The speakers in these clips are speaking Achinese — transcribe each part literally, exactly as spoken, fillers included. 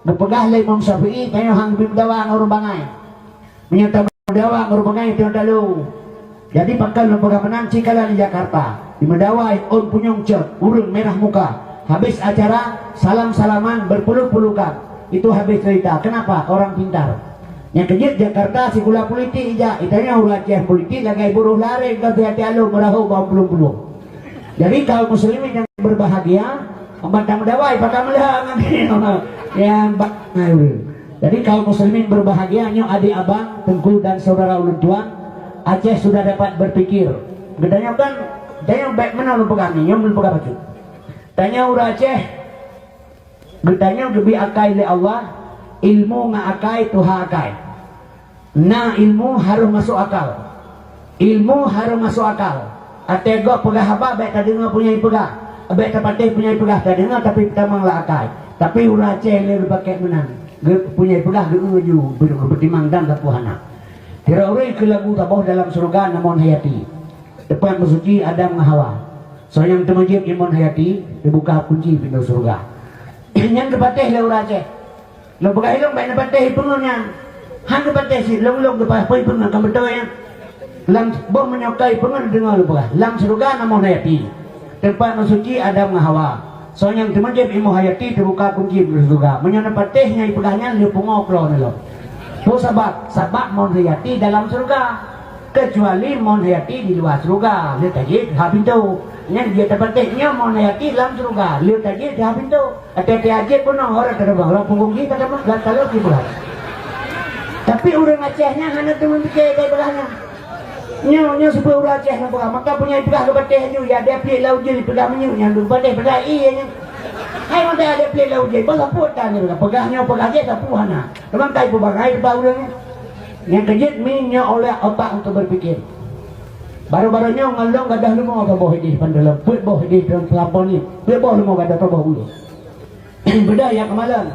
Geupeugah lé Imam Syafi'i, tanyoe han geubri meudawa ngon ureuëng bangai. Meunyoe tameudawa ngon ureuëng bangai, tanyoe talu. Jadi, pakon lôn peugah meunan, cit kalon di Jakarta. Dimeudawa ôn punyueng cot, ureuëng mirah muka. Habis acara, salam-salaman, berpeluk-pelukan. Itu habis cerita. Kenapa? Orang pintar. Nyang keujeuet Jakarta sikula politik ijak, itanya ureuëng Aceh politik lagée buroh lareng ka hati-hati along meurahô bak plueng-plueng. Jadi kaum muslimin yang berbahagia, ban tameudawa pakon meuleuha ngon nyang bak ngai ureuëng. Jadi kaum muslimin berbahagia, nyoe adik abang, teungku dan saudara ulôn tuan, Aceh sudah dapat berpikir. Geutanyoe kan, tanyoe bék meunan lôn peugah nyoe, nyoe lôn peugah bacut. Tanyoe ureuëng Aceh, geutanyoe geubri akai lé Allah, ilmu ngon akai tuha akai. Na ilmu harôh masôk akal. Ilmu harôh masôk akal. Até gob peugah haba bék tadeungoe peue nyang ipeugah. Bék tapatéh peue nyang ipeugah, tadeungoe tapi peutamong lam akai. Tapi ureuëng Aceh lé geupakée meunan. Geu-, peue nyang ipeugah geu-eu ju, beupeutimang dan sapeue hana. Sidroe ureuëng keu lagu saboh dalam syeuruga na Mon Hayati. Teumpat meusuci Adam ngon Hawa. Soe nyang teumeujieb Mon Hayati, teubuka kunci pintoe syeuruga. Nyan geupatéh lé ureuëng Aceh. Lôn peugah ilong bék neupatéh ipeungeut nyan. Han geupatéh cit, lôn-lôn geupatéh ipeungeut, ka beutôi nyan. Lam boh meunyoe ka ipeungeut, deungoe lôn peugah. Lam syeuruga na Mon Hayati. Teumpat meusuci Adam ngon Hawa. Soe nyang teumeujieb Mon Hayati teubuka kunci pintoe syeuruga. Meunyoe neupatéh nyang ipeugah nyan, lheueh pungo keudroe neulom. Peue sabab? Sabab Mon Hayati dalam syeuruga. Keucuali Mon Hayati di luwa syeuruga, lheueh tajieb ha pintoe. Nyan jeuet tapatéh nyoe Mon Hayati lam syeuruga, lheueh tajieb ha pintoe. Até-até ajieb bunoe, orang teureubang, orang punggong jih teureubang, lam taloh jih bulan. Tapi ureuëng Aceh nyan hana teumeupiké daripada nyan. Nyoe, nyoe sifeuet ureuëng Aceh nyang peugah, maka peue nyang ipeugah geupatéh laju, ya, dia pliek lam ujeuen, ipeugah minyeuk nyan geupatéh, peugah ie nyan. Hai, mantong dia pliek lam ujeuen, bah sapeue tan nyan, peugah nyoe, peugah jih sapeue hana. Teuma kai peubangai teuma ureuëng nyan. Nyang keujeuet mi nyoe oleh otak untuk berpikir. Baru-baru nyoe ngon lôn gadoh leumo saboh idéh pandalon, peuet boh idéh dalam pelampon ni, peuet boh leumo gadoh saboh buleuen. Beudôh jak keumalon.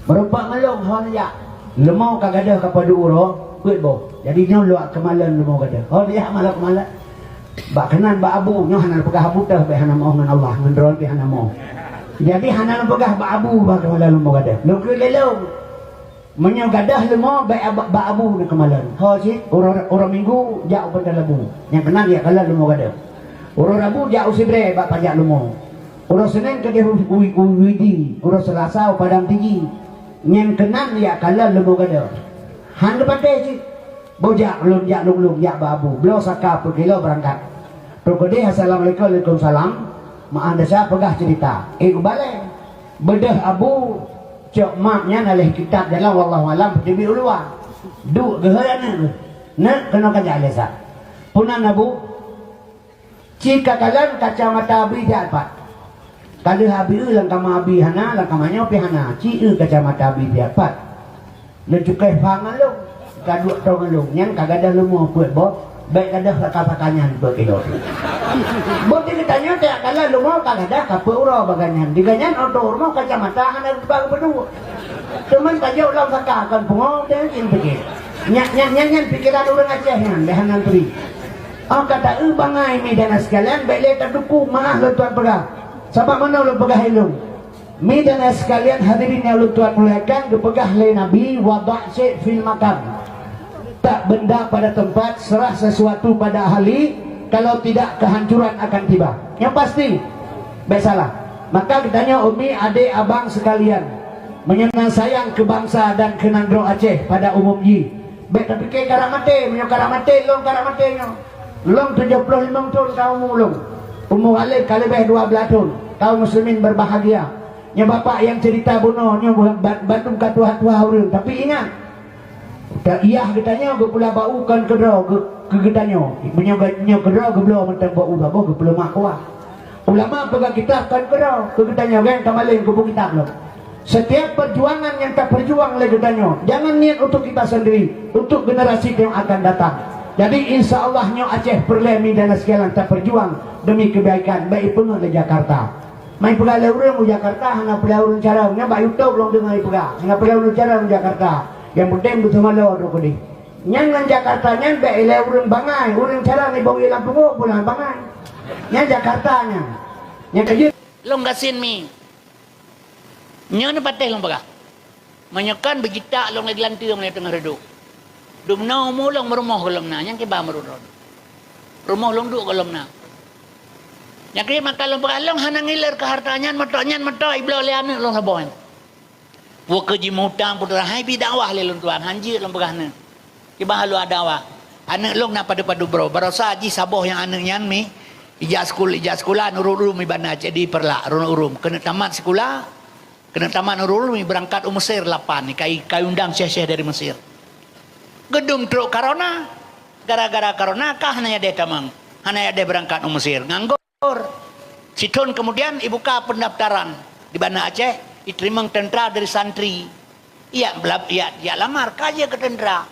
Meureumpok ngon lôn hon jak. Leumo ka gadoh ka padub uroe, peuet boh. Jadi nyoe lôn jak keumalon leumo gadoh. Hon jak malon keumalon. Bak keunan bak abu, nyoe hana peugah abu teuh, bèk hana meu'oh ngon Allah, ngon droe pih hana meu'oh. Jadi hana peugah bak abu, bak keumalon leumo gadoh. Lôn keu lé lôn. Meunyoe gadoh leumo, bèk ab-, bak abu neukeumalon. Ho cit, uroe, uroe Minggu, jak u Pantai Labu. Nyang keunan jak kalon leumo gadoh. Uroe Rabu jak u Sibreh bak pajak leumo. Uroe Senin keudeh u, u, u Widi. Uroe Selasa u Padang Tiji. Nyang keunan jak kalon leumo gadoh. Han geupatéh cit. Boh jak lôn jak lôn-lôn jak bak abu. Bloe saka peuet kilo beurangkat. Trok keudeh, "Assalamualaikum." "Waalaikumsalam." Meu'ah desya peugah ceurita. Eh, ubalée. Beudôh abu cok map nyan aléh kitab jalan, wallahu alam, peuteubiet u luwa. Duek geuhôi aneuk geuh. "Neuk, keunoe ka jak lé sa." "Peue nan, Abu?" "Ci ka kalon kacamata abi siat pat." Ka lheueh abi eu lam kama abi hana, lam kama nyoe pih hana. Ci eu kacamata abi siat pat. Lôn cukai fa ngon lôn. Ka duek toe ngon lôn. Nyan ka gadoh leumo peuet boh. Bèk gadoh saka-saka nyan peuet kilo. Boh di geutanyoe tiep kalon leumo ka gadoh ka peuet uroe bak gobnyan. Di gobnyan oto rumoh kacamata hana geuba geupeudua. Teuma tajok lom saka kon pungo, dan cing pike. Nyan, nyan, nyan, nyan pikeran ureueng Aceh nyan, bèk hana turi. Oh, ka taeu bangai mi dan sekalian, bèk lé taduku, meu'ah lôn tuan peugah. Sabab meunoe lôn peugah ilôn. Mi dan sekalian hadirin nyang lôn tuan muliakan, geupeugah lé Nabi, "Wada' syai' fil makan." Tak benda pada tempat, serah sesuatu pada ahli, kalau tidak kehancuran akan tiba. Nyang pasti, bèk salah. Maka geutanyoe umi, adék, abang sekalian, meunyoe na sayang keu bansa dan keu nanggroe Aceh pada umum jih, bèk tapike karab maté, meunyoe karab maté, lôn karab maté nyoe. Lôn tujoh ploh limong thon ka umu lôn. Umu Khalid ka leubeh dua blaih thon. Kaum muslimin berbahagia. Nyoe bapak nyang cerita bunoe nyoe ba-, bandum ka tuha-tuha ureueng. Tapi ingat, ta-, yah geutanyoe geupula bak u kon keudroe geu-, keu geutanyoe. Meunyoe geu-, nyoe keudroe geubloe mantong bak u saboh geupeuleumah kuah. Ulama peugah kitab kon keudroe keu geutanyoe, gèt tamaleng kubu kitab lom. Setiap perjuangan yang taperjuang lé geutanyoe, jangan niat untuk kita sendiri, untuk generasi yang akan datang. Jadi, insya Allah, nyoe Aceh peureulèe mi dan sekalian taperjuang demi kebaikan, bèk ipeungeut lé Jakarta. Mai peugah lé ureueng u Jakarta, hana peureulee ureueng carông, nyan bak YouTube lôn deungoe ipeugah, hana peureulee ureueng carông u Jakarta. Nyang penting beuseumeulô droe keudeh. Nyan ngon Jakarta nyan bèk ilèe ureueng bangai, ureueng carông ibong ie lam pungo pun bangai. Nyan Jakarta nyan. Nyang keujeuet. Lôn gasien mi. Nyoe neupatéh lôn peugah. Meunyoe kan beujitak lôn lé di lanteue meunyoe teungoh reudôk. Dumnoe umu lôn meurumoh gohlom na, nyang kiban meurumoh. Rumoh lôn duek gohlom na. Nyang keu maka lôn peugah lôn hana ngiler keu hareuta nyan meutok nyan meutok ibloe lé aneuëk lôn saboh nyan. Peu keu jimutang putra hai bi dakwah lé lôn tuan, hanjeuet lôn peugah nyan. Kiban lôn dakwah. Aneuëk lôn na padub-padub broe. Barosa jih saboh nyang aneuëk nyan mi ijak sekolah, ijak sekolah nurut-nurut mi bana cék di Peureulak, nurut-nurut. Keuneuk tamat sekolah, keuneuk tamat nurul mi beurangkat u Mesir lapan, kai, kai undang syeh-syeh dari Mesir. Geudum trok corona. Gara-gara corona ka hana yadeh tamong, hana yadeh beurangkat u Mesir. Nganggur. Sithon kemudian ibuka pendaftaran di Banda Aceh, iteurimong teuntara dari santri. Ijak bela-, ijak, ijak lamar, ka jeuet keu teuntara.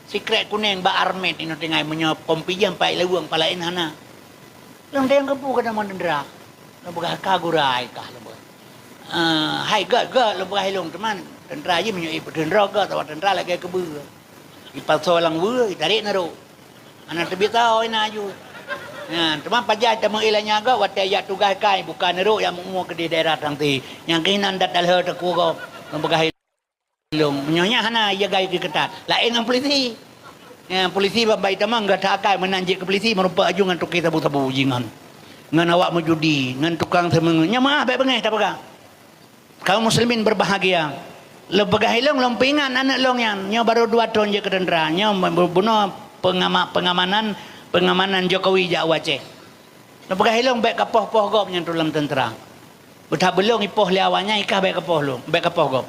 Sikrek kuneng bak armet inoe tinggai meunyoe kompijah pai leweng palaén hana. Lôn deng keubu keu tamong teuntara. Lôn peugah ka gura ai kah lôn peugah. Eh, hai gét, gét lôn peugah ilong teuma teuntara jih meunyoe ipeuteun droe gét atawa teuntara lagée keubeue. Ipalso lam weue, itarek neurok. Hana teubiet saho ina aju. Nyan, teuma pajan tameuiéla nyan gét watée jak tugaih kai buka neurok nyang meu-umu keudeh daerah tangti. Nyang keunan dat dalhe teuku gob. Lôn peugah ilong. Meunyoe nyan hana ijagai keu ketat. Laén ngon polisi. Nyan polisi ban bai tamong gata akai meunan jeuet keu polisi meurumpok aju ngon tukang sabu-sabu jih ngon. Ngon awak meujudi, ngon tukang seumeu-, nyan meuah bék beungéh tapeugah. Kaum muslimin berbahagia. Lôn peugah ilong lôn peuingat aneuëk lôn nyan, nyoe barô dua thon jeuet keu teuntara, nyoe bunoe pengama-, pengamanan, pengamanan Jokowi jak u Aceh. Lôn peugah ilong bék kapoh-poh gob nyan tu lam teuntara. Beutha beulong ipoh lé awaknyan ikah bék kapoh lôn, bék kapoh gob.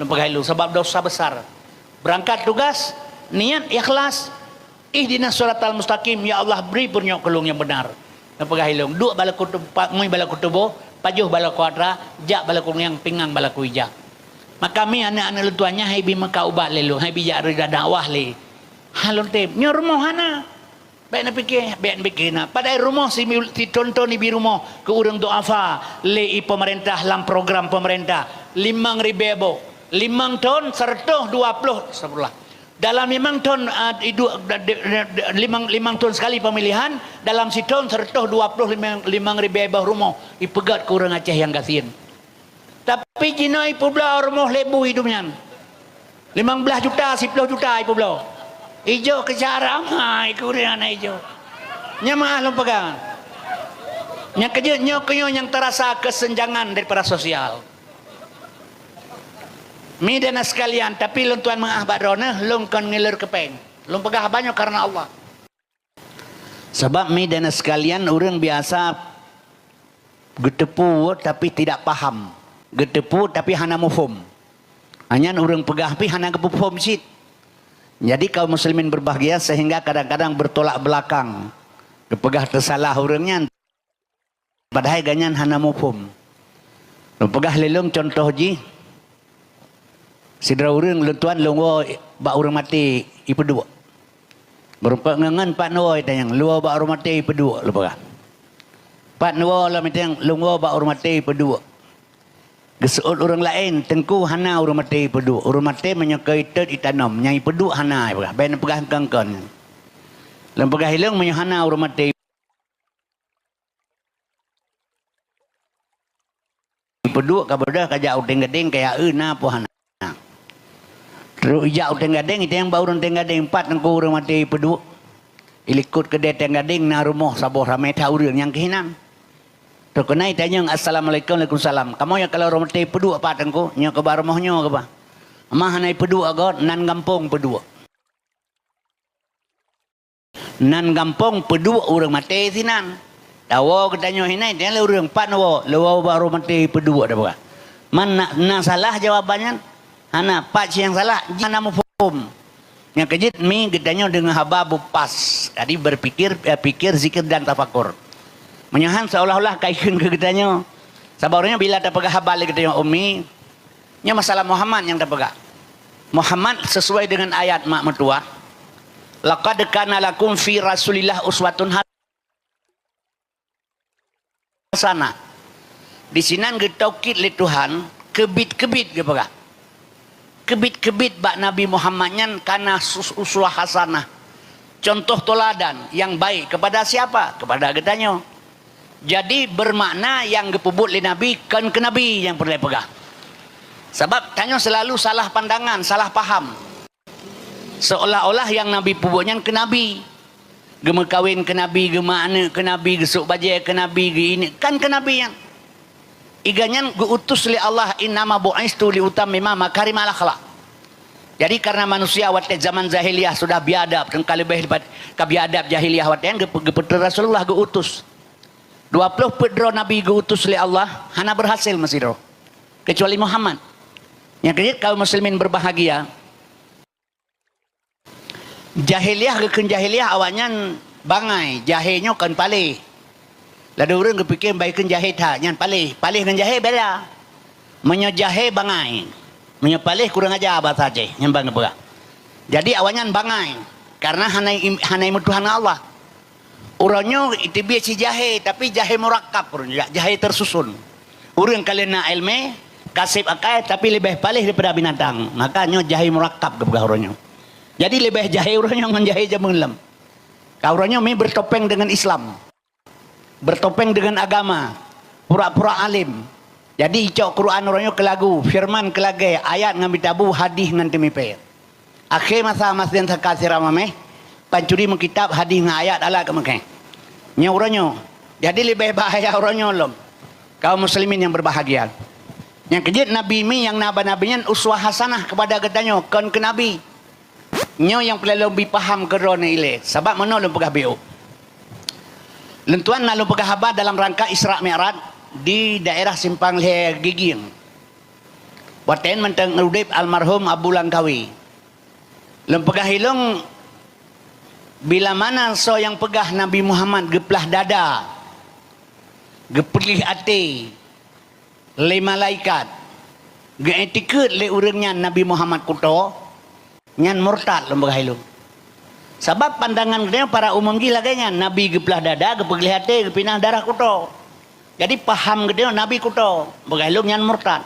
Lôn peugah ilong sabab dosa besar. Beurangkat tugas, niat ikhlas, Ihdinas siratal mustaqim, ya Allah bri peurunyok keu lôn nyang beunar. Neupeugah ilong, duek balaku tu-, pa-, ngui balaku tuboh, pajoh balaku atra, jak balaku nyang pingang balaku ija. Maka mi aneuëk-aneuëk lôn tuan nyan hai bi meuka ubat lé lôn, hai bi jak rida dakwah lé. Ha lôn tem, nyoe rumoh hana. Bék neupike, bék neupike na. Padahai rumoh si, si thon-thon ibi rumoh keu ureuëng duafa lé i pemerintah lam program pemerintah. Limong ribée boh. Limong thon, seratus dua puluh, astagfirullah. Dalam limong thon, ah, iduek, da-, de-, de-, de-, limong, limong thon sekali pemilihan, dalam sithon seratus dua puluh limong, limong ribée boh rumoh ipeugét keu ureuëng Aceh nyang gasien. Tapi jinoe ipeubloe rumoh lé bu idum nyan. Limong blaih juta, siploh juta ipeubloe. Ijo keu cara amai keu ureuëng hana ijo. Nyan meuah lôn peugah. Nyang keujeuet nyoe keu nyoe nyang teurasa kesenjangan daripada sosial. Mi dan sekalian, tapi lôn tuan meuah bak droeneuh, lôn kon ngiler keupeng. Lôn peugah haba nyoe kareuna Allah. Sabab mi dan sekalian, ureuëng biasa geuteupeue tapi tidak paham. Geuteupeue tapi hana muphom. Anyan ureuëng peugah pih hana geupeuphom cit. Jadi kaum muslimin berbahagia sehingga kadang-kadang bertolak belakang. Geupeugah teusalah ureuëng nyan. Padahai gobnyan hana muphom. Lôn peugah lé lôn contoh jih, sidroe ureuëng lôn tuan lôn woe bak ureuëng maté ipeuduek. Meurumpok ngon ngon pat neuwoe itanyong, lôn woe bak ureuëng maté ipeuduek lôn peugah. Pat neuwoe lom itanyong, lôn woe bak ureuëng maté ipeuduek. Geuseuôt ureuëng laén, teungku hana ureuëng maté ipeuduek. Ureuëng maté meunyoe keu itot itanom, nyang ipeuduek hana ipeugah. Bék neupeugah kon-kon. Lôn peugah ilong meunyoe hana ureuëng maté Peuduek ka beudôh ka jak u Teng Gadeng, ka ya eu na peue hana. Trok ijak u Teng Gadeng, itanyong bak ureuëng Teng Gadeng, "Pat teungku ureuëng maté peuduek?" Ilikot keudè Teng Gadeng na rumoh saboh ramé that ureuëng nyang keuh inan. Trok keunan itanyong, "Assalamualaikum." "Waalaikumsalam." "Kamoe nyang kalon ureuëng maté peuduek pat teungku?" "Nyoe keuh bak rumoh nyoe keuh." "Bah, ma hana peuduek agot, nan gampông peuduek." Nan gampông peuduek ureuëng maté sinan. Tawoe geutanyoe hinan, teuh lé ureuëng pat woe, lé woe bak ureuëng maté peuduek dah peugah. Man na, na salah jawaban nyan? Hana, pat nyang salah, jih hana muphom. Nyang keujeuet mi geutanyoe deungoe haba bupas. Jadi berpikir, ya, pikir, zikir dan tafakur. Meunyoe han seolah-olah ka ikheun keu geutanyoe. Sabab ureuëng nyan bila tapeugah haba lé geutanyoe umi, Nyoe masalah Muhammad nyang tapeugah. Muhammad sesuai dengan ayat mak meutuah, "Laqad kana lakum fi Rasulillah uswatun hasanah." Di sinan geutaukid lé Tuhan, keubiet-keubiet geupeugah. Keubiet-keubiet bak Nabi Muhammad nyan kana sus-, uswah hasanah. Contoh toladan yang baik kepada siapa? Kepada geutanyoe. Jadi, bermakna nyang geupeubuet lé Nabi kon keu Nabi nyang peureulée peugah. Sabab tanyoe selalu salah pandangan, salah paham. Seolah-olah nyang Nabi peubuet nyan keu Nabi. Geumeukawen keu Nabi, geumeuaneuk keu Nabi, geusok bajée keu Nabi, geuineuk, kan keu Nabi nyan. Iga nyan geuutus lé Allah, "Innama bu'istu liutammima makarimal akhlak." Jadi, karena manusia watée zaman jahiliyah sudah biadab, dan ka leubeh daripada ka biadab jahiliyah watée nyan, geupe-, geupeutreun Rasulullah geuutus. Dua ploh peuet droe nabi geuutus lé Allah, hana berhasil meusidroe, kecuali Muhammad. Nyang keujeuet kaum muslimin berbahagia, jahiliyah geukheun jahiliyah, awaknyan bangai, jahé nyoe kon paléh. Ladôm ureuëng geupike bai kheun jahé that, nyan paléh. Paléh ngon jahé beda. Meunyoe jahé bangai, meunyoe paléh kurang aja bahasa Aceh, nyan ban geupeugah. Jadi awaknyan bangai, karena hana im-, hana meutuhan ngon Allah. Uroe nyoe iteubiet si jahé, tapi jahé murakab, uroe nyoe jahé tersusun. Ureuëng ka lheueh na iéleumé, ka seb akai, tapi leubeh paléh daripada binatang. Maka nyoe jahé murakab geupeugah uroe nyoe. Jadi leubeh jahé uroe nyoe ngon jahé jameun lom. Ka uroe nyoe mi bertopeng dengan Islam. Bertopeng dengan agama. Pura-pura alim. Jadi icok Quran uroe nyoe keu lagu, firman keu lagée, ayat ngon mitabu, hadih ngon teumipée. Akhé masa masén saka sira mameh, pancuri meukitab hadih ngon ayat alat keu meukhé. Nyoe uroe nyoe. Jadi leubeh bahaya uroe nyoe lom. Kaum muslimin yang berbahagia. Nyang keujeuet Nabi mi nyang na bak Nabi nyan uswah hasanah kepada geutanyoe, kon keu Nabi. Nyoe nyang peureulée lôn bi paham keudroe ilée, sabab meunoe lôn peugah biôh. Lôn tuan na lôn peugah haba dalam rangka Isra Mi'raj di daerah Simpang Lhée Gigieng. Watée mantong udeb almarhum Abu Langkawi. Lôn peugah ilong, bila mana soe nyang peugah Nabi Muhammad geuplah dada, geupeulih até lé malaikat, geuiktikeuet lé ureuëng nyan Nabi Muhammad kuto, nyan murtad lôn peugah ilong. Sabab pandangan geutanyoe para umum jih lagée nyan, Nabi geuplah dada, geupeulih até, geupinah darah kuto. Jadi paham geutanyoe Nabi kuto, peugah ilong nyan murtad.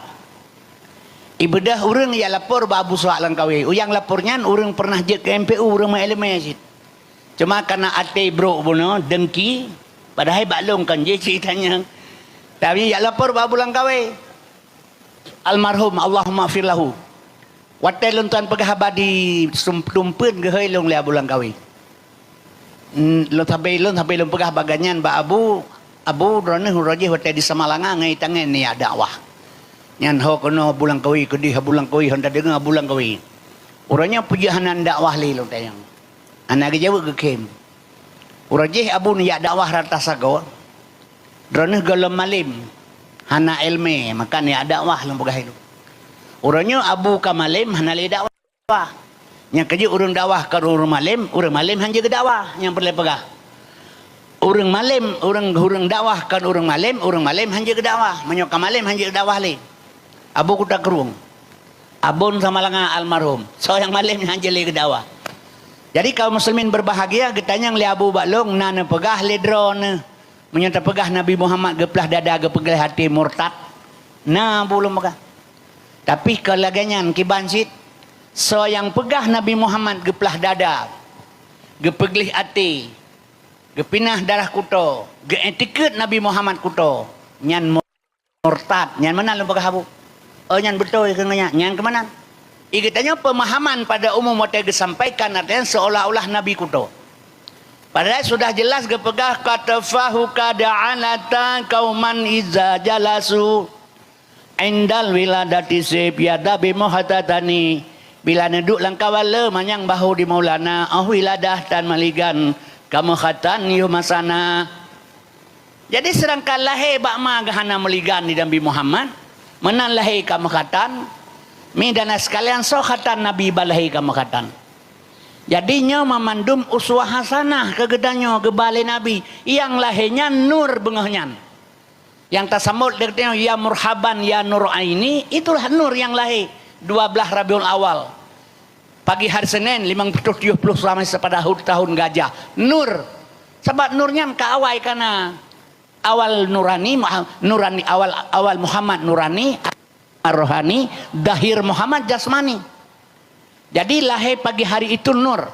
Ibeudôh ureuëng jak lapor bak Abu Ishaq Langkawi. Nyang lapor nyan ureuëng pernah jeuet keu M P U, ureuëng meuiéleumé cit. Cuma karena até brok bunoe, dengki, padahai bak lôn kon jih ceritanya. Tapi jak lapor bak Abu Langkawi. Almarhum, Allahumma fir lahu. Watée lôn tuan peugah haba di sum-, tumpeuen geuhôi lôn lé Abu Langkawi. Hmm, lôn sabe, lôn sabe lôn peugah bak gobnyan bak Abu, "Abu, droeneuh uroe jih watée di Samalanga ngai tangen neujak dakwah. Nyan ho keunoe Abu Langkawi keudeh, Abu Langkawi hana deungoe Abu Langkawi." Uroe nyoe peujeuet hana dakwah lé lôn tanyong. Hana geujaweueb geukhém. Uroe jih Abu neujak dakwah rata sagoe. Droeneuh gohlom malém, hana iéleumé, maka neujak dakwah lôn peugah ilong. Uroe nyoe Abu ka malém, hana lé dakwah. Nyang keujeuet ureuëng dakwah kon ureuëng malém, ureuëng malém hana jeuet keu dakwah, nyang peureulée peugah. Ureuëng malém, ureuëng, ureuëng dakwah kon ureuëng malém, ureuëng malém hana jeuet keu dakwah. Meunyoe ka malém hana jeuet keu dakwah lé. Abu Kuta Krueng. Abon Samalanga almarhum. Soe nyang malém hana jeuet lé keu dakwah. Jadi kaum muslimin berbahagia, geutanyong lé Abu bak lôn, na neupeugah lé droeneuh. Meunyoe tapeugah Nabi Muhammad geuplah dada, geupeugléh até, murtad, na Abu lôn peugah. Tapi kon lagée nyan kiban cit, soe nyang peugah Nabi Muhammad geuplah dada, geupeugléh até, geupinah darah kuto, geuiktikeuet Nabi Muhammad kuto, nyan murtad. Nyan meunan lôn peugah Abu. Oh, nyan beutôi keu nyan. Nyan keu meunan. I geutanyoe pemahaman pada umum watée geusampaikan, artinya seolah-olah Nabi kuto. Padahai sudah jelas geupeugah, "Katafahu kad alata kauman iza jalasu indal wiladati sib yadabi muhatatani." Bila neuduek lam kawan le manyang bahu di Maulana, oh wiladah tan maligan, ka meukhatan yoh masana. Jadi, seudangkan lahé bak ma geuhana meuligan di Nabi Muhammad, meunan lahé ka meukhatan, mi dan sekalian soe khatan Nabi bak lahé ka meukhatan. Jadi, nyoe mamandum uswah hasanah keu geutanyoe geuba lé Nabi, nyang lahé nyan nur beungoh nyan. Nyang tasambot lé geutanyoe, "Ya murhaban, ya nur aini," itulah nur nyang lahé dua blaih Rabiul Awal. Pagi hari Senin, limong puluh tujoh puluh selama pada tahun gajah. Nur. Sabab nur nyan ka awai kana. Awal nurani, Muha-, nurani, awal, awal Muhammad nurani, rohani, dahir Muhammad jasmani. Jadi lahé pagi hari itu nur.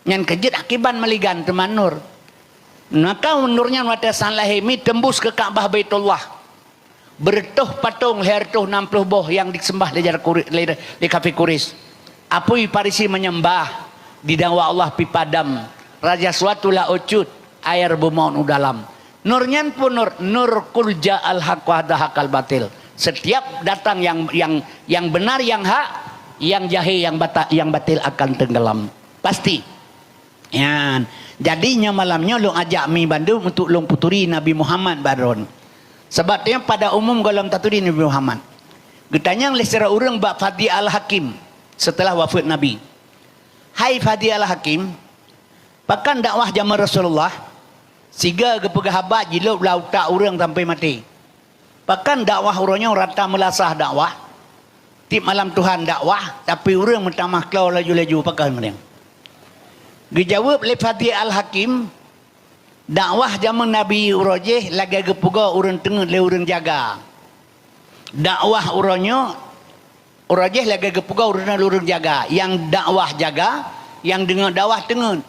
Nyan keujeuet akiban meuligan teuma nur. Maka nur nyan watée san lahé mi tembus keu Ka'bah Baitullah. Beureutoh patong lhèe reutôh nam ploh boh nyang diseumbah lé jara Kure-, lé, lé kafé Quraisy. Apui Farisi meunyeumbah, didakwa Allah pipa dam, raja suatu laôt cut, air beumon u dalam. Nur nyan peue nur? Nur qul ja'al haqq wa zahaqal batil. Setiap datang yang, yang, yang benar, yang hak, yang jahé, yang bata-, yang batil akan tenggelam. Pasti. Nyan. Jadi nyoe malam nyoe lôn ajak mi bandum untuk lôn peuturi Nabi Muhammad bak droen. Sabab nyan pada umum gohlom taturi Nabi Muhammad. Geutanyong lé sidroe ureuëng bak Fadhi Al-Hakim seuteulah wafeuet Nabi. "Hai Fadhi Al-Hakim, pakon dakwah jameun Rasulullah? Sigoe geupeugah haba jilôb lam utak ureuëng sampoe maté. Pakon dakwah uroe nyoe rata meulasah dakwah? Tieb malam Tuhan dakwah, tapi ureuëng meutamah klo laju-laju, pakon meunyoe?" Geujaweueb lé Fadhi Al-Hakim, "Dakwah jameun Nabi uroe jéh lagée geupeugoe ureuëng teungeut lé ureuëng jaga. Dakwah uroe nyoe, uroe jéh lagée geupeugoe ureuëng teungeut lé ureuëng jaga. Nyang dakwah jaga, nyang deungoe dakwah teungeut.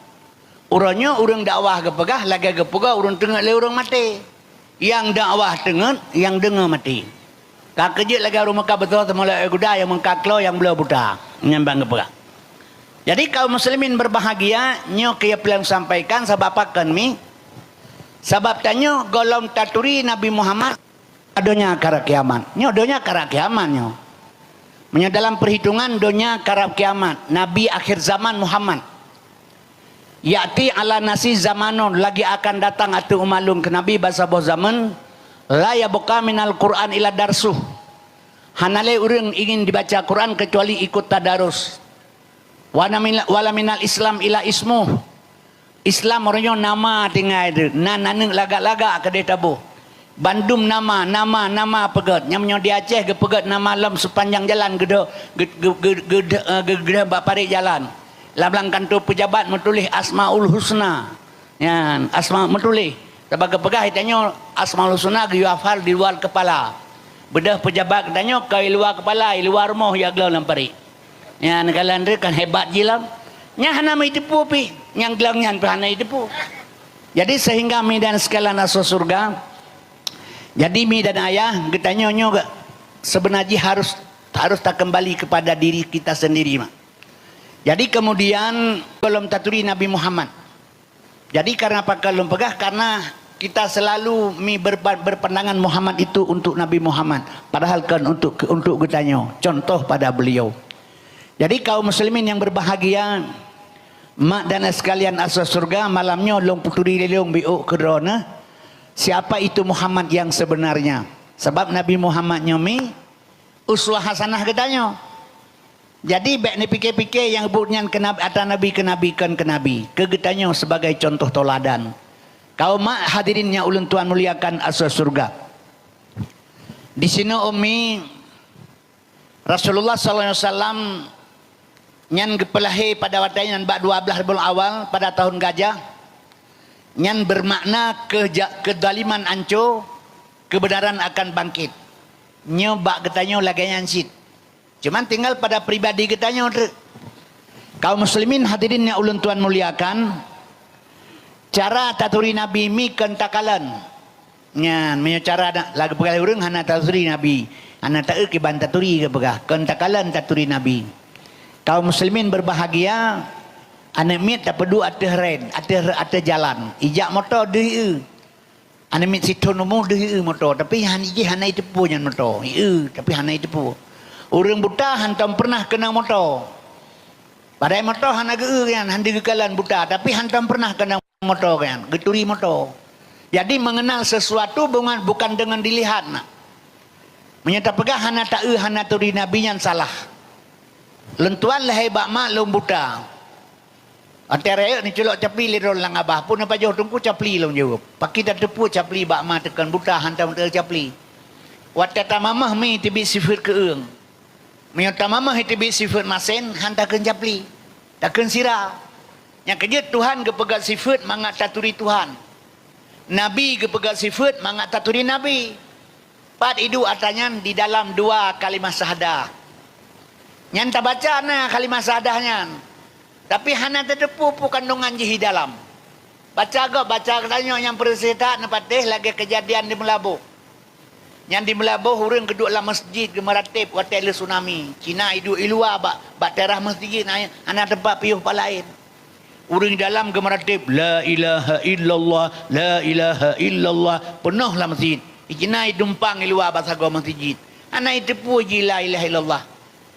Uroe nyoe ureuëng dakwah geupeugah lagée geupeugoe ureuëng teungeut lé ureuëng maté. Nyang dakwah teungeut, nyang deungoe maté. Ka keujeuet lagée ureuëng meuka beutôi teumulai guda nyang meuka klo nyang bloe buta." Nyan ban geupeugah. Jadi kaum muslimin berbahagia, nyoe keu nyang peureulée sampaikan sabab pakon mi? Sabab tanyoe gohlom taturi Nabi Muhammad, donya karab kiamat. Nyoe donya karab kiamat nyoe. Meunyoe dalam perhitungan donya karab kiamat, Nabi akhir zaman Muhammad. "Ya'ti 'alan nasi zamanun," lagi akan datang ateueh umat lôn keu Nabi bak saboh zaman, "la yabqa minal Qur'an illa darsuh." Hana lé ureuëng ingin dibaca Quran kecuali ikut tadarus. "Wa la minal Islam illa ismuh." Islam uroe nyoe nama tinggai deuh, na aneuk lagak-lagak keudeh taboh. Bandum nama, nama, nama peugét. Nyang meunyoe di Aceh geupeugét nama lom seupanjang jalan geudoh, geu-, geu-, geu-, geudoh, eh, geu-, geudoh bak parit jalan. Lam, lam kantô peujabat meutuléh Asmaul Husna. Nyan, Asma meutuléh. Sabab geupeugah geutanyoe Asmaul Husna geuyue hafal di luwa keupala. Beudôh peujabat geutanyoe ka i luwa keupala, i luwa rumoh jak gleh lam parit. Nyan, kalon deuh kan hebat jih lom. Nyan hana meuteupeue pih, nyang gleh nyan pih hana jiteupeue. Jadi sehingga mi dan sekalian asoe syurga, jadi mi dan ayah, geutanyoe nyoe geu-, seubeunar jih harus, harus takeumbali keupada diri kita sendiri, mak. Jadi kemudian gohlom taturi Nabi Muhammad. Jadi karena pakon lôn peugah, karena kita selalu mi berpa-, berpandangan Muhammad itu untuk Nabi Muhammad, padahal kan untuk, untuk geutanyoe, contoh pada beliau. Jadi kaum muslimin yang berbahagia, mak dan ayah sekalian asoe syurga, malam nyoe lôn peuturi lé lôn biôk keu droeneuh, siapa itu Muhammad yang sebenarnya. Sabab Nabi Muhammad nyoe mi uswah hasanah geutanyoe. Jadi bék neupike-pike nyang buet nyan keu nab-, atra nabi keu nabi kon keu nabi, keu geutanyoe sebagai contoh tauladan. Kaum mak hadirin nyang ulôn tuan muliakan asoe syurga. Di sinoe umi, Rasulullah sallallahu alaihi wasallam nyan geupeulahé pada watée nyan bak dua belas Rabiul Awal pada tahun gajah. Nyan bermakna keuja-, keuzaliman anco, kebenaran akan bangkit. Nyoe bak geutanyoe lagée nyan cit. Cuman tinggal pada pribadi geutanyoe treuk. Kaum muslimin hadirin nyang ulôn tuan muliakan, cara taturi Nabi mi kon takalon. Nyan, meunyoe cara na-, lagée peugah ureuëng hana taturi Nabi, hana taeu kiban taturi geupeugah, kon takalon taturi Nabi. Kaum muslimin berbahagia, aneuk miet tapeuduek ateueh ren, ateueh, ateueh jalan. Ijak moto deuh ieu. Aneuk miet sithon umu deuh ieu moto, tapi han-, jih hana jiteupeue nyan moto. Ieu, tapi hana jiteupeue. Ureuëng buta hantom pernah keunong moto. Padahai moto hana geu-eu nyan, han deuh geukalon buta, tapi hantom pernah keunong moto nyan, geuturi moto. Jadi mengenal sesuatu bungan-, bukan dengan dilihat, nak. Meunyoe tapeugah hana taeu, hana turi Nabi nyan salah. Lôn tuan lahé bak mak lôn buta. Watée rayeuk neuculok capli lé droe lam abah, peue neupajoh teungku capli lôn jaweueb. Pakri tateupeue capli bak ma teuh kon buta hantom teu capli. Watée tamamah mi teubiet sifeuet keueung. Meunyoe tamamah teubiet sifeuet masen, han takheun capli. Takheun sira. Nyang keujeuet Tuhan geupeugét sifeuet mangat taturi Tuhan. Nabi geupeugét sifeuet mangat taturi Nabi. Pat iduek atra nyan di dalam dua kalimah syahadah. Nyan tabaca na kalimah syahadah nyan. Tapi hana tateupeue peue kandongan jih di dalam. Baca gob, baca geutanyoe nyang peureuséh that neupatéh lagée keujadian di Meulaboh. Nyan di Meulaboh ureuëng geuduek lam meuseujid geumeuratéb watée lheueh tsunami. Cina iduek i luwa bak, bak teras meuseujid, hana, hana teumpat piôh pat laén. Ureuëng dalam geumeuratéb, "La ilaha illallah, la ilaha illallah." Peunoh lam meuseujid. Cina idumpang i luwa bak sagoe meuseujid. Hana iteupeue jih la ilaha illallah.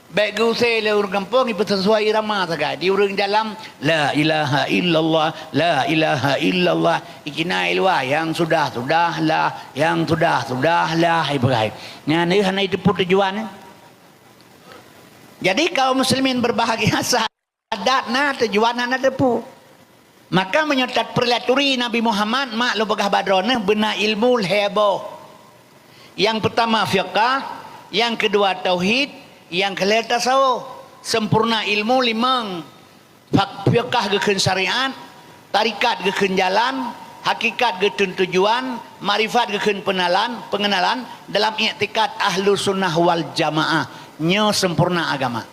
Bék geuusé lé ureuëng gampông, ipeuseusuai irama sagai. Di ureuëng dalam, "La ilaha illallah, la ilaha illallah." Ikina i luwa, "Yang sudah-sudah lah, yang sudah-sudah lah," ipeugah. Nyan hana iteupeue tujuan. Jadi, kaum muslimin berbahagia, sadat na tujuan hana teupeue. Maka meunyoe that peulaturi Nabi Muhammad, mak lôn peugah bak droeneuh, beuna ilmu lhée boh. Nyang peutama fiqah, nyang keudua tauhid, nyang keulhée tasawuf. Sempurna ilmu limong. Fak-, fiqah geukheun syariat, tarikat geukheun jalan, hakikat geukheun tujuan, makrifat geukheun pengenalan, pengenalan dalam iktikad Ahlus Sunnah wal Jamaah. Nyoe sempurna agama.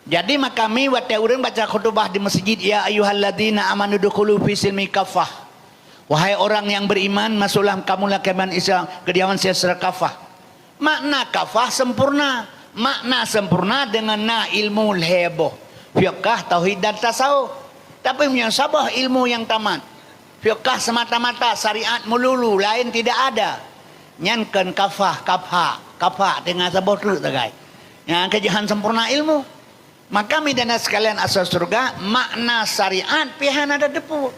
Jadi, makami watée ureuëng baca khutubah di meuseujid, "Ya ayyuhalladzina amanu dukhulu fi silmi kafah." Wahai orang yang beriman, masuklah kamu dalam keimanan Islam, kediaman secara kafah. Makna kafah sempurna. Makna sempurna dengan na ilmu lhée boh. Fiqah, tauhid dan tasawuf. Tapi meunyoe saboh ilmu nyang tamat. Fiqah semata-mata, syariat melulu, lain tidak ada. Nyan kon kafah, kafah, kafah dengan saboh treuk sagai. Nyang keujahan sempurna ilmu. Maka, meudana sekalian asai syeuruga, makna syariat pih hana tateupeue.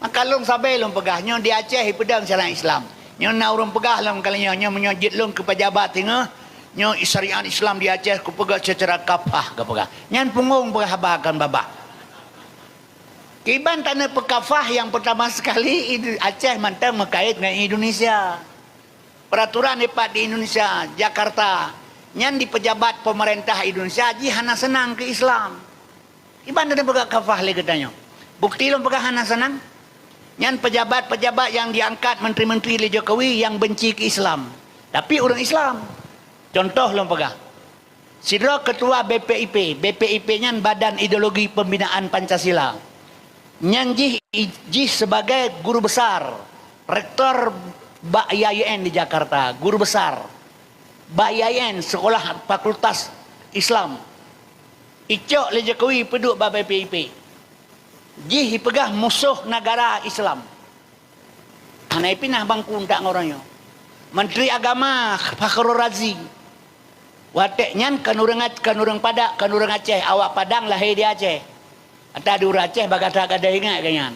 Maka lôn sabe lôn peugah, nyoe di Aceh ipeudong syariat Islam. Nyoe na ureuëng peugah lom kali nyoe, nyoe meunyoe jeuet lôn keu pejabat singoh, nyoe syariat Islam di Aceh kupeugah secara kafah geupeugah. Nyan punggong peugah haba kon babah. Kiban taneuk peukafah nyang peutama sekali, Aceh mantong meukait ngon Indonesia. Peraturan dipat di Indonesia, Jakarta, nyan di pejabat pemerintah Indonesia jih hana seunang keu Islam. Iban taneuk peugah kafah lé geutanyoe. Bukti lôn peugah hana seunang. Nyan pejabat-pejabat nyang diangkat menteri-menteri lé Jokowi nyang benci keu Islam. Tapi ureuëng Islam. Contoh lôn peugah. Sidroe ketua B P I P. B P I P nyan Badan Ideologi Pembinaan Pancasila. Nyan jih, jih sebagai guru besar, rektor bak I A I N di Jakarta, guru besar bak I A I N, sekolah fakultas Islam. Icok lé Jokowi peuduek bak B P I P. Jih ipeugah musoh negara Islam. Hana ipinah bangku ntak ngon uroe nyoe. Menteri Agama Fakhrul Razi. Watée nyan kon ureuëng Ac-, kon ureuëng Padak, kon ureuëng Aceh, awak Padang lahé di Aceh. Ata di ureuëng Aceh bagaih that gadôh ingat keu nyan.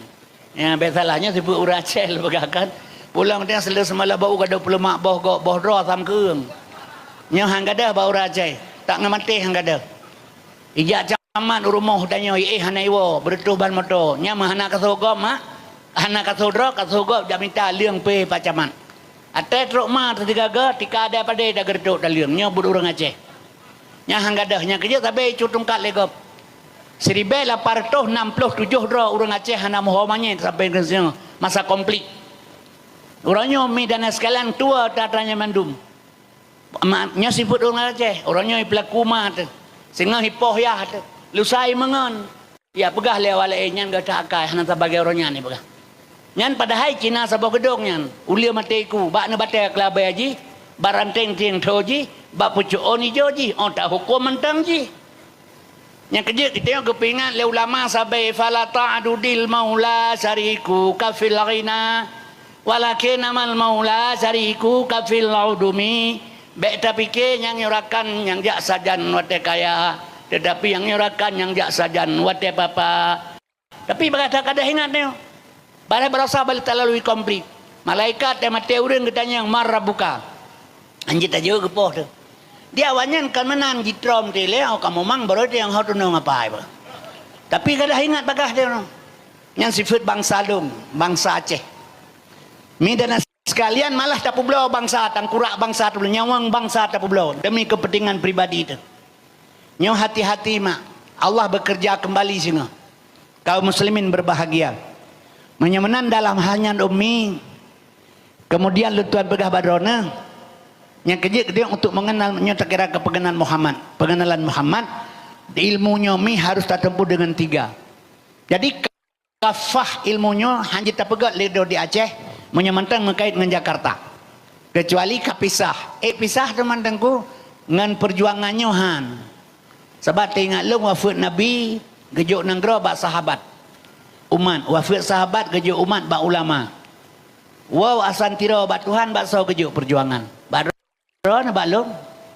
Ya, biasalah nyoe sifeuet ureuëng Aceh lôn peugah kan. Pulang dia seuleusoe malam bak u gadôh peuleumak boh gok, boh droe sam keueng. Nyoe han gadôh bak ureuëng Aceh. Tak ngeumaté han gadôh. Ijak camat u rumoh tanyoe, iéh hana iwoe, beureutôh ban moto. Nyan meuhana kasoe gob, mak. Hana kasoe droe, kasoe gob jak mita leueng pé pak camat. Até trok ma teusigaga, tika ada padé dak geureutok daleueng. Nyoe buet ureuëng Aceh. Nyang han gadôh, nyang keujeuet sabe icu tungkat lé gob. Siribée lapan reutôh nam ploh tujoh droe ureuëng Aceh hana meuho manyét sampoe keu siuroe masa konflik. Uroe nyoe mi dan sekalian tuwoe tatra nyan mandum. Ma-, nyoe sifeuet ureuëng Aceh, uroe nyoe ipeulaku ma teuh. Singoh ipoh yah teuh. Lusa imeungon. Ya peugah lé awak laén nyan gata akai, hana sabagai uroe nyan ipeugah. Nyan padahai Cina saboh geudong nyan, uleue maté iku, bak neubatée keulabée jih, bak ranténg tieng tho jih, bak pucok ôn ijo jih, ôn tahuköm mantong jih. Nyang keujeuet geutanyoe geupeuingat lé ulama sabe, "Fala ta'dudil maula syarikuka fil ghina, walakin amal maula syarikuka fil udumi." Bék tapike nyang nyoe rakan nyang jak sajan watée kaya, teutapi nyang nyoe rakan nyang jak sajan watée papa. Tapi bagaih that gadôh ingat nyoe. Bareh barosa bak lé talalu konflik. Malaikat nyang maté ureuëng geutanyong, "Man rabbuka?" Anjeuet tajeuet geupoh teuh. Di awak nyan kon meunan jitrom teuh lé, oh, kamoe mang baroe teuh nyang ho tunong apa ai bah. Tapi gadôh ingat bagaih teuh nyoe. Nyan sifeuet bansa lôn, bansa Aceh. Mi dan sekalian malah tapeubloe bansa, tangkurak bansa tapeubloe, nyawöng bansa tapeubloe demi kepentingan pribadi teuh. Nyoe hati-hati mak, Allah bekerja kembali singoh. Kaum muslimin berbahagia. Meunyoe meunan dalam hal nyan ummi, kemudian lôn tuan peugah bak droeneuh, nyang keujeuet geutanyoe untuk mengenal, nyoe takira keu pengenalan Muhammad. Pengenalan Muhammad, ilmu nyoe mi harus tatempuh dengan tiga. Jadi, kafah ilmu nyoe hana jeuet tapeugét lé droe di Aceh, meunyoe mantong meukait ngon Jakarta. Keucuali ka pisah. Eh, pisah teuma Teungku ngon peujuangan nyoe han. Sabab teuingat lôn wafeuet Nabi geujok nanggroe bak sahabat. Umat, wafeuet sahabat geujok umat bak ulama. Wow, asan tiroe bak Tuhan bak soe geujok peujuangan. Bak droeneuh bak lôn.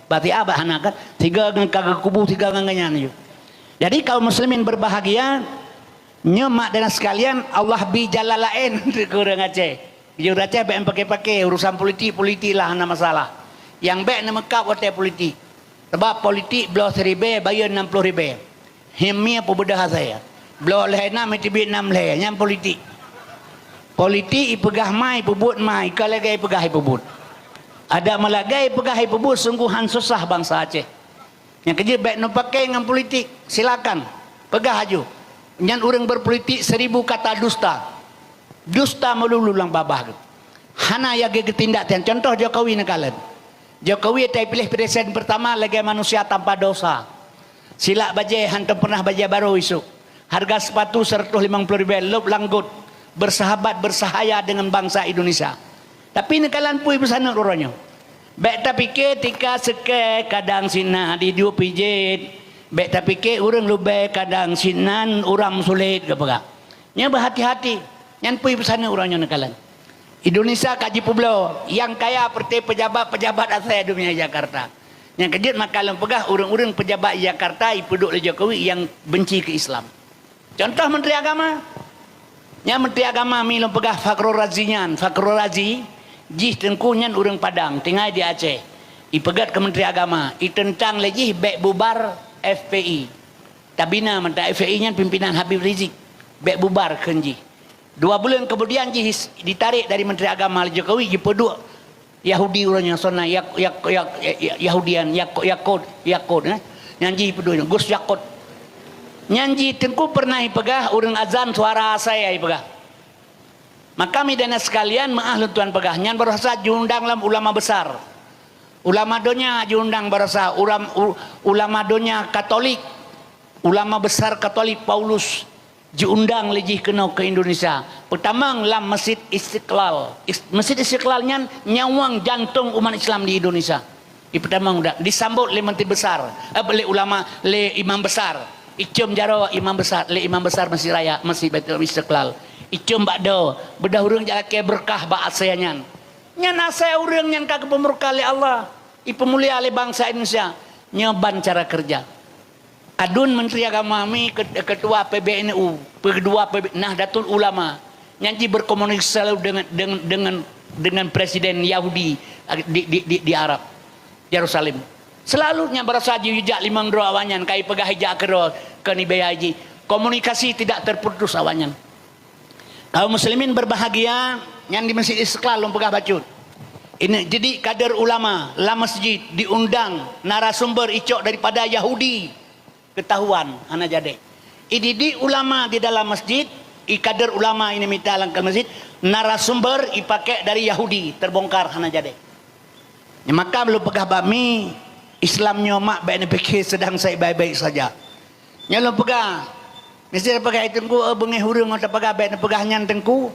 Bak siat bak hana kan. Sigoe ngon ka geukubu sigoe ngon geuhnyan ju. Jadi kaum muslimin berbahagia, nyoe mak dan sekalian, Allah bi jalan laén keu ureuëng Aceh. Jeuet Aceh bèk paké-paké urusan politik, politik lah hana masalah. Nyang bèk neumeukab watèe politik. Sabab politik bloe siribèe bayeue nam ploh ribèe. Hieng mie peubeudoh asèe. Bloe lhèe nam teubiet nam lhèe, nyan politik. Politik ipeugah ma ipeubuet ma, ka lagèe ipeugah ipeubuet. Adak meulagèe ipeugah ipeubuet sunggoh han susah bansa Aceh. Nyang keujeuet bèk neupaké ngon politik, silakan. Peugah aju. Nyan ureuëng berpolitik seribu kata dusta. Dusta meululu lam babah geuh. Hana nyang geutindak tian. Contoh Jokowi neukalon. Jokowi watèe piléh presiden pertama lagèe manusia tanpa dosa. Silak bajèe hántom pernah bajèe barô isuk. Harga sepatu seratus limong puluh ribu lop langgot. Bersahabat bersahaya dengan bangsa Indonesia. Tapi neukalon peue peusaneut uroe nyoe. Bèk tapiké tika seukée kadang sinan di duek pijet. Bèk tapiké ureuëng lubèe kadang sinan uram sulet geupeugah. Nyan beuhati-hati. Nyan peue peusaneut uroe nyoe neukalon. Indonesia ka jipeubloe, nyang kaya peureté pejabat-pejabat asai dunia Jakarta. Nyang keujeuet maka lôn peugah ureuëng-ureuëng pejabat Jakarta ipeuduek lé Jokowi nyang benci keu Islam. Contoh Menteri Agama. Nyan Menteri Agama mi lôn peugah Fakhrul Razi nyan. Fakhrul Razi jih Teungku nyan ureuëng Padang, tinggai di Aceh. Ipeugét keu Menteri Agama, iteuntang lé jih bèk bubar F P I. Tabina mantong F P I nyan pimpinan Habib Rizik. Bèk bubar kheun jih. Dua buleuen keumudian jih ditarék dari Menteri Agama lé Jokowi jipeuduek Yahudi uroe nyoe sona Yak-, Yak-, Yak-, Yak-, Yahudian, Yak-, Yakut, Yakut, eh. Nyan jih peudoi Gus Yakut. Nyan jih Teungku pernah ipeugah ureuëng azan suara asai ipeugah. Maka mi dan sekalian meuah lôn tuan peugah nyan barosa jiundang lam ulama besar. Ulama donya jiundang barosa uram-, u-, ulama donya Katolik. Ulama besar Katolik Paulus jiundang lé jih keunoe keu Indonesia. Peutamong lam Masjid Istiqlal. Is-, Masjid Istiqlal nyan nyawöng jantong umat Islam di Indonesia. Ipeutamong dan disambot lé menteri besar, eh, lé ulama, lé imam besar. Icöm jaroe imam besar, lé imam besar Masjid Raya, Masjid Baitul Istiqlal. Icöm bak doe, beudoh ureuëng jak lakée beureukat bak asai nyan. Nyan asai ureuëng nyang ka geupeumurka lé Allah, ipeumulia lé bansa Indonesia. Nyoe ban cara keureuja. Adun Menteri Agama mi ke-, ketua P B N U, ketua P B, Nahdlatul Ulama, nyan jih berkomunikasi selalu dengan, dengan, dengan, dengan presiden Yahudi di, di, di, di Arab, Yerusalem. Selalu nyan barosa jijak limong droe awaknyan, kai peugah ijak keudroe keu nibak jih. Komunikasi tidak terputus awaknyan. Kaum muslimin berbahagia, nyan di Masjid Istiqlal lôn peugah bacut. Ini jadi kader ulama lam masjid diundang narasumber icok daripada Yahudi. Ketahuan, hana jadi. Ididik ulama di dalam masjid, i kader ulama ini mita lam masjid, narasumber ipakai dari Yahudi, terbongkar, hana jadi. Maka lôn peugah bak mi, Islam nyoe mak bèk neupiké sedang sai baik-baik saja. Nyoe lôn peugah, meusti tapeugah, "Hai Teungku, eh, beungéh ureuëng ngon tapeugah bèk neupeugah nyan Teungku."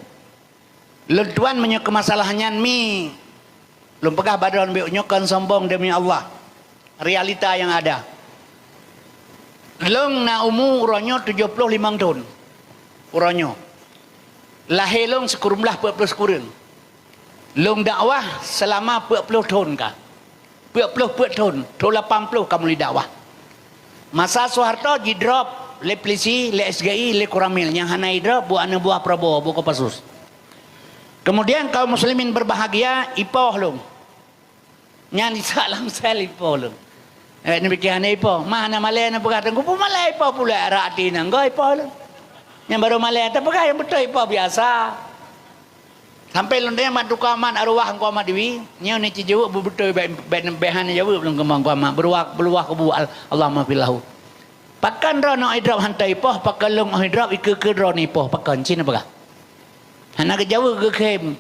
Lôn tuan meunyoe keu masalah nyan mi, lôn peugah bak droeneuh nyoe kon sombong demi Allah. Realita yang ada. Lôn na umu uroe nyoe tujoh ploh limong thon. Uroe nyoe. Lahé lôn sikureueng blaih peuet ploh sikureueng. Lôn dakwah seulama peuet ploh thon ka. Peuet ploh peuet thon, thon lapan ploh ka mulai dakwah. Masa Soeharto jidrop lé polisi, lé S G I, lé Koramil nyang hana idrop buet aneuk buah Prabowo, buet Kopassus. Kemudian kaum muslimin berbahagia, ipoh lôn. Nyan Isa lam sel ipoh lôn. Eh, neupiké hana ipoh. Ma hana malèe neupeugah Teungku, peue malèe ipoh pulèe arak ati nanggroe ipoh lôn. Nyang barô malèe tapeugah nyang beutôi ipoh biasa. Sampai lôn tanyong bak Teungku Amat arwah Teungku Amat Dewi, nyoe ni ci jaweueb beubeutôi bèk, bèk, bèk hana jaweueb lôn keumong Teungku Amat. Beuluwah, beuluwah kubu al-, Allahumma fir lahu. Pakon droeneuh idrop hantom ipoh, pakon lôn 'oh idrop ikeue-keue droeneuh ipoh, pakon ci neupeugah. Hana geujaweueb geukhém.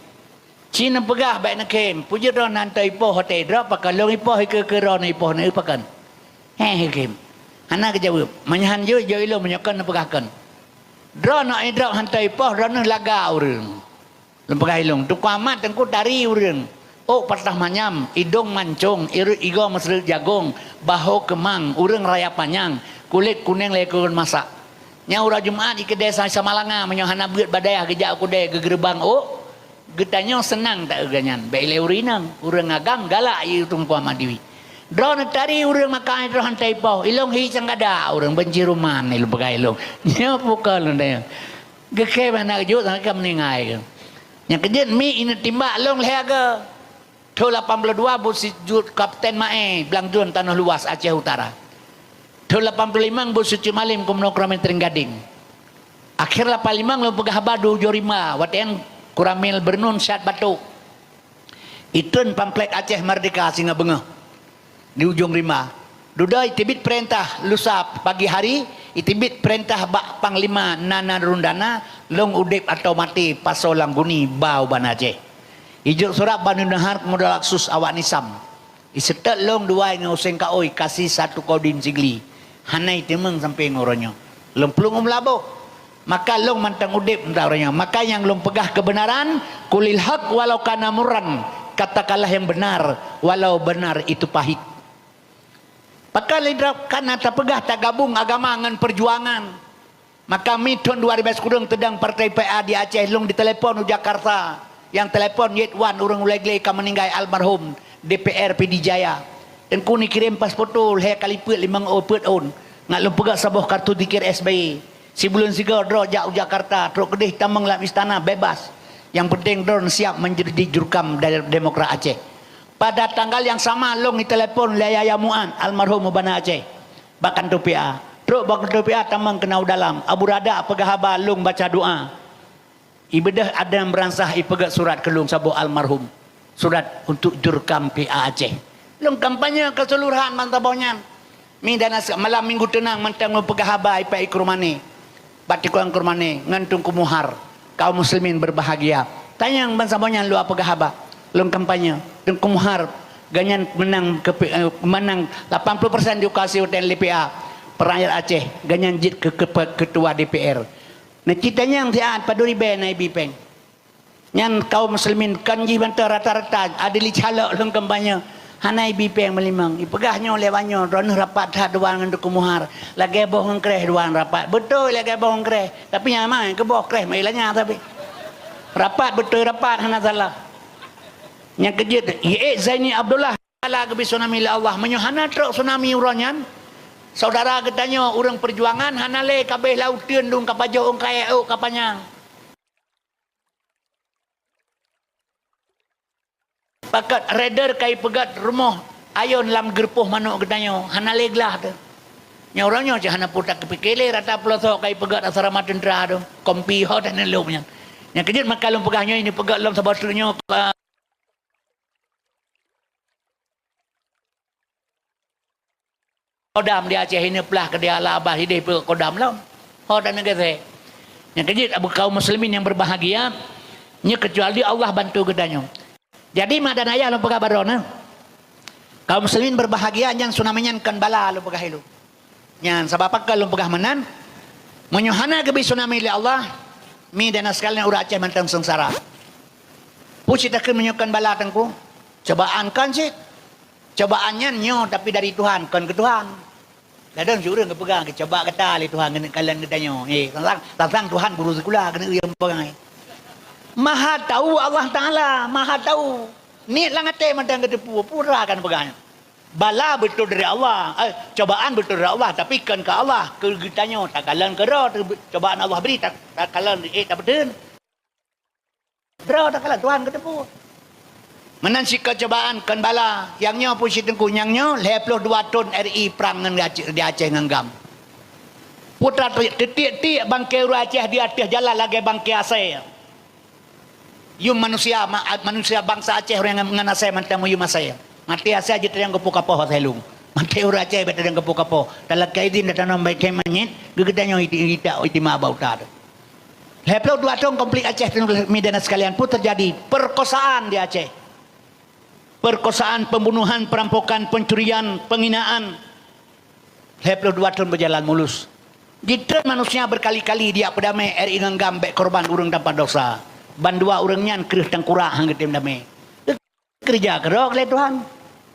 Ci neupeugah bèk neukhém, peue jeuet droeneuh hantom ipoh watèe idrop, pakon lôn ipoh ikeue-keue droeneuh ipoh neu pakon. Heh, geukhém. Hana geujaweueb. Meunyoe han jeuet, jaweueb ilôn meunyoe kon neupeugah kon. Droeneuh idrop hantom ipoh, droeneuh laga ureuëng. Lôn peugah ilôn, Teungku Amat Teungku tari ureuëng. Ôk patah manyam, idông mancông, ireuet igoe meuseureut jagông, bahô keumang, ureuëng raya panyang, kulét kunéng lé keureuen masak. Nyan uroe Jumat i keudè sa-, Samalanga, meunyoe hana beuet bak dayah geujak u keudè geugeureubang ôk, geutanyoe seunang taeu geuh nyan. Bék ilée ureuëng inong, ureuëng agam galak i Teungku Ahmad Diwi. Droeneuh tari ureuëng makai droe han taipoh, ilông hi cangkada ureuëng banci ruman ilông peugah ilông. Nyoe pukon lôn dayah. Geukheun hana geujok, sampai ka meuninggai keuh. Nyang keujeuet mi ineuk timbak lông lhée agoe. Thon lapan ploh dua buet sijut Kapten Mae, Blang Jun, Tanoh Luwas, Aceh Utara. Thon lapan ploh limong buet sijut Malim, Kumno Keuramin, Tering Gading. Akhé lapan limong lôn peugah haba di Ujong Rimba, watée nyan Kuramil Beurnun Syat Batok. Itreun pamflet Aceh Merdeka singoh beungoh di Ujong Rimba. Dudoe iteubiet peurintah lusa pagi hari, iteubiet peurintah bak Panglima Nana Rundana, lông udeb atawa maté pasoe lam guni ba u Banda Aceh. Ijok surat Bani Nahar keumudah laksus awak Nisam. Iseutôt lông dua ngon Huseng Kaoi, Kasi Satu Kodim Sigli. Hana iteumeung sampoe ngon uroe nyoe. Lông plueng u Meulaboh. Maka lông mantong udeb nibak uroe nyoe. Maka nyang lông peugah keubeunaran, qulil haq walau kana murran. Katakanlah yang benar, walau benar itu pahit. Pakon lé droe kana tapeugah tagabong agama ngon peujuangan. Maka mi thon dua ribèe sikureueng teudong Partai P A di Aceh, lông ditelepon u Jakarta. Nyang telepon Yet Wan, ureuëng Ulèe Glé ka meuninggai, almarhum, D P R Pidie Jaya. Teungku neukirém pas foto lhèe kali peuet limong ôn peuet ôn, ngat lôn peugah saboh kartu zikir S B Y. Sibuleuen sigoe droe jak u Jakarta, trok keudeh tamong lam istana, bebas. Nyang penting droe siap menjadi jurkam de-, Demokrat Aceh. Pada tanggal yang sama, lông ditelepon lé Yahya Mu'ad, almarhum u Banda Aceh. Bak kantô P A. Trok bak kantô P A tamong keunoe u dalam. Abu Rada peugah haba lông baca doa. Ibeudôh adan meuransah ipeugét surat keu lông saboh almarhum. Surat untuk jurkam P A Aceh. Lông kampanye keuseuluruhan ban saboh nyan. Mi dan as-, malam minggu teunang mantong lông peugah haba ipat i Krueng Mané. Bak tikong Krueng Mané ngon Teungku Muhar. Kaum muslimin berbahagia. Tanyong ban saboh nyan luwa peugah haba. Lông kampanye. Teungku Muhar, gobnyan meunang keu P-, eh, meunang lapan puluh persen diukasi watèe lé P A. Peurakyat Aceh, gobnyan jeuet keu, keu, ketua D P R. Na cit tanyong siat padum ribèe na ibi péng. Nyan kaum muslimin kon jih mantong rata-rata, adili calok lông kampanye. Hana ibi péng meulimong. Ipeugah nyoe lé nyoe, droeneuh rapat that dua ngon Teungku Muhar. Lagèe boh ngon kréh dua rapat. Beutôi lagèe boh ngon kréh. Tapi nyang ma keu boh kréh meuilanya tapi. Rapat beutôi rapat hana salah. Nyang keujeuet, Yee Zaini Abdullah. Bala geubri tsunami lé Allah. Meunyoe hana trok tsunami uroe nyan, syedara geutanyoe ureuëng peujuangan hana lé ka abéh lam uteuen dum ka pajoh ôn kayèe ôk ka panyang. Pakat raider ka ipeugét rumoh ayon lam geureupoh manok geutanyoe, hana lé glah teuh. Nyoe uroe nyoe cit hana peue takeupike lé, rata peulosok ka ipeugét asrama teuntra teuh, kompi ho teuh neulom nyan. Nyang keujeuet maka lôn peugah nyoe, ini peugét lom saboh teuk nyoe ka Kodam di Aceh ini plah keu di Allah Abah idéh peuet kodam lom. Ho dan neugeusék. Nyang keujeuet abu kaum muslimin yang berbahagia, nyoe kecuali Allah bantu geutanyoe. Jadi mak dan ayah lôn peugah baroe na. Kaum muslimin berbahagia nyan tsunami nyan kon bala lôn peugah ilôn. Nyan sabab pakon lôn peugah meunan. Meunyoe hana geubri tsunami lé Allah, mi dan sekalian ureuëng Aceh mantong seungsara. Peue cit takheun meunyoe kon bala teungku? Cobaan kon cit. Cobaan nyan nyoe tapi dari Tuhan, kon keu Tuhan. Ladôm si ureuëng geupeugah geucoba gata lé Tuhan keuneuk kalon geutanyoe. Eh, sang-sang, sang-sang Tuhan guru sikula keuneuk ureuëng peugah. Maha tahu Allah Taala, Maha tahu. Niet lam até mantong geuteupeue, pura kan peugah nyan. Bala beutôi dari Allah, eh, cobaan beutôi dari Allah, tapi kon keu Allah, keu geutanyoe takalon keudroe, cobaan Allah bri, ta-, takalon, eh, tapeuteun. Droe takalon Tuhan geuteupeue. Meunan sikeucobaan kon bala, nyang nyoe peue cit teungku, nyang nyoe lhèe ploh dua thon R I prang ngon Aceh, di Aceh ngon GAM. Putra te-, teutiek-tiek bangke ureuëng Aceh di ateueh jalan lagèe bangke asèe. Yum manusia, ma-, manusia bangsa Aceh ureuëng ngon asèe mantong meuyum asèe. Maté asèe jeuet tanyong keupeue kapoh asèe lông. Maté ureuëng Aceh bèk tanyong keupeue kapoh. Talakèe idin tatanom bèk kèe manyét, geutanyoe iti-, ita-, itima bak uta teuh. Lhèe ploh dua thon konflik Aceh, mi dan sekalian, peue teujadi? Perkosaan di Aceh. Perkosaan, pembunuhan, perampokan, pencurian, penghinaan. Lhèe ploh dua thon beujalan mulus. Jitreun manusia berkali-kali dijak peudamé R I ngon GAM bèk korban ureuëng tanpa dosa. Bandua ureuëng nyan kreueh tangkurak han geutem damé. Keureuja keudroe lé Tuhan.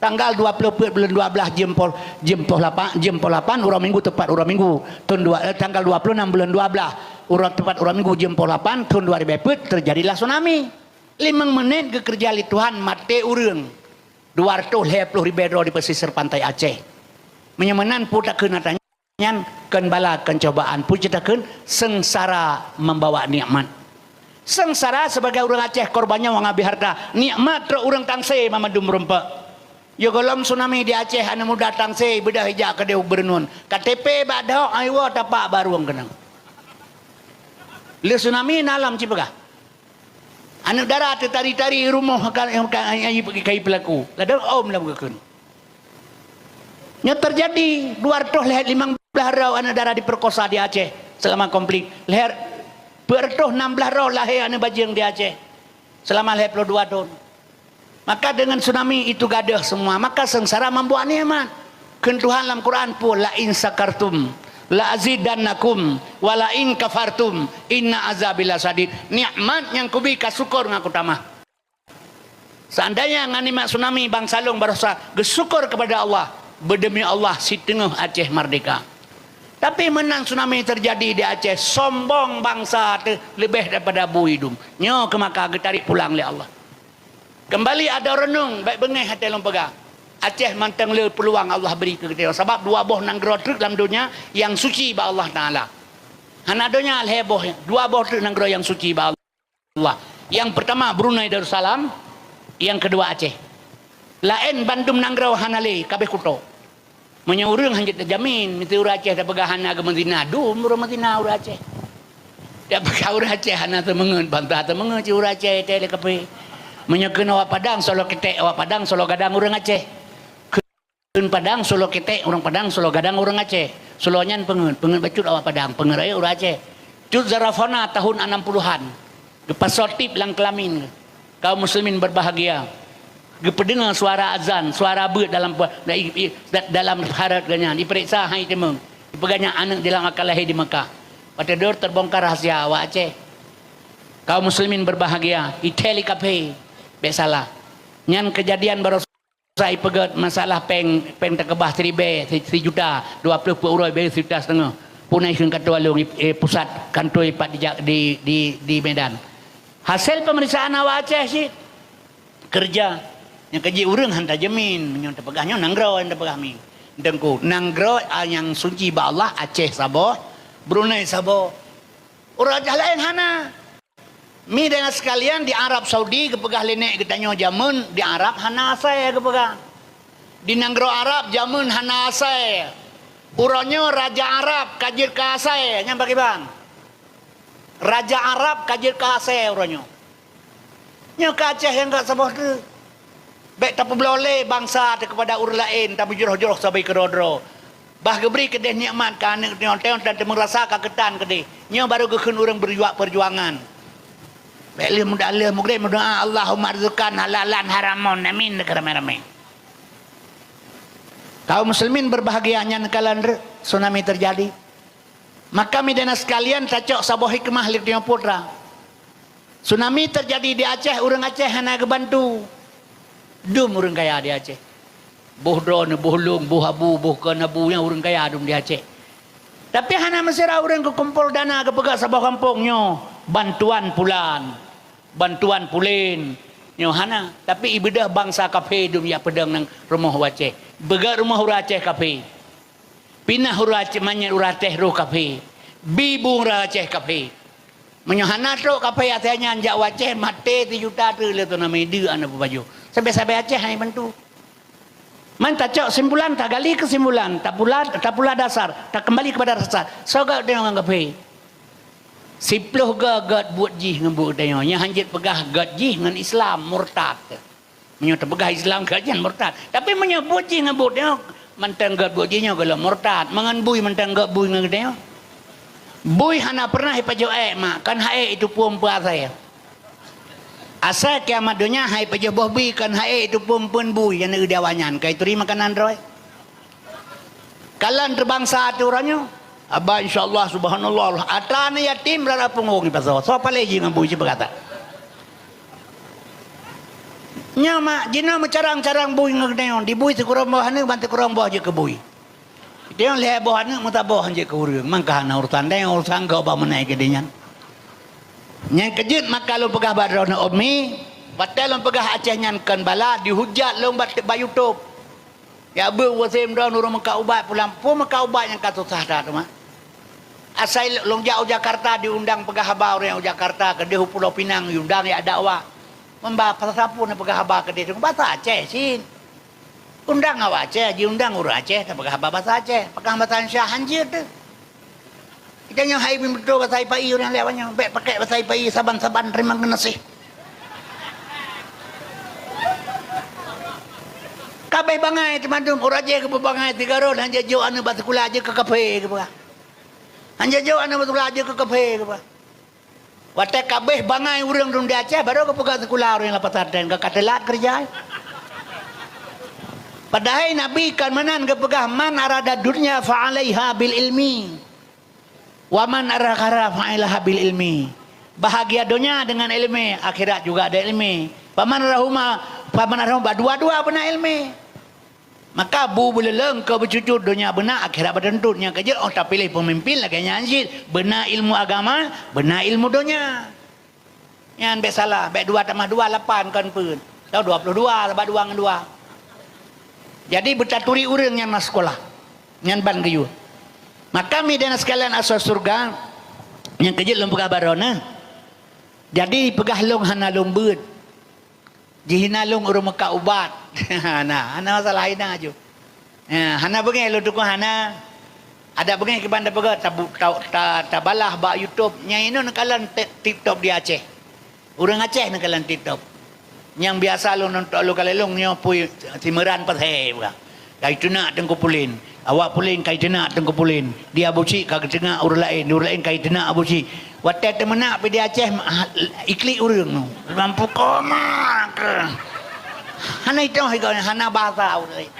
Tanggal dua ploh peuet buleuen dua blaih jeuem poh, jeuem poh lapan, jeuem poh lapan uroe Minggu teupat uroe Minggu. Thon dua, eh, tanggal dua ploh nam buleuen dua blaih, uroe teupat uroe Minggu jeuem poh lapan thon dua ribèe peuet teujadilah tsunami. Limong menit geukeureuja lé Tuhan maté ureueng. Dua reutôh lhèe ploh ribèe droe di pesisir pantai Aceh. Meunyoe meunan peue takheun atra nyan? Nyan kon bala, kon cobaan. Peue cit takheun? Seungsara membawa nikmat. Seungsara sibagai ureueng Aceh, korban nyawa ngon habéh hareuta. Nikmat trok ureueng tangse mandum rumpok. Yo gohlom tsunami di Aceh, aneuk muda tangse beudôh ijak keudéh u Beureunuen. K T P bak dok, ai woe tapak barong keunong. Lheueh tsunami na lom cipeugah. Aneuk dara teutari-tari rumoh ka, ka, ka, ka, ka peulaku. Ladôm ôm lam geukheun. Nyoe teujadi dua reutôh lhèe limong blaih droe aneuk dara diperkosa di Aceh selama konflik. Lhèe peuet reutôh nam blaih droe lahé aneuk bajeueng di Aceh selama lhèe ploh dua thon. Maka dengan tsunami itu gadôh semua. Maka seungsara membawa nikmat. Kheun Tuhan lam Quran peue, "La in syakartum la azidannakum wa la in kafartum inna azabi lasyadid." Nikmat nyang kubi ka syukur ngon kutamah. Seandainya ngon nikmat tsunami bansa lôn barosa geusyukur kepada Allah, beudemi Allah siteungoh Aceh merdeka. Tapi meunan tsunami teujadi di Aceh, sombong bansa teuh leubeh daripada bui dum. Nyoe keu maka geutarék pulang lé Allah. Keumbali adoe reunong, bèk beungéh até lôn peugah. Aceh mantong le peuluang Allah bri keu geutanyoe, sabab dua boh nanggroe treuk lam donya nyang suci bak Allah Taala. Hana donya lhèe boh, dua boh treuk nanggroe nyang suci bak Allah. Nyang peurtama Brunei Darussalam, nyang keudua Aceh. Laén bandum nanggroe hana lé, ka abéh kuto. Meunyoe ureueng hanjeuet teujamin, meusti ureueng Aceh tapeugah hana geumeuzina, dum ureueng meuzina ureueng Aceh. Tapeugah ureueng Aceh hana teumeungeut, banta teumeungeut cit ureueng Aceh, teuh lé kaphé. Meunyoe kheun awak Padang, soloe ketek awak Padang, soloe gadang ureueng Aceh. Kheun Padang, soloe ketek ureueng Padang, soloe gadang ureueng Aceh. Soloe nyan peungeut, peungeut bacut awak Padang, peungeut rayeuk ureueng Aceh. Cut Zarafana tahun anam puluhan. Geupasoe tip lam keulamin. Kaum muslimin berbahagia. Geupeudeungoe suara azan, suara beuet dalam pe-, da-, i-, i-, da-, dalam hareuet geuh nyan. Ipeuriksa hai teumeung. Ipeugah nyan aneuk di lam akan lahé di Mekah. Watèe dor teubongkar rahasia awak Aceh. Kaum muslimin berbahagia. Ithèe lé kaphé. Bèk salah. Nyan keujadian baroe Sa ipeugèt masalah péng, péng teukeubah siribèe, si, sijuta, dua ploh peuet uroe bèe sijuta siteungoh. Puna ikheun kantor along, eh, pusat kantor ipat di, di, di, di Medan. Hasil pemeriksaan awak Aceh cit keureuja. Nyang keujih ureueng han tajamin, meunyoe tapeugah nyoe nanggroe nyang tapeugah mi. Teungku, nanggroe, ah, nyang suci bak Allah, Aceh saboh, Brunei saboh. Ureueng Aceh laén hana. Mi dan sekalian, di Arab Saudi geupeugah lé nèk geutanyoe jameun di Arab hana asai geupeugah. Di nanggroe Arab jameun hana asai. Uroe nyoe raja Arab ka jeuet keu asai, nyan pakriban. Raja Arab ka jeuet keu asai uroe nyoe. Nyoe keu Aceh nyang ka saboh teuh. Bèk tapeubloe lé bansa teuh keupada ureueng laén, tameujroh-jroh sabe keudroe-droe. Bah geubri keudéh nikmat keu aneuk nyoe, teuh dan teumeurasa ka keutan keudéh. Nyoe barô geukheun ureueng beurjuang peujuangan. Bèk lheueh muda-, lheueh mugreb meudoa, "Allahumma rzuqan halalan haramon, amin," keu ramé-ramé. Kaum muslimin berbahagia, nyan kalon tsunami teujadi. Maka mi dan sekalian, tacok saboh hikmah lé tanyoe putra. Tsunami teujadi di Aceh, ureueng Aceh hana geubantu. Dum ureueng kaya di Aceh. Boh droeneuh, boh lôn, boh abu, boh kon abu, nyang ureueng kaya dum di Aceh. Tapi hana meusira ureueng geukumpol dana geupeugah saboh gampông nyoe, bantuan pulan, bantuan pulen. Nyoe hana. Tapi ibeudôh bansa kaphé dum jak peudong nang rumoh u Aceh. Beugèt rumoh ureueng Aceh kaphé. Pinah ureueng Aceh, manyét ureueng Aceh roh kaphé. Bi bu ureueng Aceh kaphé. Meunyoe hana trok kaphé asai nyan jak u Aceh, maté sijuta treuk lé tsunami, deuek hana peubajoh. Sabe-sabe Aceh hana bantu. Man tacok simpulan, tagali keusimpulan, tapula, tapula dasar, takeumbali keupada dasar. Soe gèt tanyoe ngon kaphé? Siploh goe gèt buet jih ngon buet tanyoe. Nyan hanjeuet peugah gèt jih ngon Islam, murtad. Meunyoe teupeugah Islam, geutanyoe murtad. Tapi meunyoe buet jih ngon buet nyoe, mantong gèt buet jih nyoe gohlom murtad. Meungon bui mantong gèt bui ngon geutanyoe. Bui hana peureunah ipajoh èk mak, kon han èk itupeue peue asai. Asai kiamat donya han ipajoh boh bui, kon han èk itupeue peue bui, nyang neueu di awaknyan, ka ituri makanan droe. Kalon teuh bansa teuh uroe nyoe. Aba, insya Allah, subhanallah. Atra aneuk yatim rara punggong ipasoe. Soe paleng jih ngon bui sipeugata. Nyoe mak, jinoe meucarang-carang bui ngon geutanyoe, dibui sikureueng boh aneuk ban sikureueng boh jeuet keu bui. Geutanyoe lhèe boh aneuk meusaboh jeuet keu ureueng, mangka hana urusan tanyoe, urusan gob bak meunan keudeh nyan. Nyang keujeuet maka lôn peugah bak droeneuh, Umi, watèe lôn peugah Aceh nyan kon bala, dihujat lôn bak, bak YouTube. Jak beuet u Wasim droen ureueng meukat ubat pulang. Peue meukat ubat nyang ka susah that teuma? Asai lôn jak u Jakarta diundang peugah haba ureueng u Jakarta, keudeh u Pulo Pinang diundang jak dakwah. Meuba pasal sapeue neupeugah haba keudeh deungon basa Aceh cit. Undang awak Aceh, jiundang ureueng Aceh tapeugah haba basa Aceh. Pakon basa Indonesia hanjeuet teuh. Geutanyoe hai bin beutôi basa Ipai ureueng lhèe awak nyoe. Bèk pakèk basa Ipai saban-saban teurimong geunaséh. Ka abéh bangai teumandum, ureueng Aceh geupeubangai sigoe lôn, han jijok aneuk bak sikula jeuet keu kafé geupeugah. Han jijok aneuk bak sikula jeuet keu kafé geupeugah. Watèe ka abéh bangai ureueng dum di Aceh, barô geupeugah sikula ureueng lam pesantren, ka teulat keureuja. Padahai Nabi kon meunan geupeugah, "Man arada dunya fa alaiha bil ilmi." Wa man arada akhirata fa alaiha bil ilmi. Bahagia donya dengan ilmu, akhirat juga ada ilmu. Faman aradahuma, faman aradahuma, dua-dua beuna ilmu. Maka bu beuleuleung keu beucucut donya beuna, akhirat beutuntut. Nyang keujeuet 'oh tapiléh peumimpin lagèe nyan cit, beuna ilmu agama, beuna ilmu donya. Nyan bèk salah, bèk dua tamah dua lapan kon peuet. Tau dua puluh dua, sabab dua ngon dua. Jadi beutaturi ureueng nyang na sikolah. Nyan ban geuyue. Maka mi dan sekalian asoe syeuruga, nyang keujeuet lôn peugah baroe na. Jadi peugah lôn hana lôn beuet. Jihina lôn ureueng meukat ubat. Hana, hana masalah hina aju. Ha, hana beungèh lôn tukang hana. Adak beungèh kiban tapeugah tabu-, ta-, ta-, tabalah bak YouTube. Nyang inoe neukalon ti-, TikTok di Aceh. Ureueng Aceh neukalon TikTok. Nyang biasa lôn nonton lôn kalon lôn nyoe pui Simeuran Pasè bukan. Kai teunak Teungku Pulin. Awak Pulin kai teunak Teungku Pulin. Di Abusyik ka geuteunak ureueng laén, ureueng laén kai teunak Abusyik. Watèe teumeunak pi di Aceh, ha, iklik ureueng tu. Lam pukoe ma ke. Hana itoh iko, hana basa ureueng laén.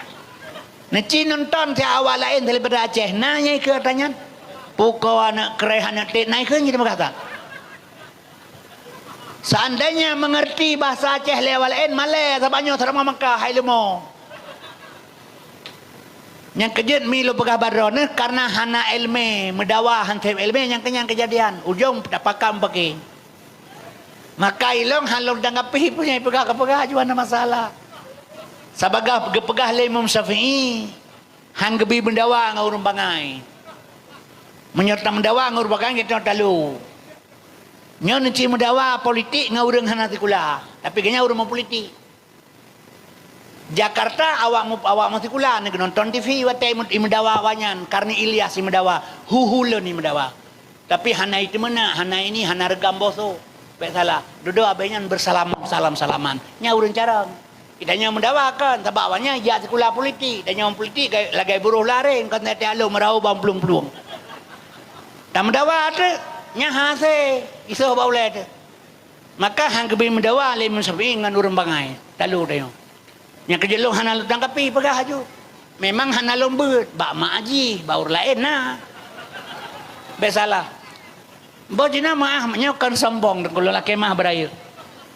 Neuci nonton si awak laén daripada Aceh. Na nyang ikheun ata nyan. Pukoe aneuk kreh aneuk tet na ikheun gitu meukasan. Seandainya mengerti bahasa Aceh lé awak laén, malèe saban nyoe seurama Mekah hai leumo. Nyang keujeuet mi lôn peugah bak droeneuh, karena hana ilmu, meudawa han sép ilmu, nyang keu nyan keujadian. Ujong tapakam paké. Maka ilong han lôn tanggapi peue nyang peugah ka peugah aju hana masalah. Sabagai geupeugah lé Imam Syafi'i, han geubi meudawa ngon ureueng bangai. Meunyoe tameudawa ngon ureueng bangai, geutanyoe talu. Nyoe neuci meudawa politik ngon ureueng hana sikula, tapi geuhnyan ureueng meupolitik. Jakarta awak mu-, awak meusikula ni geunonton T V watèe imeu-, imeudawa awaknyan, Karni Ilyas imeudawa, hu-hu lôn imeudawa. Tapi hana iteumeunak, hana ini, hana reugam boso. Bèk salah. Dudoe abéh nyan beursalam, salam-salaman. Nyan ureueng carông. Geutanyoe meudawa kon, sabab awaknyan jak sikula politik. Tanyoe politik ga-, lagèe buroh lareng, kon teualông meurau bang plueng-plueng. Tameudawa teuk, nyan hase, isoh bak ulèe teuk. Maka han geubi meudawa lé Imam Syafi'i ngon ureueng bangai. Talu tanyoe. Nyang keujeuet lôn hana lôn tanggapi peugah aju. Memang hana lôn beuet, bak mak jih, bak ureueng laén na. Bèk salah. Boh jinoe meu'ah, nyoe kon sombong, Teungku, lôn lakèe meu'ah beurayeuk.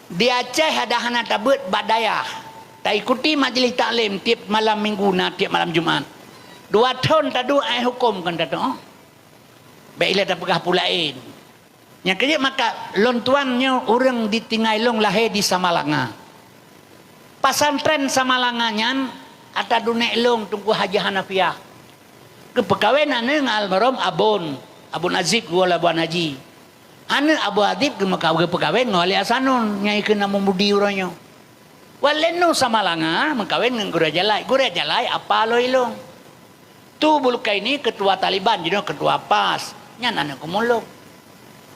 Di Aceh adak hana tabeuet bak dayah. Taikuti majlis taklim tiep malam minggu na, tiep malam Jumat. Dua thon taduek ai hukôm kon tatu'oh. Bèk ilèe tapeugah peue laén. Nyang keujeuet maka lôn tuan nyoe ureueng ditinggai lôn lahé di Samalanga. Pasantren Samalanga nyan ata dunek lôn Teungku Haji Hanafiah. Geupeukawen aneuk ngon almarhum Abon, Abon Azib geuwoe lé Abon Haji. Aneuk Abon Azib geumeuka-, geupeukawen ngon Wali Hasanun nyang ikheun na Mumudi uroe nyoe. Wali Hasanun Samalanga meukawen ngon Gurèe Jalai. Gurèe Jalai apa lôn ilôn. Tu Bulukaini ketua Taliban, jinoe ketua pas. Nyan aneuk keumulông.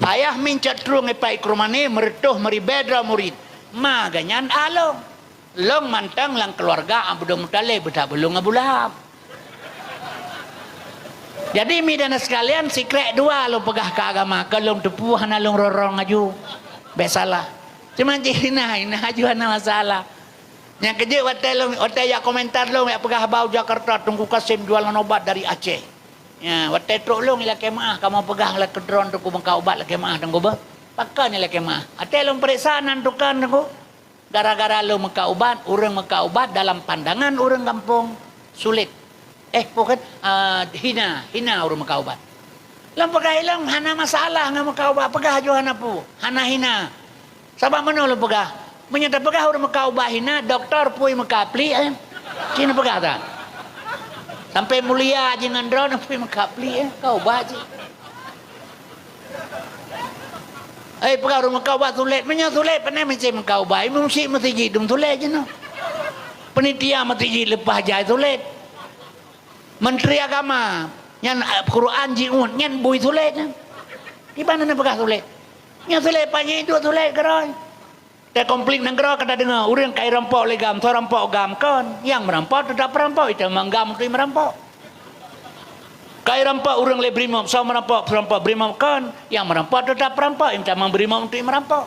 Ayah mincot trueng ipai Krumani meureutoh meuribèe droe murit. Ma geuh nyan alông. Lông mantong lam keuluwarga Abdul Muthalib beutabeulông Abu Lahab. Jadi, mi dan sekalian, sikrek dua lôn peugah keu agama, keu lôn teupeu hana lôn rorong aju. Bèk salah. Cuma jih hina, hina aju hana masalah. Nyang keujeuet watèe lôn, watèe jak komentar lôn, jak peugah haba u Jakarta, Teungku Kasim jualan obat dari Aceh. Ya, watèe trok lôn ilakèe meu'ah, kamoe peugah lé keudroe Teungku meukat ubat lakèe meu'ah Teungku beuh. Pakon ilakèe meu'ah? Watèe lôn peuriksa nan tukang Teungku. Gara-gara lôn meukat ubat, ureuëng meukat ubat dalam pandangan ureuëng gampông sulet. Eh, bukan, ah, hina, hina ureuëng meukat ubat. Lôn peugah ilong hana masalah ngon meukat ubat, peugah aju hana peue, hana hina. Sabab meunoe lôn peugah, meunyoe tapeugah ureuëng meukat ubat hina, dokto pui meukat plik, eh. Cina peugah ta. Sampai mulia jih ngon droe, pui meukat plik, eh, ka ubat jih. Eh, peugah ureuëng meukat ubat sulet, meunyoe sulet, pane meusti meukat ubat, imum syik meusti jidum sulet jinoe. Penitia meusti jileupah jai sulet. Menteri Agama, nyan, eh, Quran jiuet, nyan bui sulet nyan. Di mana na peugah sulet? Nyan sulet, panyang iduek sulet keuroi. Teuh konflik nanggroe ka tadeungoe, ureuëng ka irampok lé GAM, soe rampok GAM kon. Nyang meurampok teutap peurampok, itamong GAM untuk meurampok. Ka irampok ureuëng lé BRIMOB, soe meurampok, peurampok BRIMOB kon. Nyang meurampok teutap peurampok, itamong BRIMOB untuk meurampok.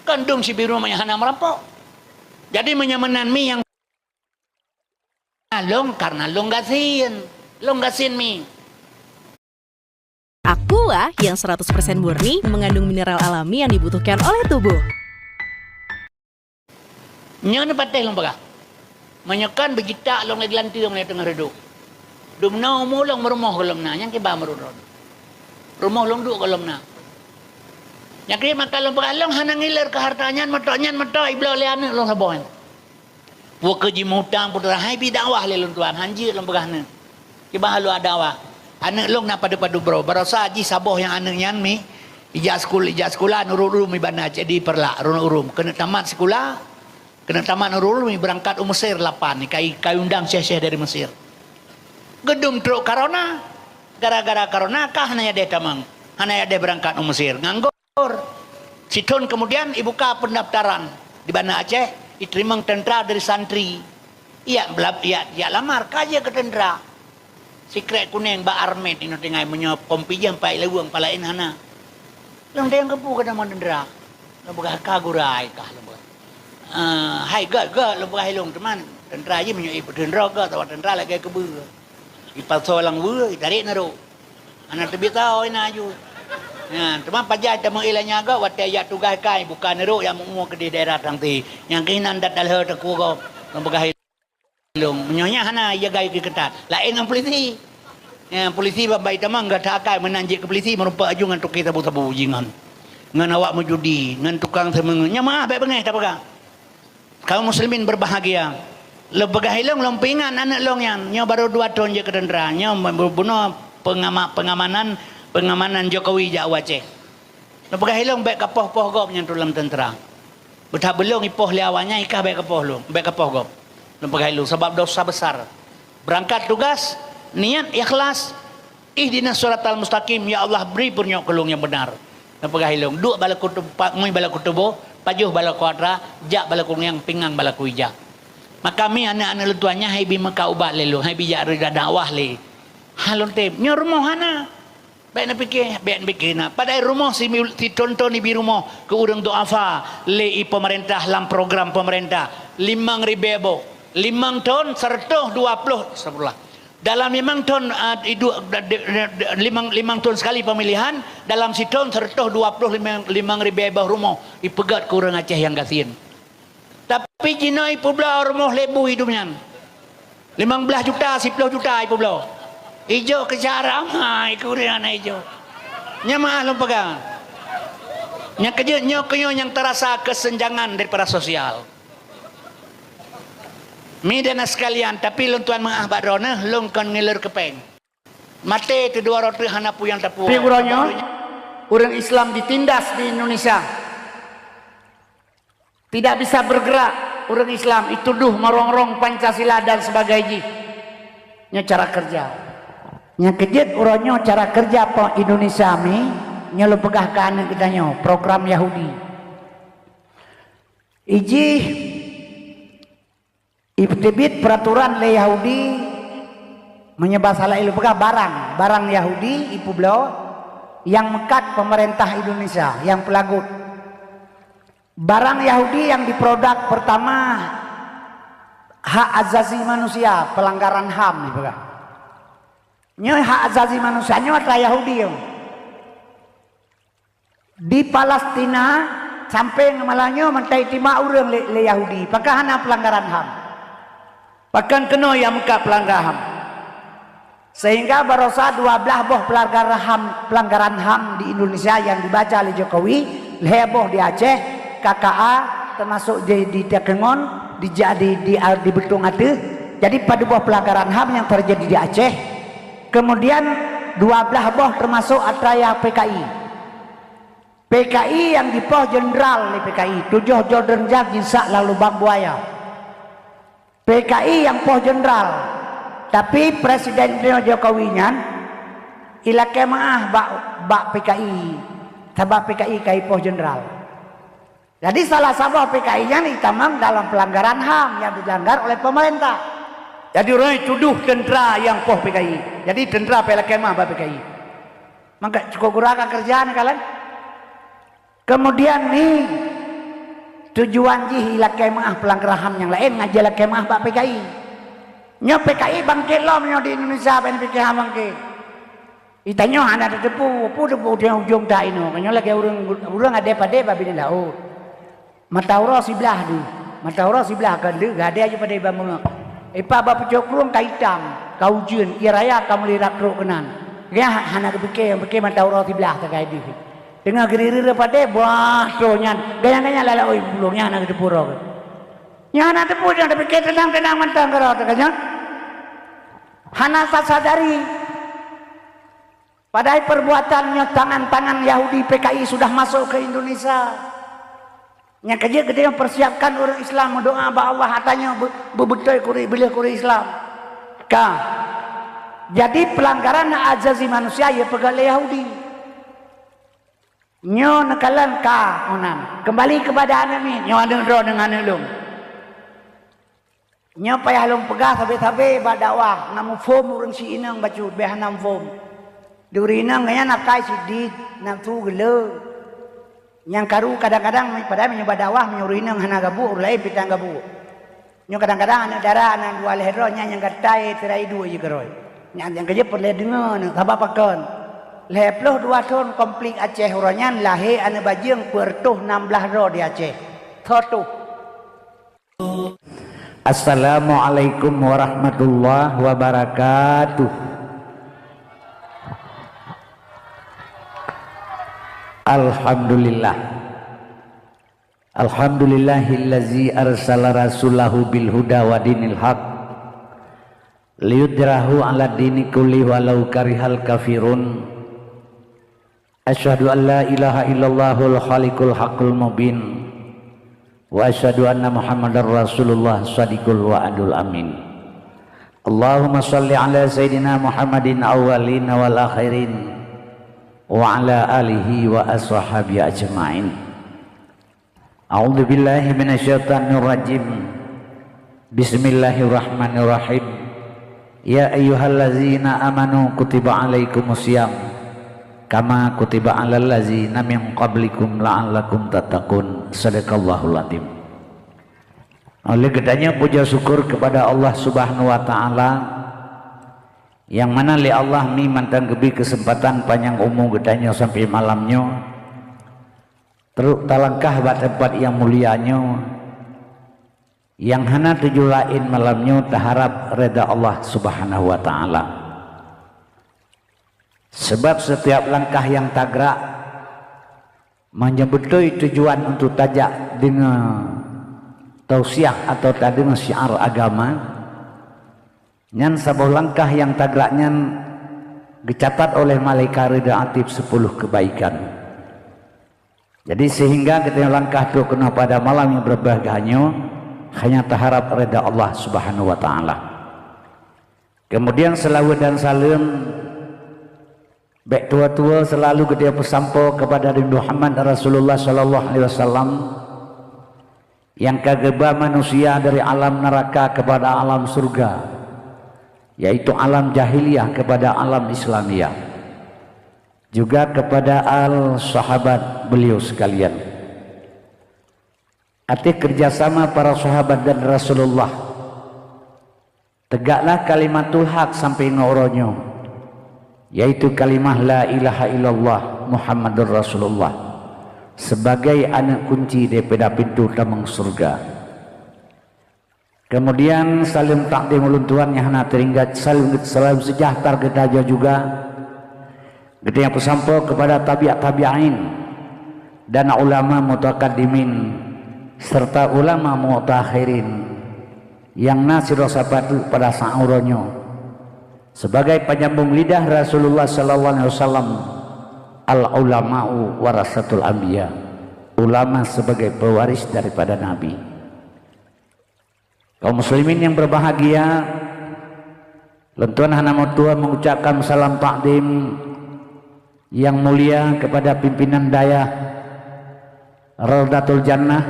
Kon dum si BRIMOB nyang hana meurampok. Jadi meunyoe meunan mi nyang lôn karena lôn gasien. Lôn gasien mi. Aqua yang seratus persen murni mengandung mineral alami yang dibutuhkan oleh tubuh. Nyoe neupatéh lôn peugah. Meunyoe kon beujitak lôn lé di lanteue meunyoe teungoh reudok. Dumnoe umu lôn meurumoh gohlom na, nyang kiban meurudon. Rumoh lôn duek gohlom na. Nyang keu maka lôn peugah lôn hana ngiler keu harta nyan, meutok nyan meutok ibloe lé aneuëk lôn saboh nyan. Peu kheueh jimeuutang peue teuma hai bi dakwah lé lôn tuan, hanjeuet lôn peugah nyoe. Kiban halo dakwah. Aneuëk lôn na padub-padub droe, barosa jih saboh nyang aneuëk nyan mi ijak sekolah, ijak sekolah nurot ureuëng mi banda cék di Peureulak, nurot ureuëng keuneuk tamat sekolah, keuneuk tamat nurot ureuëng mi beurangkat u Mesir lapan, kai, kai undang syeh-syeh dari Mesir. Geudum trok corona, gara-gara corona ka hana yadeh tamong, hana yadeh beurangkat u Mesir, nganggur. Sithon keumudian ibuka peundaftaran di Banda Aceh, iteurimong teuntra dari santri. Ijak bela-, ijak, ijak lamar, ka jeuet keu teuntra. Sikrek kuneng bak armet inoe tinggai meunyoe kompijah pai leweng palaén hana. Lôn deng keupeue keu tamong teuntra. Lôn peugah ka gura ai kah lôn peugah. Eh, hai gét, gét lôn peugah ilong teuma teuntra jih meunyoe ipeuteuntra gét atawa teuntra lagée keubeue. Ipasoe lam weue, itarek neurok. Hana teubiet sahoe na aju. Nyan, teuma pajan tameuiéla nyan gét watée jak tugaih kai buka neurok nyang meu-umu keudeh daerah tangti. Nyang keunan dat dalhe teungku gob. Lôn peugah ilong. Meunyoe nyan hana ijagai keu keutat. Laén ngon polisi. Nyan, polisi ban bai tamong gata akai meunan jeuet keu polisi meurumpok aju ngon tukang sabu-sabu jih ngon. Ngon awak meujudi, ngon tukang seumeungeut. Nyan meuah bék beungéh tapeugah. Kaum muslimin berbahagia. Lôn peugah ilong lôn peuingat aneuëk lôn nyan, nyoe barô dua thon jeuet keu teuntra, nyoe bunoe pengama-, pengamanan, pengamanan Jokowi jak u Aceh. Lôn peugah ilong bék kapoh-poh gob nyan tu lam teuntra. Beuthat beulong ipoh lé awaknyan ikah bék kapoh lôn, bék kapoh gob. Lôn peugah ilong sabab dosa besar. Beurangkat tugas, niat ikhlas, Ihdinas siratal mustaqim, ya Allah, bri peurunyok keu lôn nyang beunar. Neupeugah ilong, duek balaku teumpat, ngui balaku tuboh, pajoh balaku atra, jak balaku nyang pingang balaku ija. Maka mi aneuëk-aneuëk lôn tuan nyan hai bi meukat ubat lé lôn, hai bi jak rida dakwah lé. Ha lôn tem, nyoe rumoh hana. Bék neupike, bék neupike na. Padahai rumoh si, si thon-thon ibi rumoh keu ureuëng duafa lé i pemerintah lam program pemerintah. Limong ribée boh. Limong thon, seratus dua puluh, astagfirullah. Dalam limong thon, ah, iduek, da-, de-, de-, de-, limong, limong thon sekali pemilihan, dalam sithon seratus dua puluh limong, limong ribée boh rumoh ipeugét keu ureuëng Aceh nyang gasien. Tapi jinoe ipeubloe rumoh lé bu idum nyan. Limong blaih juta, siploh juta ipeubloe. Ijo keu cara amai keu ureuëng hana ijo. Nyan meuah lôn peugah. Nyang keujeuet nyoe keu nyoe nyang teurasa kesenjangan daripada sosial. Mi dan sekalian, tapi lôn tuan meuah bak droeneuh, lôn kon ngiler keupeng. Maté teudua roh teuh hana peue nyang tapuwoe. Tapi uroe nyoe, ureuëng Islam ditindas di Indonesia. Tidak bisa bergerak ureuëng Islam, ituduh meurong-rong Pancasila dan sebagainya. Nyoe cara kerja. Nyang keujeuet uroe nyoe cara kerja pe Indonesia mi, nyoe lôn peugah keu aneuëk geutanyoe, program Yahudi. Ijih ipeuteubiet peuraturan lé Yahudi, meunyoe basa laén lôn peugah barang, barang Yahudi ipeubloe nyang meukat pemerintah Indonesia, nyang peulagot. Barang Yahudi nyang diproduk pertama hak azazi manusia, pelanggaran ham ipeugah. Nyoe hak azazi manusia nyoe atra Yahudi nyoe. Di Palestina, Sampai malam nyoe mantong ijitimak ureuëng lé, lé Yahudi, pakon hana peulanggaran HAM. Pakon keunoe nyang meukat peulanggaran HAM. Sehingga barosa dua belas boh peulanggaran HAM, peulanggaran HAM di Indonesia nyang dibaca lé Jokowi, lhée boh di Aceh, K K A, teumasok di, di Takengon, di, di, di, di Beutong Ateueh. Jadi padub boh peulanggaran HAM nyang teujadi di Aceh. Kemudian dua belas boh teumasok atra nyang P K I. P K I nyang jipoh jeundral lé P K I, tujoh droe jeundral jisak lam lubang buaya. P K I nyang poh jeundral, tapi Presiden Jokowi nyan ilakée meuáh bak, bak P K I, sabab P K I ka ipoh jeundral. Jadi salah saboh P K I nyan itamong dalam peulanggaran HAM nyang dilanggar oleh pemerintah. Jadi ureuëng tudoh teuntra nyang poh P K I. Jadi teuntra pih lakée meuáh bak P K I. Maka cukôp gura ka keureuja neukalon. Keumudian ni tujuan jih ilakée meuáh peulanggaran HAM nyang laén ngon jilakée meuáh bak P K I. Nyoe P K I bangkét lom nyoe di Indonesia ban P K H bangkét. Itanyoe hana tateupeue, peue teupeu ujong that inoe. Nyoe lagée ureuëng, ureuëng adé padé bak binéh laôt. Mata uroe siblah deuh, mata uroe siblah kon deuh, gadée aju padé bak meungok. Ipa bak pucôk krueng ka itam, ka ujeuen, ie raya ka mulai rab trok keunan. Gaya hana geupike, nyang pike mata uroe siblah sagai deuh. Teungoh geurireue padé, bah troh nyan, gaya-gaya lalak oi pulo nyan hana geuteupeue uroe. Nyan hana teupeue nyan, tapike teunang-teunang mantong keudroe teuka nyan. Hana tasadari. Padahai perbuatan nyoe tangan-tangan Yahudi P K I sudah masuk ke Indonesia. Nyang keujeuet geutanyoe persiapkan ureuëng Islam meudoá bak Allah, atra nyoe beu-, beubeutôi keu ureuëng, beuleueh keu ureuëng Islam. Ka. Jadi peulanggaran hak azazi manusia nyang peugah lé Yahudi. Nyoe neukalon ka onan. Keumbali keupada aneuk miet, nyoe aneuk droe deungon aneuk lôn. Nyoe payah lôn peugah sabe-sabe bak dakwah, na muphom ureuëng si inong bacut, beh hana muphom. Di ureuëng inong nyan akai sidit, nafeusu geuleu. Nyang karu kadang-kadang, padahai meunyoe bak dakwah, meunyoe ureuëng inong hana gabuek, ureuëng laén pih tan gabuek. Nyoe kadang-kadang aneuk dara, aneuk dua lhée droe, nyan nyang gatai teurai duek jih keudroe. Nyan nyang keujeuet peureulée deungoe, sabab pakon? Lhée ploh dua thon konflik Aceh uroe nyan lahé aneuk bajeueng peuet reutôh nam blaih droe di Aceh. Soe tuh? Assalamualaikum warahmatullahi wabarakatuh. Alhamdulillah. Alhamdulillahillazi arsala rasulahu bil huda wa dinil haq liyudhhirahu ala dini kulli walau karihal kafirun. Asyhadu an la ilaha illallahul khaliqul haqqul mubin. Wa asyhadu anna Muhammadar Rasulullah shadiqul wa'dul amin. Allahumma shalli ala sayyidina Muhammadin awwalin wal akhirin wa ala alihi wa ashabihi ajmain. A'udzubillahi minasyaitonirrajim. Bismillahirrahmanirrahim. Ya ayyuhallazina amanu kutiba alaikumus siyam kama kutiba alal ladzina min qablikum la'allakum tattaqun. Sadaqallahul adzim. Oleh geutanyoe puja syukur kepada Allah Subhanahu wa taala, nyang mana lé Allah mi mantong geubri keuseumpatan panyang umu geutanyoe sampai malam nyoe. Trok talangkah bak teumpat nyang mulia nyoe, nyang hana tujuan laén malam nyoe taharab reda Allah Subhanahu wa taala. Sebab setiap langkah nyang tagrak, meunyoe beutôi tujuan untuk tajak deungoe tausiah atau tadeungoe syiar agama, nyan saboh langkah nyang tagrak nyan geucatat oleh malaikat reda atib sepuluh kebaikan. Jadi sehingga geutanyoe langkah trok keunoe pada malam nyang berbahagia nyoe hanya taharab reda Allah Subhanahu wa taala. Kemudian selawat dan salam bèk tuwoe-tuwoe selalu geutanyoe peusampoe kepada Nabi Muhammad Rasulullah sallallahu alaihi wasallam nyang ka geuba manusia dari alam neraka kepada alam surga, yaitu alam jahiliyah kepada alam Islamiyah. Juga kepada al sahabat beliau sekalian. Ateueh kerjasama para sahabat dan Rasulullah, tegaklah kalimatul haq sampai ngon uroe nyoe, yaitu kalimah la ilaha illallah Muhammadur Rasulullah. sebagai aneuk kunci daripada pintoe tamong syeuruga. Kemudian saleuem takdim ulôn tuan nyang hana teuingat, saleuem, saleuem seujahtera geutanyoe juga, geutanyoe peusampoe kepada tabi'ut tabi'in dan ulama mutakaddimin serta ulama mutakhirin nyang na sidroe sapeue pada saat uroe nyoe. Sebagai penyambung lidah Rasulullah sallallahu alaihi wasallam, al ulama'u warasatul anbiya. Ulama sebagai pewaris daripada nabi. Kaum muslimin yang berbahagia, lôn tuan hana meutuah mengucapkan salam takdim yang mulia kepada pimpinan dayah Raudatul Jannah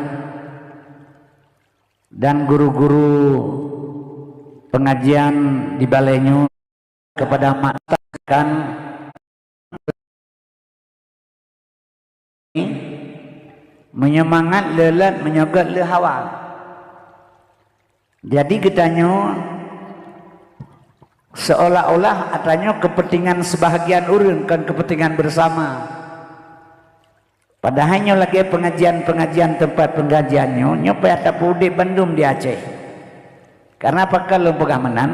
dan guru-guru pengajian di balai nyoe, kepada mak kan meunyoe mangat le leuet, meunyoe gét le hawa. Jadi geutanyoe seolah-olah atanyoe kepentingan sebahagian ureuëng, kon kepentingan bersama. Padahai nyoe lagée pengajian-pengajian, tempat pengajian nyoe, nyoe payah tapeuudeb bandum di Aceh. Karena pakon lôn peugah meunan?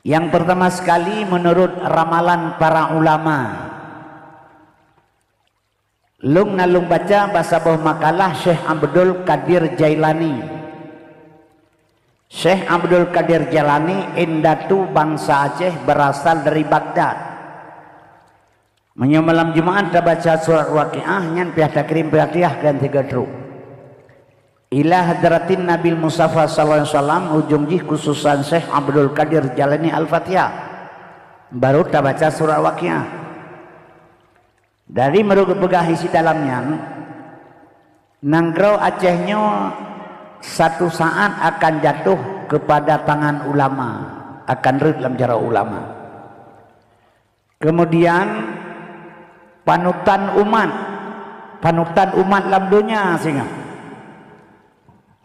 Yang pertama sekali, menurut ramalan para ulama, lôn na lôn baca bak saboh makalah Syekh Abdul Qadir Jailani. Syekh Abdul Qadir Jailani indatu bansa Aceh, berasal dari Baghdad. Meunyoe malam Jumaat tabaca surat Waqiah, nyan payah takirém Fatihah keu sigoe trok. Ila hadratin Nabil Mustafa sallallahu alaihi wasallam, ujong jih khususan Syekh Abdul Qadir Jailani Al-Fatihah. Baru tabaca surat Waqiah. Dari meureugu peugah isi dalam nyan, nanggroe Aceh nyoe satu saat akan jatuh kepada tangan ulama, akan rhot lam jaroe ulama. Kemudian panutan umat, panutan umat lam donya singoh.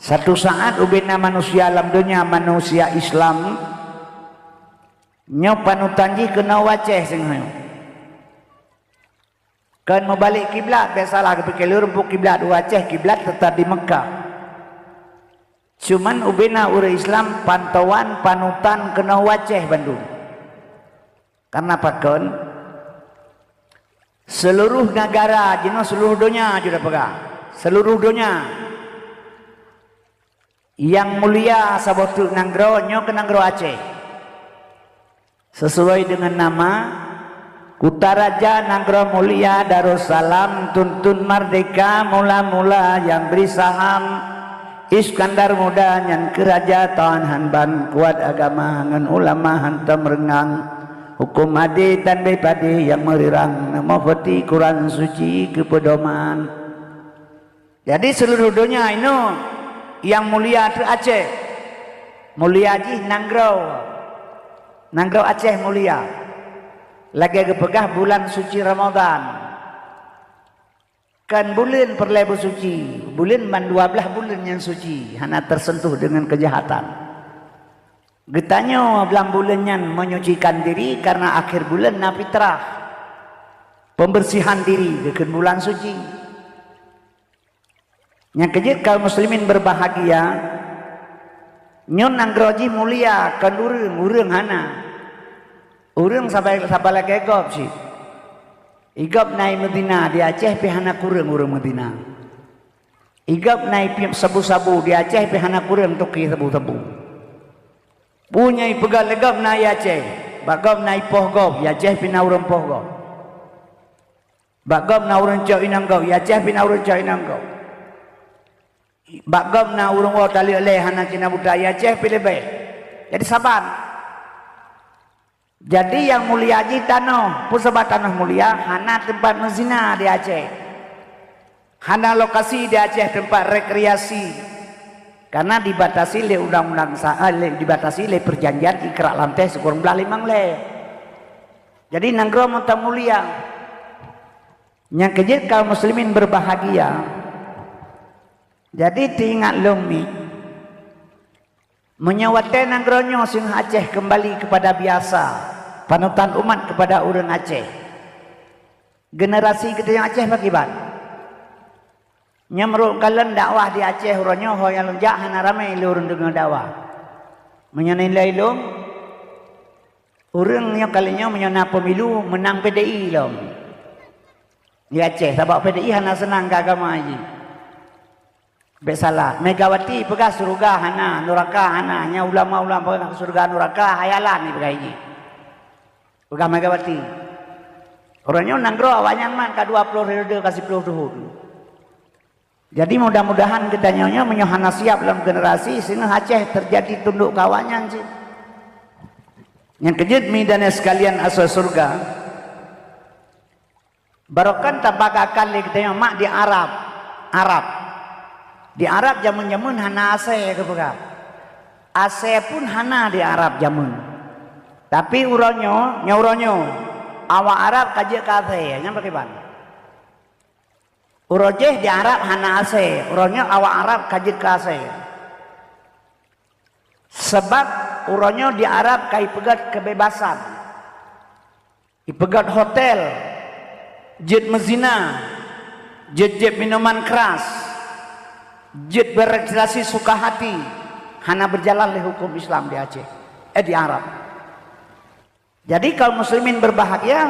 Satu saat ubena manusia lam donya, manusia Islam, nyoe panutan jih keunoe u Aceh singoh. Kon meubalek kiblat, bék salah geupike lôn, kiblat u Aceh, kiblat teutap di Meukah. Cuman ubena ureuëng Islam pantauan panutan keunoe u Aceh bandum. Karena pakon? Seluruh negara jinoe, seluruh donya jeuet peugah. Seluruh donya. Nyang mulia saboh teuk nanggroe nyoe keu nanggroe Aceh. Sesuai dengan nama, Kutaraja Nanggroe Mulia Darussalam, tuntun merdeka mula-mula nyang bri saham, Iskandar Muda nyan keu raja tawan han ban, kuat agama ngon ulama hantom reungang, huköm adé dan beupadé nyang meurirang, neumoe peuti Quran Suci keu peudoman. Jadi seuluruh donya inoe nyang mulia teuk Aceh, mulia jih nanggroe, nanggroe Aceh mulia. Lagée geupeugah bulan suci Ramadhan. Kon buleuen peureulée beusuci, buleuen ban dua blaih buleuen nyang suci, hana teuseuntuh deungon keujahatan. Geutanyoe lam buleuen nyan menyucikan diri karena akhé buleuen na fitrah, pembersihan diri geukheun bulan suci. Nyang keujeuet kaum muslimin berbahagia, nyoe nanggroe jih mulia kon ureuëng, ureuëng hana. Ureuëng sabai, sabai lagée gob cit. Igob na i Madinah di Aceh pih hana kureueng ureuëng Madinah. Igob na i sabu-sabu di Aceh pih hana kureueng toke sabu-sabu. Peue nyang ipeugah lé gob na i Aceh, bak gob na i poh gob, i Aceh pih na ureuëng poh gob. Bak gob na ureuëng cok inong gob, i Aceh pih na ureuëng cok inong gob. Bak gob na ureuëng woe taleuek lé hana cina buta, i Aceh pih leubeh. Jadi saban. Jadi nyang mulia jih tanoh, peue sabab tanoh mulia, hana teumpat meuzina di Aceh. Hana lokasi di Aceh teumpat rekreasi. Karena dibatasi lé undang-undang sa-, eh, lé, dibatasi lé perjanjian Ikrar Lanteh sikureueng blaih limong lé. Jadi nanggroe mantong mulia. Nyang keujeuet kaum muslimin berbahagia. Jadi teuingat lom mi, meunyoe watée nanggroe nyoe singoh Aceh keumbali keupada biasa, panutan umat keupada ureuëng Aceh. Generasi geutanyoe Aceh pakriban? Nyoe meurok kalon dakwah di Aceh uroe nyoe, ho nyang lôn jak hana ramé lé ureuëng deungoe dakwah. Meunyoe nilai lôn, ureuëng nyoe kali nyoe meunyoe na pemilu meunang P D I lom di Aceh, sabab P D I hana seunang keu agama jih. Bék salah, Megawati peugah syeuruga hana, nuraka hana, nyan ulama-ulama peugah syeuruga nuraka, khayalan ipeugah jih. Peugah Megawati. Uroe nyoe nanggroe awaknyan mat ka dua ploh periode ka siploh thon. Jadi mudah-mudahan geutanyoe nyoe meunyoe hana siab lom generasi, singoh Aceh teujadi tundok keu awaknyan cit. Nyang keujeuet mi dan sekalian asoe syeuruga, barokon tabagakan lé geutanyoe mak di Arab. Arab. Di Arab jameun-jameun hana asèe geupeugah. Asèe pun hana di Arab jameun. Tapi uroe nyoe, nyoe uroe nyoe, awak Arab ka jeuet keu asèe, nyan pakriban? Uroe jéh di Arab hana asèe, uroe nyoe awak Arab ka jeuet keu asèe. Sabab uroe nyoe di Arab ka ipeugét keubebasan. Ipeugét hotel, jeuet meuzina, jeuet jieb minuman keras, jeuet berekreasi suka hati, hana beujalan lé huköm Islam di Aceh, eh, di Arab. Jadi kaum muslimin berbahagia,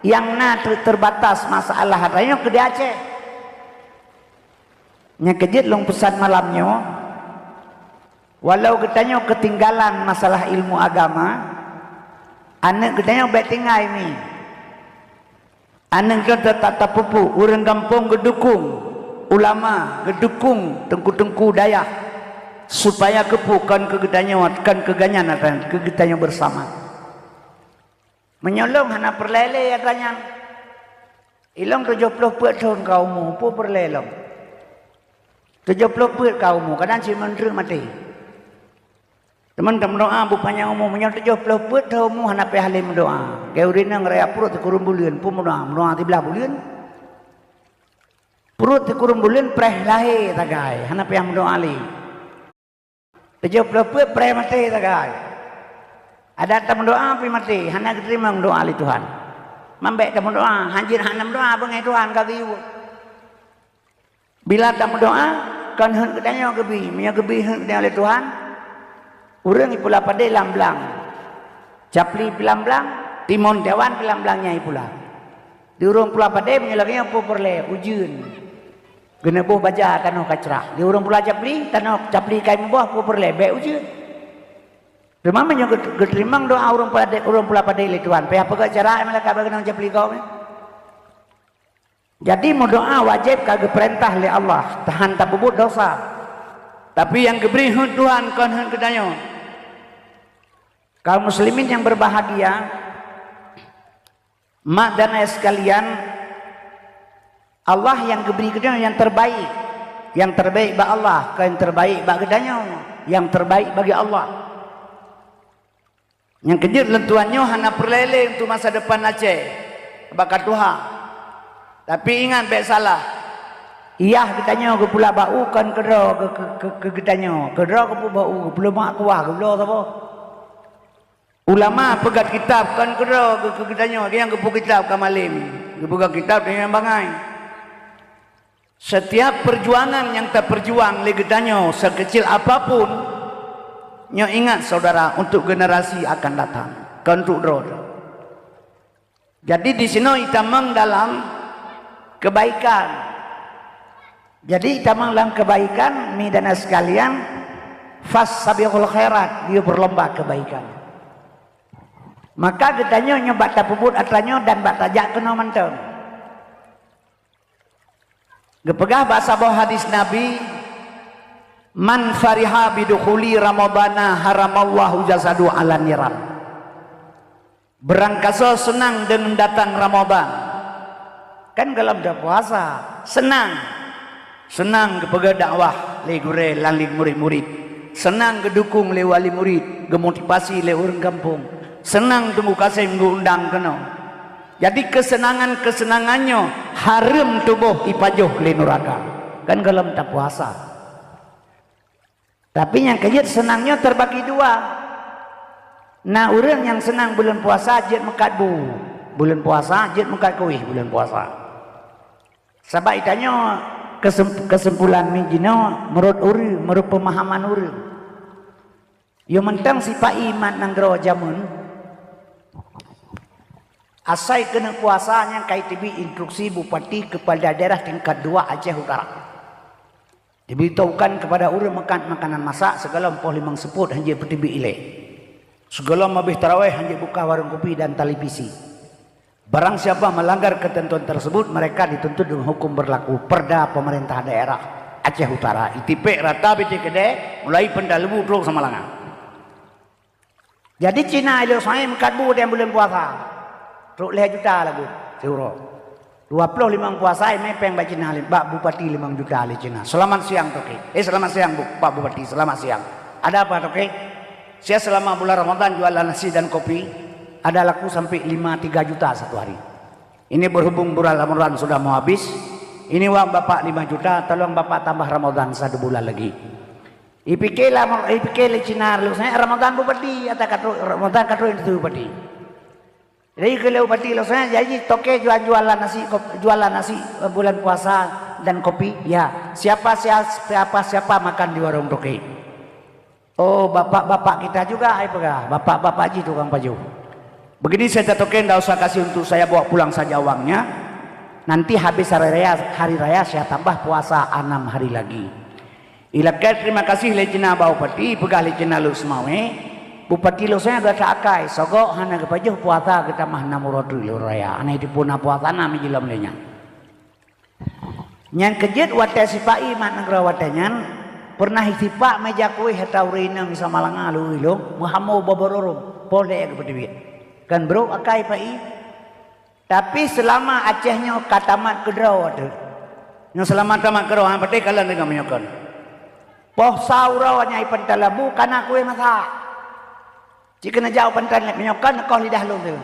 nyang na ter-, terbatas masalah atra nyoe keu di Aceh. Nyang keujeuet lôn peusan malam nyoe, walau geutanyoe keutinggalan masalah ilmu agama, aneuëk geutanyoe bék tinggai mi. Aneuëk geutanyoe teutap tapeupuek, ureuëng gampông geudukong, ulama geudukong teungku-teungku dayah, supaya keupeue kon keu geutanyoe, kon keu geuhnyan, kon keu geutanyoe beusama. Meunyoe lôn hana peureulée lé atra nyan. Ilôn tujoh ploh peuet thon ka umu, peue peureulée lôn? Tujoh ploh peuet ka umu, kadang cit meuntreuk maté. Teuma tameudoá beupanyang umu, meunyoe tujoh ploh peuet thon umu hana payah lé meudoá. Geu ureuëng nyang raya pruet sikureueng buleuen, peue meudoá, meudoá siblaih buleuen. Pruet sikureueng buleuen preh lahé sagai, hana payah meudoá lé. Tujoh ploh peuet preh maté sagai. Adak tameudoá pih maté, hana geuteurimong doá lé Tuhan. Mambék tameudoá, hanjeuet hana meudoá beungéh Tuhan ka geuyue. Bila tameudoá, kon heuet geutanyoe geubi, meunyoe geubi heuet geutanyoe lé Tuhan, ureuëng ipula padé lam blang. Capli pih lam blang, timon tiawan pih lam blang nyang ipula. Di ureuëng pula padé meunyoe lagée nyoe peue peureulée, ujeuen. Geuneuboh baja tanoh ka crah. Di ureuëng pula capli, tanoh capli kai muboh peue peureulée, bék ujeuen. Teuma meunyoe geut-, geuteurimong doá ureuëng pula de-, ureuëng pula padé lé Tuhan, payah peugah cara malaikat bak geunong capli gob nyan. Jadi meudoá wajéb ka geupeurintah lé Allah, tahan tapeubuet dosa. Tapi nyang geubri heuet Tuhan kon heuet geutanyoe. Kaum muslimin yang berbahagia, mak dan ayah sekalian, Allah nyang geubri geutanyoe nyang terbaik. Nyang terbaik bak Allah, kon nyang terbaik bak geutanyoe. Nyang terbaik bagi Allah. Nyang keujeuet lôn tuan nyoe hana peureulée lé untuk masa depan Aceh bak ka tuha. Tapi ingat bék salah. Yah geutanyoe geupula bak u kon keudroe keu, keu, keu, keu geutanyoe. Keudroe geupeuba u, geupeuleumah kuah, geubloe saboh. Ulama peugét kitab kon keudroe keu, keu geutanyoe, nyang geupeu kitab ka malem. Geupeugét kitab nyang bangai. Setiap perjuangan nyang tapeujuang lé geutanyoe sekecil apapun, nyoe ingat saudara, untuk generasi akan datang, kon untuk droe. Jadi di sinoe itamong dalam kebaikan. Jadi itamong dalam kebaikan, mi dan sekalian, fastabiqul khairat, dia berlomba kebaikan. Maka geutanyoe nyoe bak tapeubuet atra nyoe dan bak tajak keunoe mantong. Geupeugah bak saboh hadis Nabi, "Man fariha bidukhuli Ramadana haramallahu jasadu ala niran." Beurangkasoe seunang deungon datang Ramadhan. Kan gohlom tapuasa, seunang. Seunang geupeugah dakwah lé gurée lam lé murit-murit. Seunang geudukong lé wali murit, geumotivasi lé ureuëng gampông. Seunang Teungku Kasem geuundang keunoe. Jadi keuseunangan-keuseunangan nyoe hareuem tuboh ipajoh lé nuraka. Kan gohlom tapuasa. Tapi nyang keujeuet seunang nyoe teubagi dua. Na ureuëng nyang seunang buleuen puasa jeuet meukat bu. Buleuen puasa jeuet meukat keuweh buleuen puasa. Sabab itanyoe keusem-, keuseumpulanh mi jinoe meurot ureuëng, meurot peumahaman ureuëng. Yo mantong sipa-i mat nanggroe jameun, asai keuneuk puasa nyang ka iteubiet instruksi Bupati Keupada Daerah tingkat dua Aceh Utara. Diberitahukan kepada ureuëng meukat makanan masak sigohlom poh limong seupôt hanjeuet peuteubiet ilée. Sigohlom habéh tarawéh hanjeuet buka wareueng kupi dan televisi. Barang siapa melanggar ketentuan tersebut, mereka dituntut dengan hukum berlaku Perda Pemerintah Daerah Aceh Utara. Itipék rata bitéh keudée, mulai Peuntalebu trok Samalanga. Jadi Cina ilée soe meukat bu dan buleuen puasa. Trok lhée juta lagu siuroe. Dua ploh limong puasa imé péng bak Cina, bak bupati limong juta lé Cina. Selamat siang, Toke. Eh, selamat siang, Bu-, Pak Bupati. Selamat siang. Ada apa, Toke? Saya selama bulan Ramadan jualan nasi dan kopi, ada laku sampai lima tiga juta satu hari. Ini berhubung bulan Ramadan sudah mau habis, ini uang Bapak lima juta, tolong Bapak tambah Ramadan satu bulan lagi. Ipike lam, ipike lé Cina lé soe, Ramadan bupati, ata ka trok, Ramadan ka trok indatu bupati. Jadi keu lé bupati lé soe, jadi Toke jual-jualan nasi, kop-, jualan nasi, eh, bulan puasa dan kopi. Ya, siapa, sia-, siapa, siapa makan di warung Toke? Oh, bapak-bapak kita juga, ai peugah. Bapak-bapak ji tukang pajoh. Begini saja, Toke, ndak usah kasih untuk saya, bawa pulang saja uangnya. Nanti habis hari raya, hari raya saya tambah puasa enam hari lagi. Ilakée terima kasih lé Cina bak bupati, peugah lé Cina Lhokseumawe, bupati Lhokseumawe gata akai, sogok hana geupajoh puasa geutamah nam uroe teuk lheueh raya. Hana jipuna puasa nam jilom lé nyan. Nyang keujeuet watée sipa-i mat nanggroe watée nyan, peureunah isipak meja kueh ata ureuëng inong di Samalanga lôn ilong, meuhamo bobororong, poh lhée geupeuteubiet. Kan brok akai pa-i. Tapi seulama Aceh nyoe ka tamat keudroe teuh. Nyoe seulama tamat keudroe, ha, patéh kalon deungon meunyoe kon. Poh sa uroe nyang i Peuntalebu ka na kueh masak. Cit keuneuk jak u Panton lé meunyoe kon neukoh lidah lôn teuh.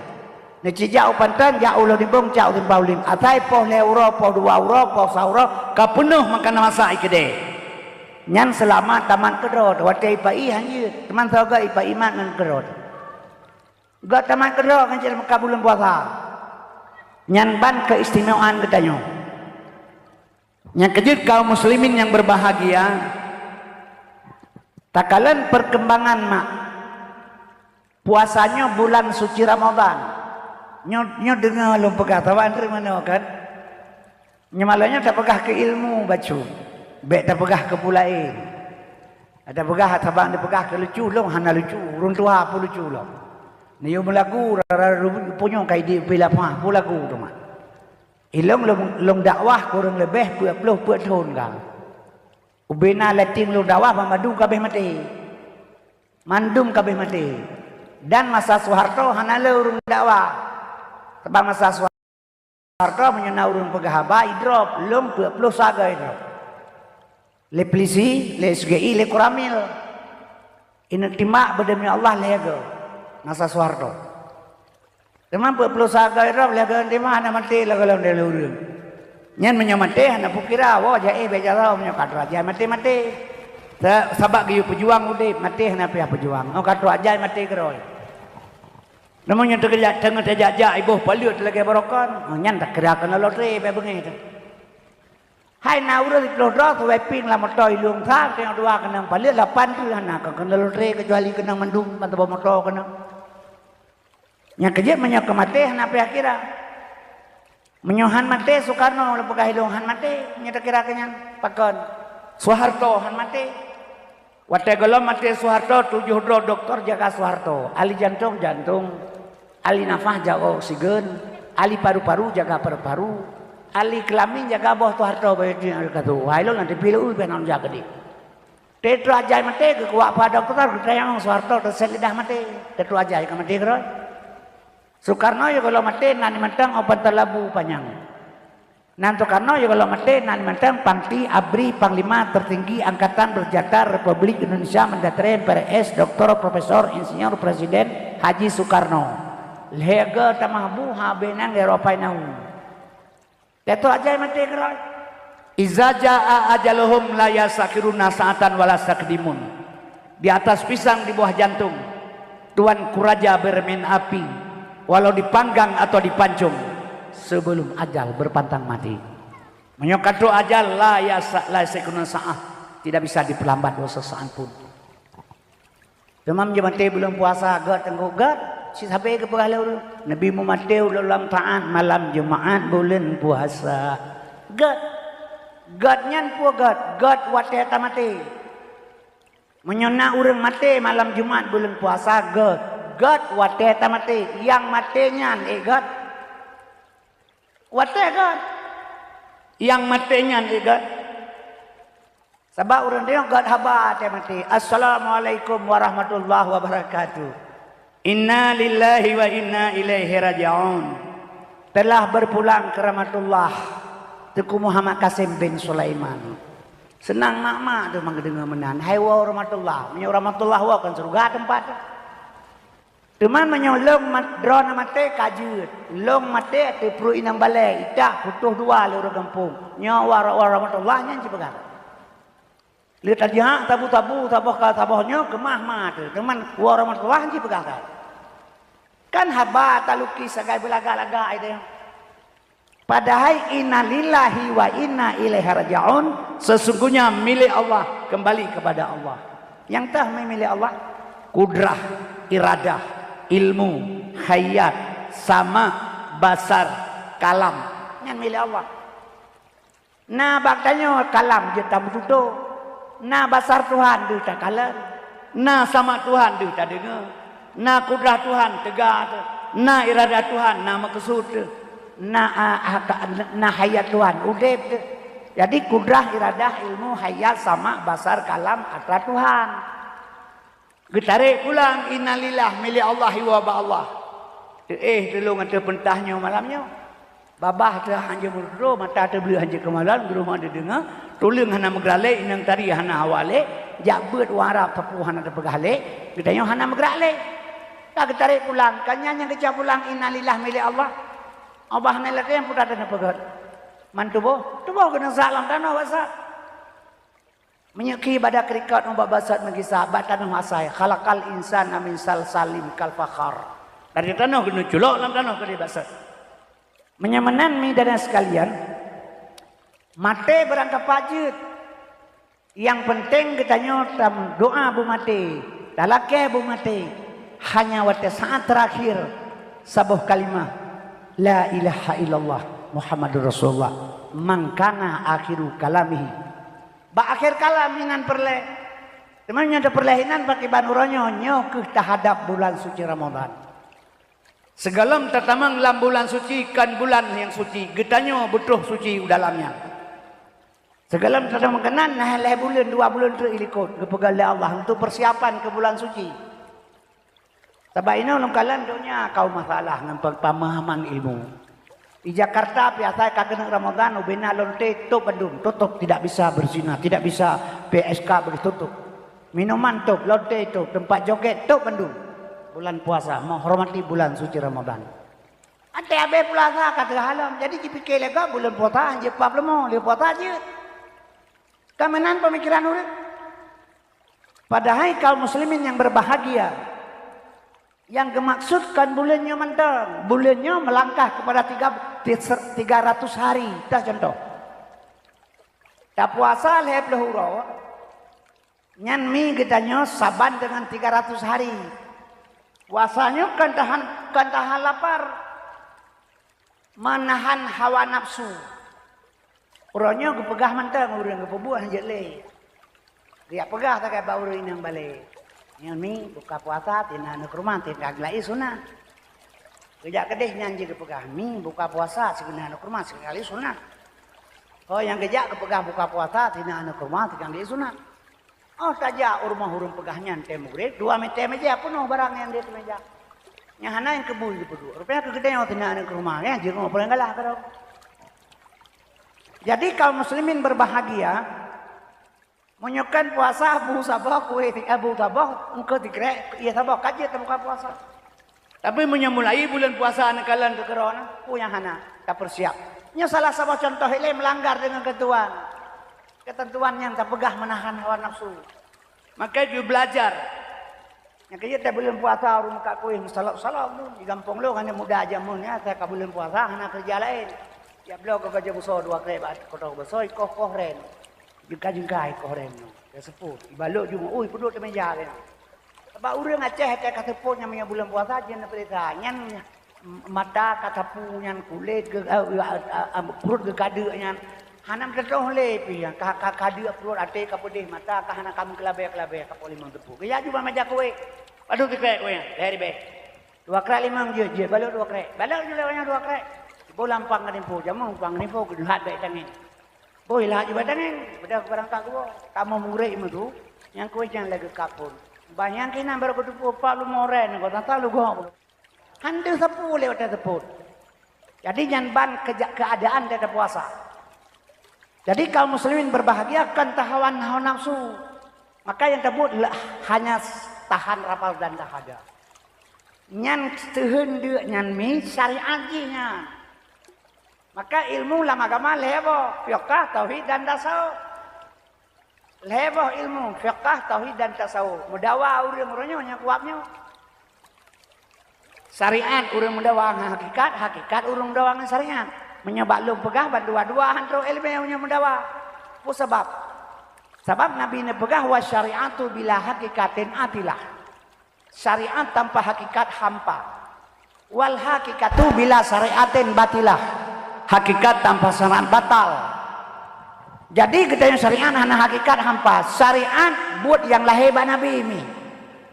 Neucit jak u Panton, jak u Lhodimbong, jak u Simpang Ulim. Asai poh lhée uroe, poh dua uroe, poh sa uroe, ka peunoh makanan masak i keudée. Nyan seulama tamat keudroe teuh, watée ipa-i hanjeuet, teuma soe gét ipa-i mat ngon keudroe teuh. Gét tamat keudroe ngon cit meuka buleuen puasa. Nyan ban keistimewaan geutanyoe. Nyang keujeuet kaum muslimin nyang berbahagia, takalon perkembangan mak. Puasa nyoe bulan suci Ramadan. Nyoe, nyoe deungoe lôn peugah, saban teuma nyoe kan. Nyoe malam nyoe tapeugah keu ilmu bacut. Bék tapeugah keu peue laén. Tapeugah saban dipeugah keu lucu, lôn hana lucu, ureuëng tuha peue lucu lom. Neuyue meulagu, rara punyueng kai di pila pah, peue lagu teuma. Ilong lôn, lôn dakwah kureueng leubeh peuet ploh peuet thon ka. Ubena letting lôn dakwah banmandum ka abéh maté. Mandum ka abéh maté. Dan masa Soeharto hana le ureuëng dakwah. Sabab masa Soeharto meunyoe na ureuëng peugah haba, idrop, lôn peuet ploh saga idrop. Lé polisi, lé S G I, lé Koramil. Ineuk timbak beudeumi Allah lhée goe. Masa Soeharto. Teuma peuet ploh saga idrop lhée goe teuma hana maté lagée lom lé ureuëng. Nyan meunyoe maté hana peukira, woe jai bék jaroe meunyoe ka trok jai maté-maté. Sa-, sabab geuyue peujuang udeb, maté hana payah peujuang. Oh ka trok jai maté keudroe. Namun nyang teugeujak teungoh tajak-jak iboh paleuet lagée barokon, oh nyan takira keunoe lotre bék beungéh teuh. Hai na ureuëng siploh droe seuwai pieng lam moto ilong sa, teungoh dua keunong paleuet lapan tu hana kon keunoe lotre keucuali keunong mandum ban teuboh moto keunong. Nyang keujeuet meunyoe keu maté hana payah kira. Meunyoe han maté Soekarno lôn peugah ilong han maté, meunyoe takira keu nyan pakon. Soeharto han maté. Watée gohlom maté Soeharto tujoh droe doktor jaga Soeharto, ahli jantong jantong, ahli nafas jaga oksigen, ahli paru-paru jaga paru-paru, ahli keulamin jaga boh Soeharto bayeue nyang ka tuwoe. Hai lôn nanti pilu u pih nang jaga di. Teuteuajai maté keu kuak pa doktor geutanyong Soeharto teusét lidah maté. Teuteuajai ka maté keudroe. Soekarno ya gohlom maté nan mantong opan talabu panyang. Nan Soekarno ya gohlom maté nan mantong Panti Abri Panglima Tertinggi Angkatan Bersenjata Republik Indonesia Mendatare M P R S Doktor Profesor Insinyur Presiden Haji Soekarno. Lhée goe tamah bu ha benang ya ropai nau. Teuteuajai maté keudroe. Iza jaa ajaluhum la yastakhiruna sa'atan wa la yastaqdimun. Di atas pisang di bawah jantung, Tuanku Raja bermain api. walau dipanggang atau dipancung, sebelum ajal berpantang mati. Meunyoe ka trok ajal, la yasa-, la yasakuna sa'ah, tidak bisa diperlambat sesaat pun. Teuma meunyoe maté buleuen puasa, gét teungku, gét, cit sabe geupeugah lé ureuëng, Nabi meumaté ulôn lam taat malam Jumaat buleuen puasa. Gét. Gét nyan peue gét? Gét watée tamaté. Meunyoe na ureuëng maté malam Jumaat buleuen puasa, gét. Gét watée tamaté. Nyang maté nyan ék gét. Watée gét. Nyang maté nyan ék gét. Sabab ureuëng nyoe gét haba watée maté. "Assalamualaikum warahmatullahi wabarakatuh." "Inna lillahi wa inna ilaihi raji'un." Telah berpulang ke rahmatullah Teungku Muhammad Kasim bin Sulaiman. Seunang mak-mak tu meundeungoe meunan. Hai woe rahmatullah. Meunyoe rahmatullah woe kon syeuruga teumpat. Teuma meunyoe lôn mat-, droeneuh maté ka jeuet. Lôn maté ateueh pruet inong balée, itak putôh dua lé ureuëng gampông. Nyoe woe ra-, woe rahmatullah nyan jipeugah. Lé tajak tabu-tabu saboh ka saboh nyoe keumah ma teuh. Teuma woe rahmatullah jipeugah that. Kan haba talukis sagai beulagak-lagak ai teuh. Padahai inna lillahi wa inna ilaihi raji'un, sesungguhnya milik Allah, kembali kepada Allah. Nyang teuh milék Allah, kudrah, iradah, ilmu, hayat, sama, basar, kalam. Nyan milék Allah. Na bak tanyoe kalam jeuet tameututoe. Na basar Tuhan deuh takalon. Na sama Tuhan deuh tadeungoe. Na kudrah Tuhan teuga teuh. Na iradah Tuhan na meukeusut teuh. Na, a, a, ka, na hayat Tuhan udeb teuh. Jadi kudrah, iradah, ilmu, hayat, sama, basar, kalam atra Tuhan. Geutarek pulang, innalillah, milék Allah, iwoe bak Allah. Teuéh tulông ateueh peurintah nyoe malam nyoe. Babah teuh hanjeuet meututoe, mata teuh bleuet hanjeuet keumalon, geurumoh teuh deungoe, tuleueng hana meugeuralek, inong tari hana hawa lé, jak beuet u Arab sapeue hana teupeugah lé, geutanyoe hana meugeuralek. Ka geutarek pulang, ka nyan nyang geucok pulang, innalillah, milék Allah. Allah hana lagée nyang putra teuh neupeugét. Man tuboh, tuboh geuneuk sak lam tanoh bak sat. Meunyoe khi bak atra keurikot ubak basat meugisa bak tanoh asai, khalaqal insana min salsalin kal fakhar. Dari tanoh geuneuk culok lam tanoh keudeh basat. Meunyoe meunan mi dan sekalian, maté barang kapak jeuet. Nyang peunteng geutanyoe tameudoá beumaté, talakée beumaté, hanya watée saát teurakhir saboh kalimah, "La ilaha illallah Muhammadur Rasulullah." Mangkana akhiru kalamihi. Bak akhé kalam inan peureulée. Teuma nyang teupeureulee inan pakriban uroe nyoe, nyoe kheueh teuhadab bulan suci Ramadhan. Sigohlom tatamong lam bulan suci kon bulan nyang suci, geutanyoe beutroh suci u dalam nyan. Sigohlom tatamong keunan, na lhée buleuen, dua buleuen treuk ilikot, geupeugah lé Allah untuk persiapan keu bulan suci. Sabab inoe lôn kalon donya kaum masalah ngon pe-, pemahaman ilmu. Di Jakarta biasa ka keuneuk Ramadhan, ubé na lonte top bandum, tutup, tidak bisa berzina, tidak bisa P S K begitu tutup. Minuman top, lonte top, tempat joget top bandum. Bulan puasa, menghormati bulan suci Ramadhan. Até abéh puasa ka teuhalom, jadi jipike lé gob bulan puasa hanjeuet pap leumô, lé puasa jeuet. Ka meunan pemikiran ureuëng. Padahai kaum muslimin yang berbahagia, yang geumaksud kon buleuen nyoe mantong, buleuen nyoe melangkah kepada tiga, tiga ratus hari. Dah contoh. Tapuasa lhée ploh uroe, nyan mi geutanyoe saban dengan tiga ratus hari. Puasa nyoe kon tahan, kon tahan lapar. Menahan hawa nafsu. Uroe nyoe geupeugah mantong ureuëng geupeubuet hanjeuet lé. Geujak peugah sagai bak ureuëng inong balé. Nyoe mi buka puasa tina aneuk rumoh tinggai sunat. Geujak keudeh nyan jih geupeugah, "Mi buka puasa sigoe na aneuk rumoh tinggai sunat." Oh nyang geujak geupeugah buka puasa tina aneuk rumoh tinggai sunat. Oh tajak u rumoh ureuëng peugah nyan tée mugreb, dua meter meja peunoh barang nyang di ateueh meja. Nyang hana nyang keubui geupeuduek. Rupanya keu geutanyoe tina aneuk rumoh, ya, jiroe paléng galah keudroe. Jadi kaum muslimin berbahagia, meunyoe kon puasa bu saboh kueh, eh, bu saboh engkau tigrek, iya saboh ka jeuet tabuka puasa. Tapi meunyoe mulai buleuen puasa neukalon keu keudroe na, peue nyang hana tapeursiap. Nyoe salah saboh contoh ilée meulanggar deungon ketentuan. Ketentuan nyang tapeugah meunahan hawa nafsu. Maka geubelajar. Nyang keujeuet, buleuen puasa ureuëng meukat kuéh meusalop-salop tu. Di gampông lôn, aneuk muda jameun nyan, asai ka buleuen puasa hana keureuja laén. Tiep bloe geugajoh beusoe dua krek bak koto beusoe, ikoh-koh rèn. Jeuka-jeuka ikoh rèn nyoe. Ka seupôt. Ibalot jumeu'ui peuduek di meja nyan. Sabab ureuëng Aceh watèe ka seupôt nyan, meunyoe buleuen puasa jeuet neupeuriksa. Nyan mata ka sapu nyan, kulét geu-, eh, eh, eh, pruet geukadeuk nyan. Hana meuteudong lé pih nyan, ka, ka, kadeuk pruet, até ka peudeh, mata ka hana ka meukeulabeh-keulabeh, ka poh limong teupôt. Geujak aju bak meja kuéh. Padub sikrek kuéh nyan, lhèe ribèe. Dua krek limong jeuet, jeuet, balot dua krek. Balot jeuet lé nyan dua krek. Boh lam pang ngon info, jameun pang ngon info, geuleuhat bak tangieng. Boh ileuhat aju bak tangieng, beudah barangkat geuwoe. Tamong murit meutu, nyang kuéh nyan lagèe kapon. Bah nyang keunan barô geuteupeue pat leumo rèn, ngon tata lugok. Hana sapeue lé watèe seupôt. Jadi nyan ban keja-, keuadaan watèe tapuasa. Jadi kaum muslimin berbahagia, kon tahawan hawa nafsu. Maka nyang tabuet le-, hanya tahan lapar dan dahaga. Nyan teuheun deuk nyan mi syariat jih nyan. Maka ilmu lam agama lhèe boh, fiqah, tauhid dan tasawuf. Lhèe boh ilmu, fiqah, tauhid dan tasawuf. Meudawa ureuëng uroe nyoe nyang kuab nyoe. Syariat ureuëng meudawa ngon hakikat, hakikat ureuëng meudawa ngon syariat. Meunyoe bak lôn peugah, ban dua-dua han trok iéleumé meunyoe meudawa. Peue sabab? Sabab Nabi neupeugah, "Wa syariatu bila hakikatin atilah." Syariat tanpa hakikat hampa. "Wal hakikatu bila syariatin batilah." Hakikat tanpa syariat batal. Jadi geutanyoe syariat hana hakikat hampa. Syariat buet nyang lahé bak Nabi mi.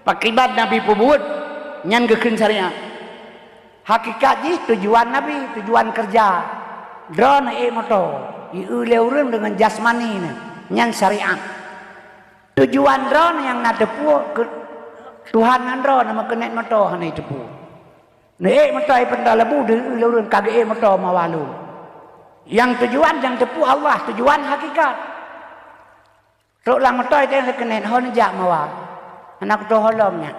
Pakiban Nabi peubuet, nyan geukheun syariat. Hakikat jih tujuan Nabi, tujuan keureuja. Droeneuh ék moto, ieu lé ureuëng deungon jasmani neuh, nyan syariat. Tujuan droeneuh nyang na teupeu keu-, Tuhan ngon droeneuh meukeunet moto hana jiteupeu. Neuék moto ipeuntoe leubeh deuh lé ureuëng ka geuék moto mawa lôn. Nyang tujuan nyang teupeu Allah, tujuan hakikat. Trok lam moto itanyong lé keunen, "Ho neujak mawa?" "Hana kutoh ho lom nyak."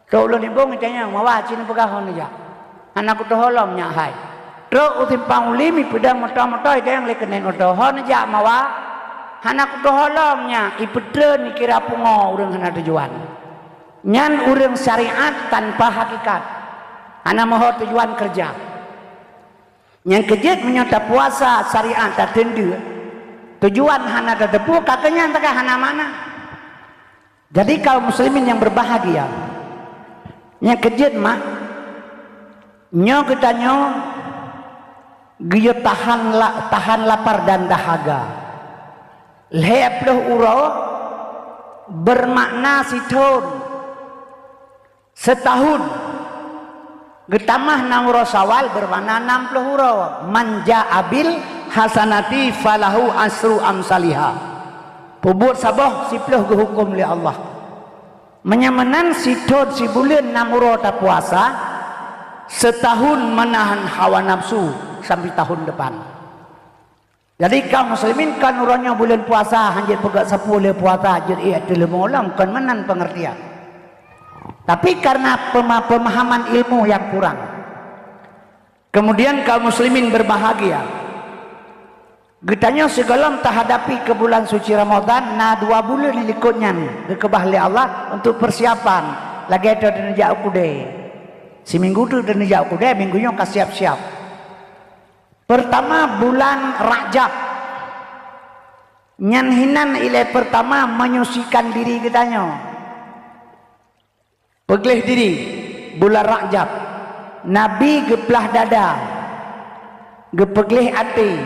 Trok ulôn ibong itanyong, "Mawa?" "Ci neupeugah ho neujak." "Hana kutoh ho lom nyak hai." Trok u simpang ulim ipeudong moto-moto itanyong lé keunen moto, "Ho neujak mawa?" "Hana kutoh ho lom nyak." Ipeutreun ikira pungo ureuëng hana tujuan. Nyan ureuëng syariat tanpa hakikat. Hana meuho tujuan keureuja. Nyang keujeuet meunyoe tapuasa syariat tateundeuk, tujuan hana tateupeu, ka keuh nyan takai hana makna. Jadi kaum muslimin yang berbahagia, nyang keujeuet mak, nyoe geutanyoe geuyue tahan la-, tahan lapar dan dahaga. Lhèe ploh uroe bermakna sithon. Seutahun geutamah nam uroe Syawal beureukana nam ploh uroe. "Man jaa bil hasanati falahu asyru amsaliha." Peubuet saboh siploh geuhuköm lé Allah. Meunyoe meunan sithon sibuleuen nam uroe tapuasa, seutahun meunahan hawa nafsu sampai tahun depan. Jadi kaum muslimin, kon uroe nyoe buleuen puasa, hanjeuet peugah sapeue lé puasa, jeuet ék ateueh leumo lom, kon meunan peungeurtian. Tapi karena pema-, pemahaman ilmu yang kurang. Kemudian kaum muslimin berbahagia. Geutanyoe sigohlom tahadapi keu bulan suci Ramadan, na dua buleuen likot nyan geukeubah lé Allah untuk persiapan. Lagèe toh taneujak u keudè. Siminggu teuk taneujak u keudè, minggu nyoe ka siap-siap. Peurtama bulan Rajab. Nyan hinan ilèe peurtama menyucikan diri geutanyoe. Peugleh diri, bulan Rajab. Nabi geuplah dada, geupeugleh até,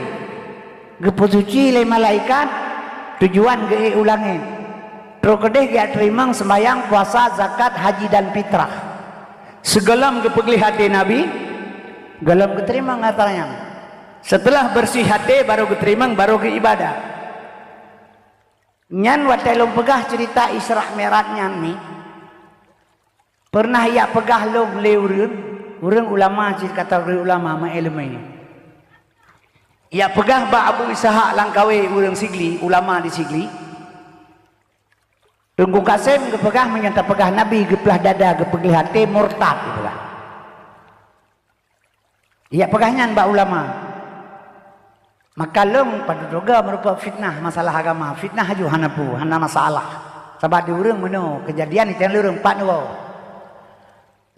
geupeusuci lé malaikat, tujuan geuék u langét. Trok keudeh geujak teurimong seumbahyang, puasa, zakat, haji dan fitrah. Sigohlom geupeugleh até Nabi, gohlom geuteurimong atra nyan. Seuteulah beureuséh até, barô geuteurimong, barô geuiébadat. Nyan watèe lôn peugah ceurita Isra Mi'raj nyan mi, peureunah jak peugah lom lé ureuëng, ureuëng ulama cit, kateugori ulama meuiéleumé. Jak peugah bak Abu Ishaq Langkawi, ureuëng Sigli, ulama di Sigli. Teungku Kasem geupeugah, meunyoe tapeugah Nabi geuplah dada, geupeugleh até, murtad geupeugah. Jak peugah nyan bak ulama. Maka lôn padub droe meurupa fitnah masalah agama. Fitnah aju hana peue, hana masalah. Sabab di ureuëng meunoe, keujadian di ureuëng pat nyoe.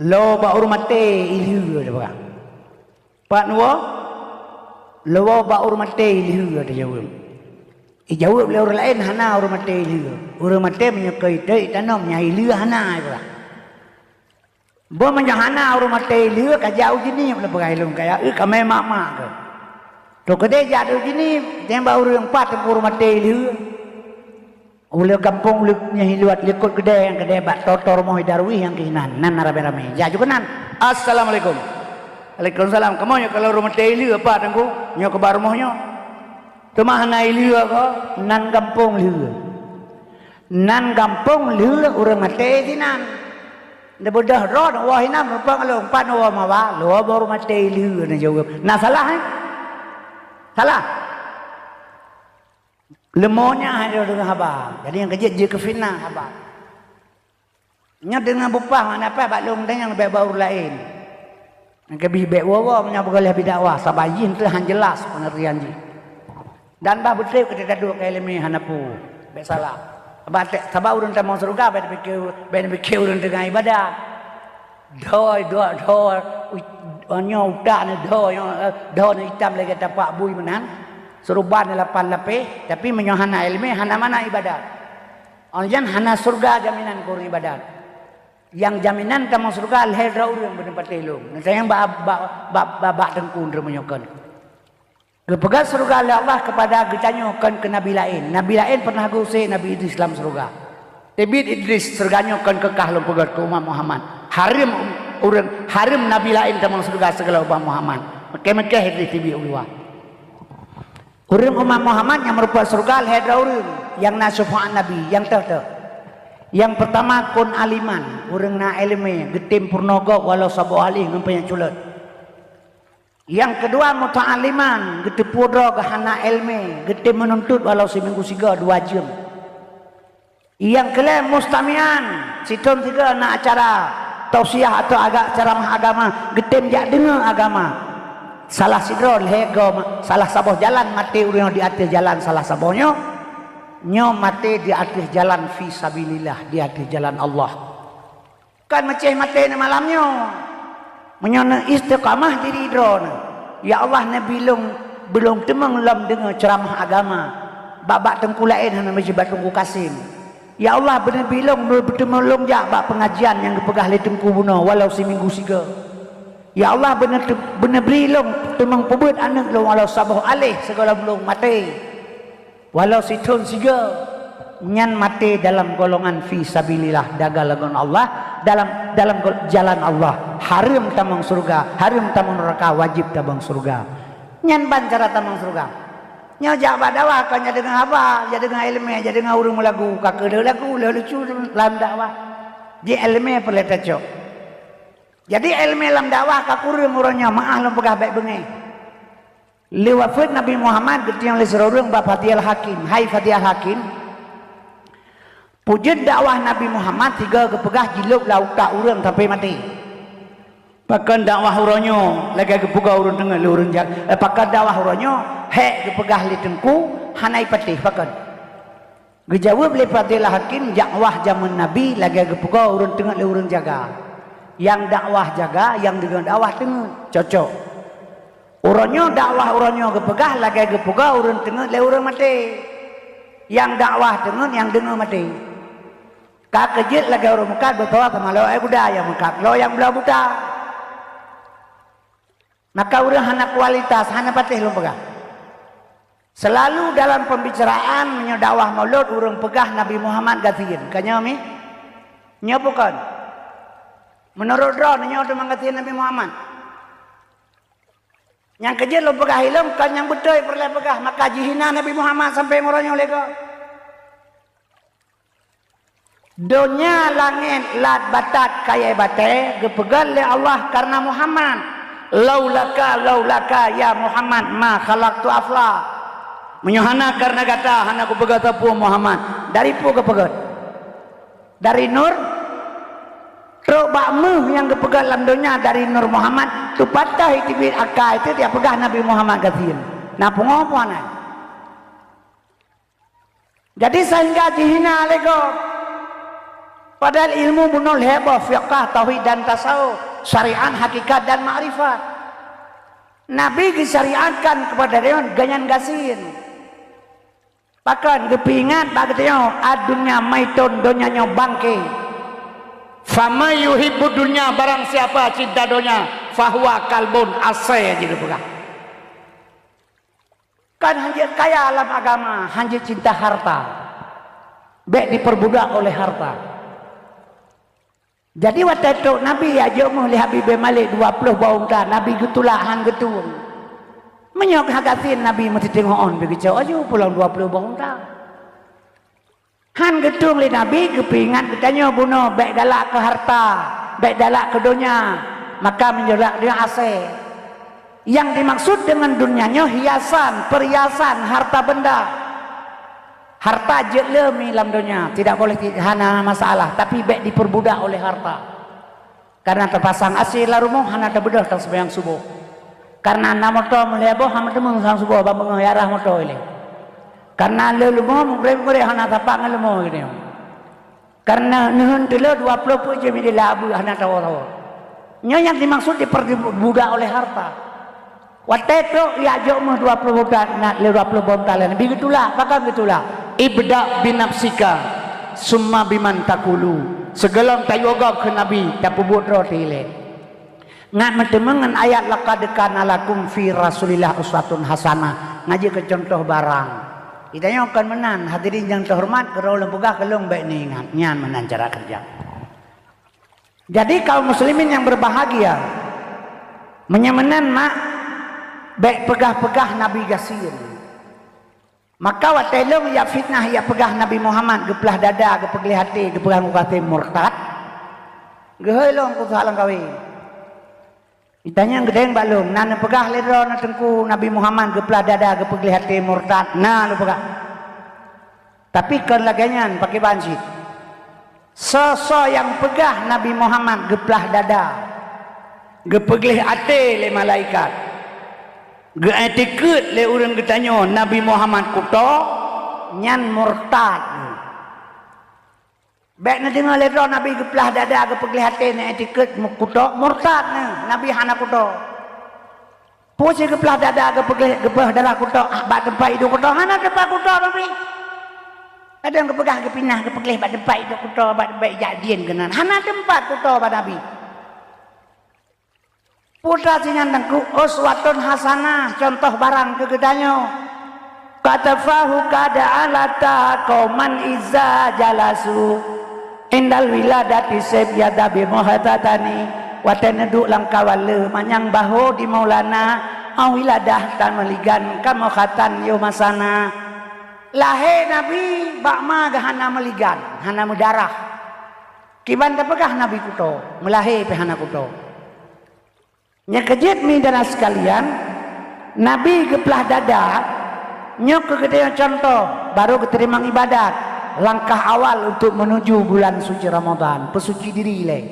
Lo bak ureuëng maté i lheueh, dia peugah. Pat nyoe, lo bak ureuëng maté i lheueh, dia jaweueb. Ijaweueb lé ureuëng laén, hana ureuëng maté i lheueh. Ureuëng maté meunyoe keu iteuk itanom, nyang i lheueh hana, dia peugah. Boh meunyoe hana ureuëng maté i lheueh, ka jak u Jeunieb lé peugah ilong kaya, eu kamé mak-mak keu. Toh keudeh jak u Jeunieb, tembak ureuëng pat teungku ureuëng maté i lheueh. Ulée gampông leuek nyoe hiluat likot keudeh nyang keudeh bak toto rumoh Darwis nyang keunan, nan ramé-ramé. Jak ju keunan. Assalamualaikum. Waalaikumsalam. Kamoe nyoe kalau ureuëng maté i lheueh pat teungku, nyoe keuba rumoh nyoe. Teuma hana i lheueh ko, nan gampông lheueh. Nan gampông lheueh ureuëng maté sinan. Neubeudôh droe neuwoe hinan meureumpang lôn pat neuwoe mawa, lôn baru maté lheueh neujaweueb. Na salah, eh? Salah? Leumo nyan hana deungoe haba. Jadi nyang keujeuet jeuet keu fitnah haba. Nyoe deungoe bupah mana paih bak lôn danyang bak ureuëng laén. Nyang keubih bék woe-woe meunyoe beugoleh bidakwah, sabab jih teuh han jeulaih peungeurian jih. Dan bah beutôi keu teuka duek keu iéleumé hana peue, bék salah. Sabab te-, sabab ureuëng tamong syeuruga bék neupike, bék neupike ureuëng teungoh iébadat. Dho, dho, dho, u-, nyoe utak nyoe dho, nyoe, eh, dho nyoe itam lagée tapak bui meunan, seuruban nyoe lapan lapéh, tapi meunyoe hana iéleumé, hana mana iébadat. Óh lheueh nyan hana syeuruga jaminan keu ureuëng iébadat. Nyang jaminan tamong syeuruga lhée droe ureuëng beuneupatéh lôn. Neutanyong bak, bak, bak, bak, bak teungku droe meunyoe kon. Geupeugah syeuruga lé Allah keupada geutanyoe kon keu nabi laén. Nabi laén pernah geuuse Nabi Idris lam syeuruga. Teubiet Idris, syeuruga nyoe kon keu kah lôn peugét keu umat Muhammad. Hareuem ureuëng, hareuem nabi laén tamong syeuruga sigohlom umat Muhammad. Meukéh-meukéh Idris teubiet u luwa. Ureuëng umat Muhammad nyang meurumpok syeuruga lhée droe ureuëng nyang na syufaat Nabi, nyang teuh-teuh. Nyang peurtama kon aliman, ureuëng na iéleumé, geutem peurunoe gob walau saboh alih ngon panyang culot. Nyang keudua muta'alliman, geuteupeue droe geuhana iéleumé, geutem meununtut walau siminggu sigoe dua jeuem. Nyang keulhée mustami'an, sithon sigoe na acara tausiah atau agak ceramah agama, geutem jak deungoe agama. Salah sidroe lhée goe ma-, salah saboh jalan maté ureuëng di ateueh jalan salah saboh nyoe, nyoe maté di ateueh jalan fi sabilillah, di ateueh jalan Allah. Kon meucéh maté neumalam nyoe. Meunyoe neuistiqamah diri droeneuh, "Ya Allah, neubi lôn, beulông teumong lom deungoe ceuramah agama bak-bak teungku laén hana meucit bak Teungku Kasim. Ya Allah, beuneubi lôn, beuteumeung lôn jak bak peungajian nyang geupeugah lé teungku bunoe walau siminggu sigoe. Ya Allah, beuneu-, beuneubri lôn teumong peubeuet aneuëk lôn walau saboh aleh sigohlom lôn maté." Walau sithon sigoe, nyan maté dalam golongan fi sabilillah, dagang lagon Allah, dalam, dalam gol-, jalan Allah. Hareuem tamong syeuruga, hareuem tamong neuraka, wajéb tamong syeuruga. Nyan ban cara tamong syeuruga. Nyoe jak bak dakwah, kon jak deungoe haba, jak deungoe iéleumé, jak deungoe ureuëng meulagu, ka keuh lheueh lagu, lheueh lucu lam dakwah. Di iéleumé peureulée tacok. Jadi iéleumé lam dakwah ka kureueng uroe nyoe, meuáh lôn peugah bék beungéh. Lé wafeuet Nabi Muhammad geutunyok lé sidroe ureuëng bak Fadil Hakim, "Hai Fadil Hakim, peue jeuet dakwah Nabi Muhammad sigoe geupeugah jilôb lam utak ureuëng sampoe maté? Pakon dakwah uroe nyoe lagée geupeugah ureuëng teungoh lé ureuëng jak-, eh, pakon dakwah uroe nyoe hék geupeugah lé teungku hana ipatéh, pakon?" Geujaweueb lé Fadil Hakim, dakwah jamén Nabi lagée geupeugah ureuëng teungoh lé ureuëng jaga. Nyang dakwah jaga, nyang deungoe dakwah teungoh, cocok. Uroe nyoe dakwah uroe nyoe geupeugah lagée geupeugah ureuëng teungoh lé ureuëng maté. Nyang dakwah teungoh, nyang deungoe maté. Ka keuh jeuet lagée ureuëng meukat beutôi teuma lé guda nyang meukat, lé nyang bloe buta. Maka ureuëng hana kualitas, hana patéh lôn peugah. Selalu dalam pembicaraan meunyoe dakwah mulod ureuëng peugah Nabi Muhammad gasien. Ka nyoe mi? Nyoe bukon? Meunurot droeneuh nyoe teuma gasien Nabi Muhammad? Nyang keuh jeuet lôn peugah ilong kon nyang beutôi peureulée peugah, maka jihina Nabi Muhammad sampoe meunyoe lé goe. Donya langét lat batat kayée batée geupeugét lé Allah kareuna Muhammad. "Laulaka, laulaka ya Muhammad ma khalaqtu afla." Meunyoe hana kareuna gata hana kupeugét sapeue Muhammad. Dari peue geupeugét? Dari nur. Trok bak méuh nyang geupeugét lam donya dari nur Muhammad, teupatéh teubiet akai teuh jak peugah Nabi Muhammad gasien. Na pungo puana. Jadi sehingga jihina lé gob. Padahai ilmu bunoe lhée boh, fiqah, tauhid dan tasawuf, syariat, hakikat dan makrifat. Nabi geusyariatkan keupada geutanyoe, gobnyan gasien. Pakon geupeuingat bak geutanyoe, "Ad-dunya maitun," donya nyoe bangke. "Faman yuhibbud dunya," barang siapa cinta donya, "fahuwa kalbun," asée jih geupeugah. Kan hanjeuet kaya lam agama, hanjeuet cinta harta. Bék diperbudak oleh harta. Jadi watée trok Nabi jak jok méuh lé Habib bin Malik dua ploh boh unta, Nabi geutulak han geutueng. Meunyoe ka gasien Nabi meusiteungoh ôn pi geucok aju pulang dua ploh boh unta. Han geutueng lé Nabi geupeuingat geutanyoe bunoe bék galak keu harta, bék galak keu donya, maka meunyoe galak keu donya asée. Nyang dimaksud deungon donya nyoe hiasan, perhiasan, harta benda. Harta jeuet le mi lam donya, tidak boleh ti-, hana masalah, tapi bék diperbudak oleh harta. Karena teupasang asée lam rumoh hana teubeudôh taseumayang suboh. Karena na moto meulhée boh hana teumeung sampoe suboh ban beungoh arah moto ilée. Karena le leumo mugreb-mugreb hana sapat ngon leumo geutanyoe. Karena neuheun teuleu dua ploh peuet jeuem ideh lam abeuet hana tawoe-tawoe. Nyoe nyang dimaksud diperbudak oleh harta. Watée trok jak jok méuh dua ploh boh unta, na lé dua ploh boh unta lé Nabi geutulak, pakon geutulak? "Ibda binafsika, summa biman takulu." Sigohlom tayue gob kheun Nabi, tapeubuet droe teuh ilée. Ngat meuteumeung ngon ayat, "Laqad kana lakum fi Rasulillah uswatun hasanah." Nyan jeuet keu cuntoh barang. Geutanyoe kon meunan, hadirin nyang teuhoreumat, keu droe lôn peugah keu lôn bék neuingat. Nyan meunan cara keureuja. Jadi, kaum muslimin yang berbahagia, meunyoe meunan mak, bék peugah-peugah Nabi gasien. Maka watée lôn jak fitnah, jak peugah Nabi Muhammad geuplah dada, geupeugleh até, geupeugah meukaté murtad, geuhôi lôn keu sahat lam kawé. Itanyong geudeng bak lôn, na neupeugah lé droe na teungku Nabi Muhammad geuplah dada, geupeugleh até, murtad, na lôn peugah. Tapi kon lagée nyan, pakriban cit. Soe-soe nyang peugah Nabi Muhammad geuplah dada, geupeugleh até lé malaikat, geuiktikeuet lé ureuëng geutanyoe Nabi Muhammad kuto, nyan murtad. Bék neudeungoe lé droe Nabi geuplah dada, geupeugleh até, neuiktikeuet kuto, murtad nyan, Nabi hana kuto. Peue cit geuplah dada, geupeugleh, geupeugleh dada kuto, ah, bak teumpat iduek kuto, hana teumpat kuto Nabi. Kadang geupeugah geupinah, geupeugleh bak teumpat iduek kuto, bak teumpat jak dien keunan. Hana teumpat kuto bak Nabi. Peue ta sinyan teungku, uswatun hasanah, cuntoh barang keu geutanyoe. Katafahu kada alata qauman iza jalasu. Indal wiladati seb yada bi muhatatani, watée neuduek lam kawan le manyang baho di Maulana, au wiladah tan meuligan ka muhatan yoh masana. Lahé Nabi bak ma geuh hana meuligan, hana meudarah. Kiban tapeugah Nabi kuto, meulahé pih hana kuto. Nyang keujeuet mi dan sekalian, Nabi geuplah dada, nyoe keu geutanyoe cuntoh, barô geuteurimong ibadat, langkah awal untuk menuju bulan suci Ramadan, peusuci diri ilée.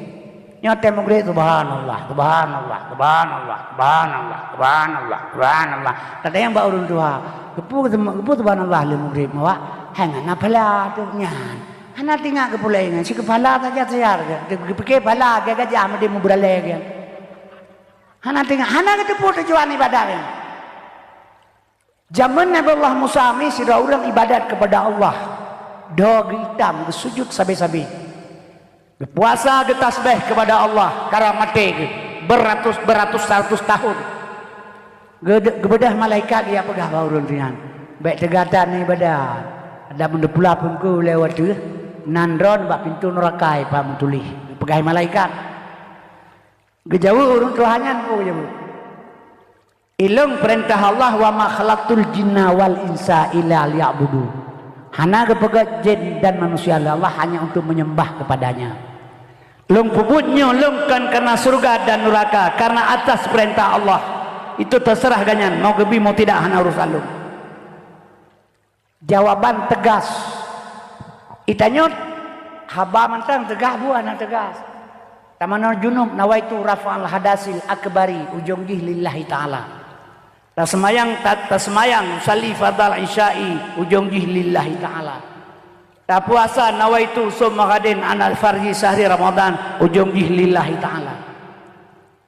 Nyoe tée mugreb, subhanallah, subhanallah, subhanallah, subhanallah, subhanallah, subhanallah. Kadang bak ureuëng tuha, geupeu, geupeu subhanallah lé mugreb mawak, hai ngon na phala tu nyan. Hana teuingat geupulai nyan, si keuphala saja sayar, geupike phala gajah meudeh meubeuralée geuh. Hana teuingat, hana geuteupeue tujuan ibadat nyan. Jameun Nabi Allah Musa mi sidroe ureuëng ibadat keupada Allah. Dho geuitam, geusujut sabe-sabe. Geupuasa, geutasbeh keupada Allah, karab maté geuh, beratus-beratus-ratus tahun. Geude-, geubeudôh malaikat, geupeugah bak ureuëng nyan, "Bék teuga that ibadat. Adak meuneupeula peungku lewat teuh, nan droen bak pintoe nuraka ipa meutuléh," geupeugah malaikat. Geujaweueb ureuëng tuha nyan, peue geujaweueb? Ilôn peurintah Allah, "Wa ma khalaqtul jinna wal insa illa liya'budun." Hana geupeugét jén dan manusia lé Allah hanya untuk menyembah kepada-Nya. Lôn peubuet nyoe lôn kon karena syeuruga dan nuraka, karena atas peurintah Allah. Itu teuseurah gobnyan, mau geubi mau tidak hana urusan lôn. Jawaban teugas. Itanyot haba mantong teugas, buah na teugas. Tamanoe junub, nawaitu rafa'al hadasil akbari, ujong jih lillahi ta'ala. Taseumayang, ta-, taseumayang, usalli fardal isya'i, ujong jih lillahi ta'ala. Tapuasa nawaitu shauma ghadin anal fardi syahri Ramadan, ujong jih lillahi ta'ala.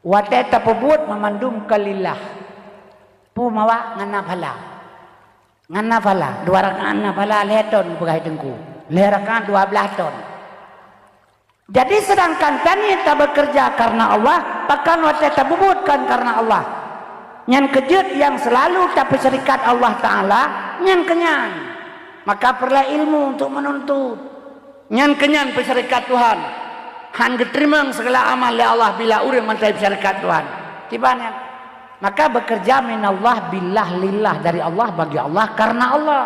Watée tapeubuet meumandum ka lillah. Peue mawak ngon na phala. Ngon na phala, dua rakaat na phala lhée thon peugah teungku. Lhée rakaat dua blaih thon. Jadi, seudangkan tanyoe tabeukeureja kareuna Allah, pakon watée tapeubuet kon kareuna Allah. Nyan keujeuet nyang seulalu tapeusyarikat Allah Ta'ala, nyan keunyan. Maka peureulée ilmu untuk meununtut. Nyan keunyan peusyarikat Tuhan. Han geuteurimong segala amal lé Allah bila ureuëng mantong peusyarikat Tuhan. Kiban nyan. Maka bekerja minallah billah lillah, dari Allah, bagi Allah, karena Allah.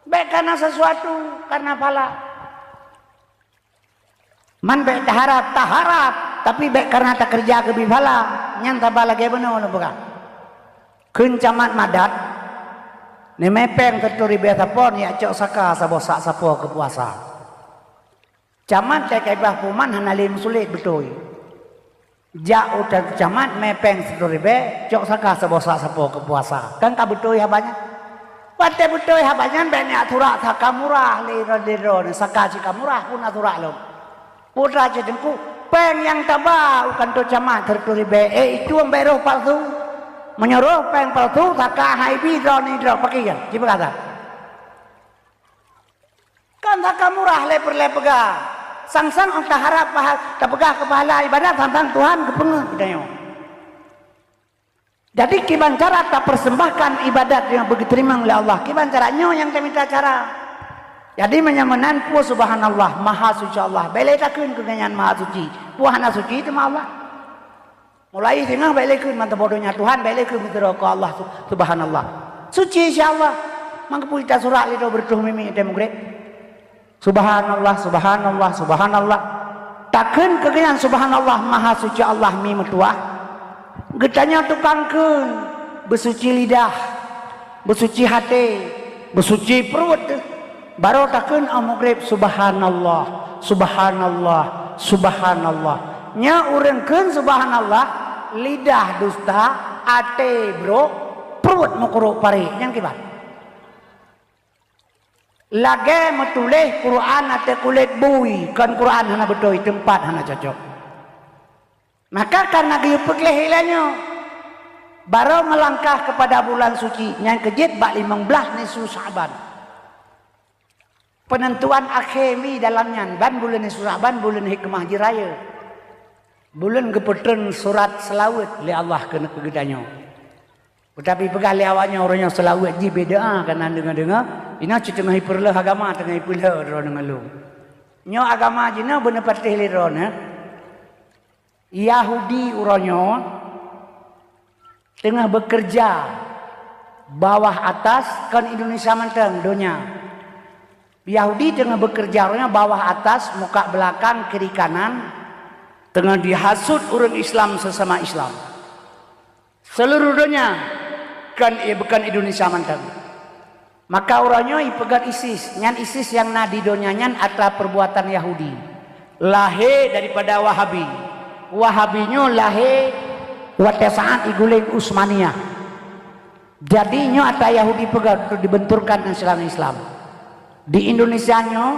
Bék karena sesuatu, karena phala. Man bék taharap, taharap, tapi bék karena takeureuja keubi phala. Nyan saba lagée bunoe lôn peugah. Kheun camat madat, neumé péng sireutoh ribée sapoe, neujak cok saka saboh sak sapoe keu puasa. Camat teuka ibah puman hana lé meusulet beutôi. Jak u camat mé péng sireutoh ribée, cok saka saboh sak sapoe keu puasa. Kan ka beutôi haba nyan? Watée beutôi haba nyan, bék neujak surak saka murah lé droe, lé droe, saka sika murah pun na surak lom. Putra cit teungku, péng nyang taba u kantô camat sireutoh ribée, eh, itu bék roh palsu. Meunyoe roh péng palsu, saka hai bi droe ni droe, pakri nyan, jipeugah that. Kan saka murah lé peureulée peugah. Sang-sang ôn taharap paha-, tapeugah keu pahala ibadat, sang-sang Tuhan geupeungeut geutanyoe. Jadi, kiban cara tapersembahkan ibadat nyang beugeuteurimong lé Allah, kiban cara nyoe nyang tamita cara. Jadi, meunyoe meunan, peue subhanallah, maha suci Allah. Bék lé takheun keu gobnyan maha suci. Peue hana suci teuma Allah. Mulai singoh bék lé kheun mantong boh donya Tuhan, bék lé kheun meusidroe keu Allah, su-, subhanallah. Suci insya Allah. Mangkeupui tasurak lé droe beureutoh mimi tée mugreb. Subhanallah, subhanallah, subhanallah. Takheun keu gobnyan subhanallah, maha suci Allah mi meutuah. Geutanyoe tukang kheun, beusuci lidah, beusuci até, beusuci pruet. Barô takheun 'oh mugreb, "Subhanallah, subhanallah, subhanallah." Nyoe ureuëng kheun subhanallah, lidah dusta, até brok, pruet meukurok parek. Nyang kiban? Lagée meutuléh Quran ateueh kulét bui, kon Quran hana beutôi, teumpat hana cocok. Maka kareuna geuyue peugleh ilée nyoe, barô meulangkah keupada bulan suci nyang keujeuet bak limong blaih nisfu Sya'ban. Peunentuan akhé mi dalam nyan, ban buleuen nisfu Sya'ban buleuen hikmah jih rayeuk. Buleuen geupeutreun surat seulaweuet lé Allah keuneuk keu geutanyoe. Teutapi peugah lé awaknyoe, uroe nyoe seulaweuet jih beda, kana deungoe-deungoe, inoe cit teungoh ipeureuloh agama, teungoh ipeuleueh droe deungon lôn. Nyoe agama jinoe beuneupatéh lé droeneuh. Yahudi uroe nyoe teungoh beukeureuja bawah atas, kon Indonesia mantong, donya. Yahudi teungoh beukeureuja uroe nyoe bawah atas, muka belakang, kiri kanan, teungoh dihasut ureuëng Islam sesama Islam. Seuluruh donya, kon, eh, bukon Indonesia mantong. Maka uroe nyoe ipeugét ISIS. Nyan ISIS nyang na di donya nyan atra peubuatan Yahudi. Lahé daripada Wahabi. Wahabi nyoe lahé watée saát iguléng Utsmaniyah. Jadi, nyoe atra Yahudi peugét untuk dibenturkan Islam-Islam. Di Indonesia nyoe,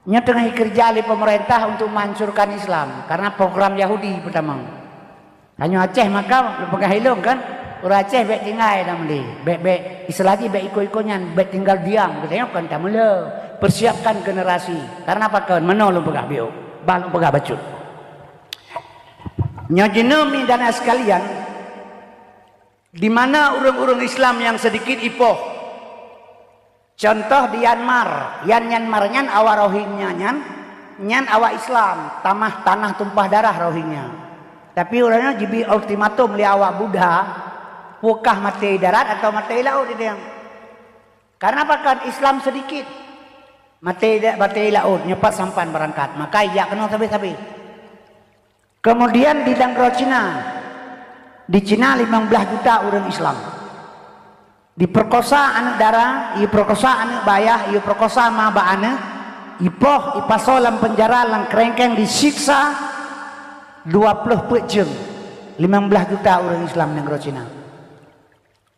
nyoe teungoh ikeureuja lé peumeurintah untuk meuhancurkan Islam, karena program Yahudi peutamong. Tanyoe Aceh maka peugah ilong kan, ureuëng Aceh bék tinggai lam lé, bék, bék, istilah jih bék iko-iko nyan, bék tinggal diam, geutanyoe kon tameulhö, persiapkan generasi. Karena pakon, meunoe lôn peugah biôh, bah lôn peugah bacut. Nyoe jinoe mi dan sekalian, di mana ureuëng-ureuëng Islam nyang seudikit ipoh. Contoh di Myanmar, yan Myanmar nyan awak Rohingya nyan, nyan awak Islam, tamah tanah tumpah darah Rohingya. Tapi ureuëng nyan jibi ultimatum lé awak Buddha, peue kah maté i darat atawa maté i laôt, idéh. Karena pakon Islam seudikit, maté i da-, maté i laôt, nyoe pat sampan beurangkat, maka ijak keunoe sabe-sabe. Kemudian di nanggroe Cina, di Cina limong blaih juta ureuëng Islam. Diperkosa aneuëk dara, iperkosa aneuëk bak ayah, iperkosa ma bak aneuëk, ipoh, ipasoe lam peunjara, lam keureuengkeng, disiksa dua ploh peuet jeuem. Limong blaih juta ureuëng Islam nanggroe Cina.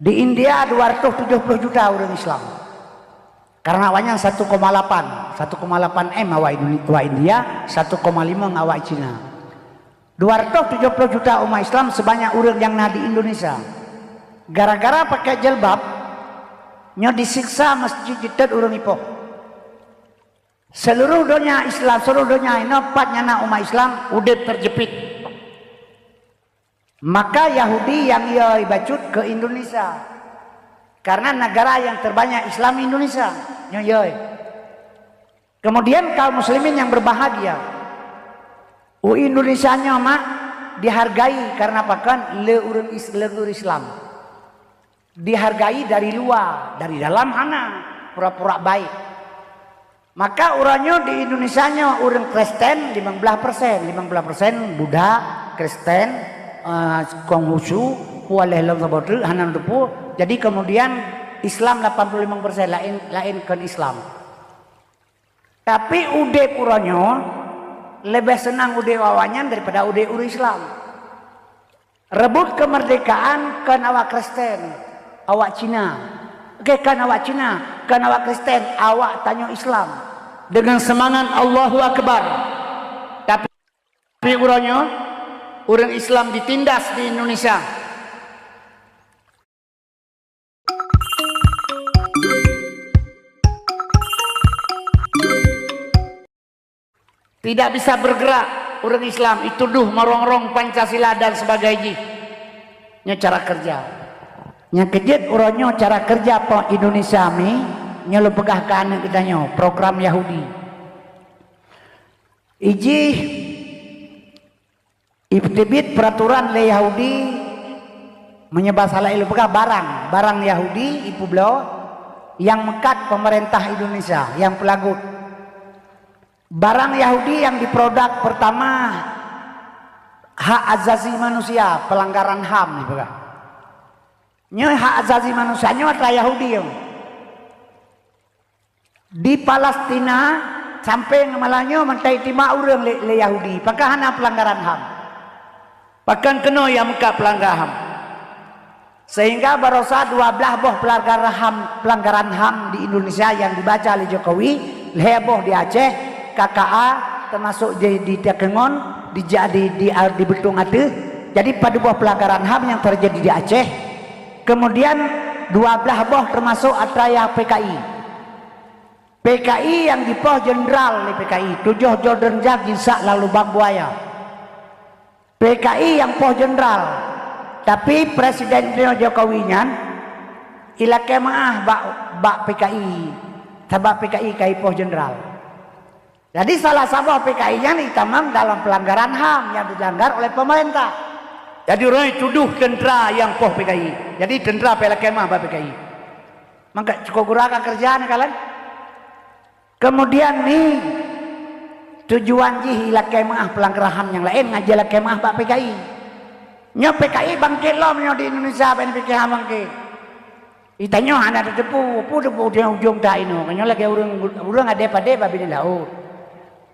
Di India dua ratus tujoh ploh juta ureuëng Islam. Karena awaknyan satu koma lapan, satu koma lapan M awak Indone-, awak India, satu koma lima awak Cina. Dua ratus tujuh puluh juta umat Islam sebanyak ureuëng nyang na di Indonesia. Gara-gara pakai jilbab, nyoe disiksa masjid jiteuet ureuëng ipoh. Seluruh donya Islam, seluruh donya inoe pat nyang na umat Islam udeb terjepit. Maka Yahudi nyang yoi bacut ke Indonesia. Karena negara yang terbanyak Islam Indonesia. Nyoe yoi. Kemudian kaum muslimin yang berbahagia. U Indonesia nyoe mak dihargai karena pakon le ureuëng Is-, le ureuëng Islam. Dihargai dari luar, dari dalam hana, pura-pura baik. Maka uroe nyoe di Indonesia nyoe ureuëng Kristen limong belas persen, limong belas persen Buddha, Kristen, eh, Konghucu, kualeh lom saboh treuk, hana teupeu. Jadi kemudian Islam lapan puluh lima persen, lain, lain kon Islam. Tapi udeb uroe nyoe lebih senang udeb awaknyan daripada udeb ureuëng Islam. Rebut kemerdekaan kon awak Kristen, awak Cina. Oke, kon awak Cina, kon awak Kristen, awak tanyoe Islam. Dengan semangat Allahu Akbar. Tapi uroe nyoe, ureuëng Islam ditindas di Indonesia. Tidak bisa bergerak ureuëng Islam, ituduh meurong-rong Pancasila dan sebagainya. Nyoe cara kerja. Nyang keujeuet uroe nyoe cara kerja po Indonesia mi, nyoe lôn peugah keu aneuk geutanyoe, program Yahudi. Ijih iteubiet peraturan lé Yahudi, meunyoe basa laén lôn peugah barang, barang Yahudi ipeubloe nyang meukat pemerintah Indonesia nyang peulagot. Barang Yahudi nyang diproduk pertama hak azazi manusia, pelanggaran HAM dipeugah. Nyoe hak azazi manusia nyoe atra Yahudi nyoe. Di Palestina sampai ngon malam nyoe mantong itimak ureuëng lé, lé Yahudi, pakon hana pelanggaran HAM. Pakon keunoe nyang meukat pelanggaran HAM. Sehingga barosa dua belas boh pelanggaran HAM, pelanggaran HAM di Indonesia nyang dibaca lé Jokowi, lhée boh di Aceh, K K A, termasuk di, di Takengon, di, di, di, di Betong ateueh. Jadi padub boh pelanggaran HAM nyang terjadi di Aceh. Kemudian dua belas boh termasuk atra nyang P K I. P K I nyang dipoh jenderal lé P K I, tujoh droe jenderal jisak lam lubang buaya. P K I nyang poh jenderal, tapi Presiden Jokowi nyan ilakée meuáh bak, bak P K I, sabab P K I ka ipoh jenderal. Jadi salah saboh P K I nyan itamong dalam pelanggaran HAM yang dilanggar oleh pemerintah. Jadi ureuëng tuduh tentara nyang poh P K I. Jadi tentara pih lakée meuáh bak P K I. Maka cukôp gura ka keureuja neukalon. Kemudian ni tujuan jih ilakée meuáh pelanggaran HAM nyang laén ngon jilakée meuáh bak P K I. Nyoe P K I bangkét lom nyoe di Indonesia ban P K H bangkét. Di tanyoe hana tateupeue, peue teupeu ujong-ujong ta inoe. Nyoe lagée ureuëng, ureuëng adé padé bak binéh laôt.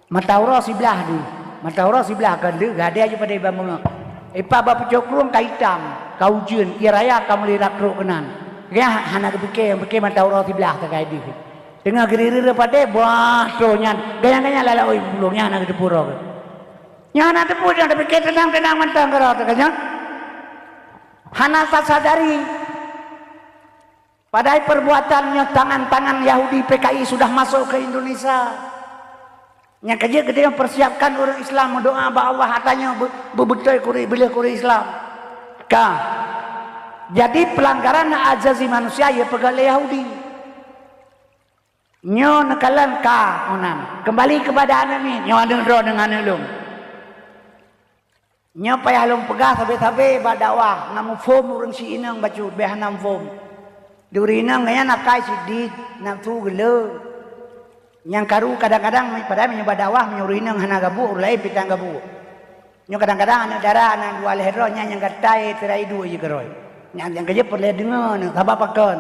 Mata uroe siblah deuh, mata uroe siblah kon deuh, gadée aju padé bak meungeue. Ipa bak pucok krueng ka itam, ka ujeuen, ie raya ka mulai rab trok keunan. Gaya hana geupike, pike mata uroe siblah sagai deuh. Teungoh geurire padé, bah, troh nyan, gaya-gaya lalak oi pulo nyan hana geuteupeue uroe. Nyan hana teupeue nyan, tapike teunang-teunang mantong keudroe teuh nyan. Hana tasadari. Padahai perbuatan nyoe tangan-tangan Yahudi P K I sudah masuk ke Indonesia. Nyang keujeuet geutanyoe persiapkan ureuëng Islam meudoá bak Allah atra nyoe beu-, beubeutôi kuri bileh kuri Islam. Ka. Jadi pelanggaran hak azazi manusia ya peugah lé Yahudi. Nyoe neukalon ka meunan. Kembali kepada aneuk miet, nyoe aneuk droe deungon aneuk lôn. Nyoe payah lôn peugah sabe-sabe bak dakwah, na muphom ureuëng si inong bacut, beh hana muphom. Di ureuëng inong nyan akai sidit, nafsu geule. Nyang karu kadang-kadang padahai meunyoe bak dakwah meunyoe ureuëng inong hana gabuek, ureuëng laén pitang gabuek. Nyoe kadang-kadang aneuk dara aneuk dua lhée droe nyan nyang gatai teurai duek jih keurôi. Nyang nyang keujeuet peureulée deungoe nyoe sabab pakon.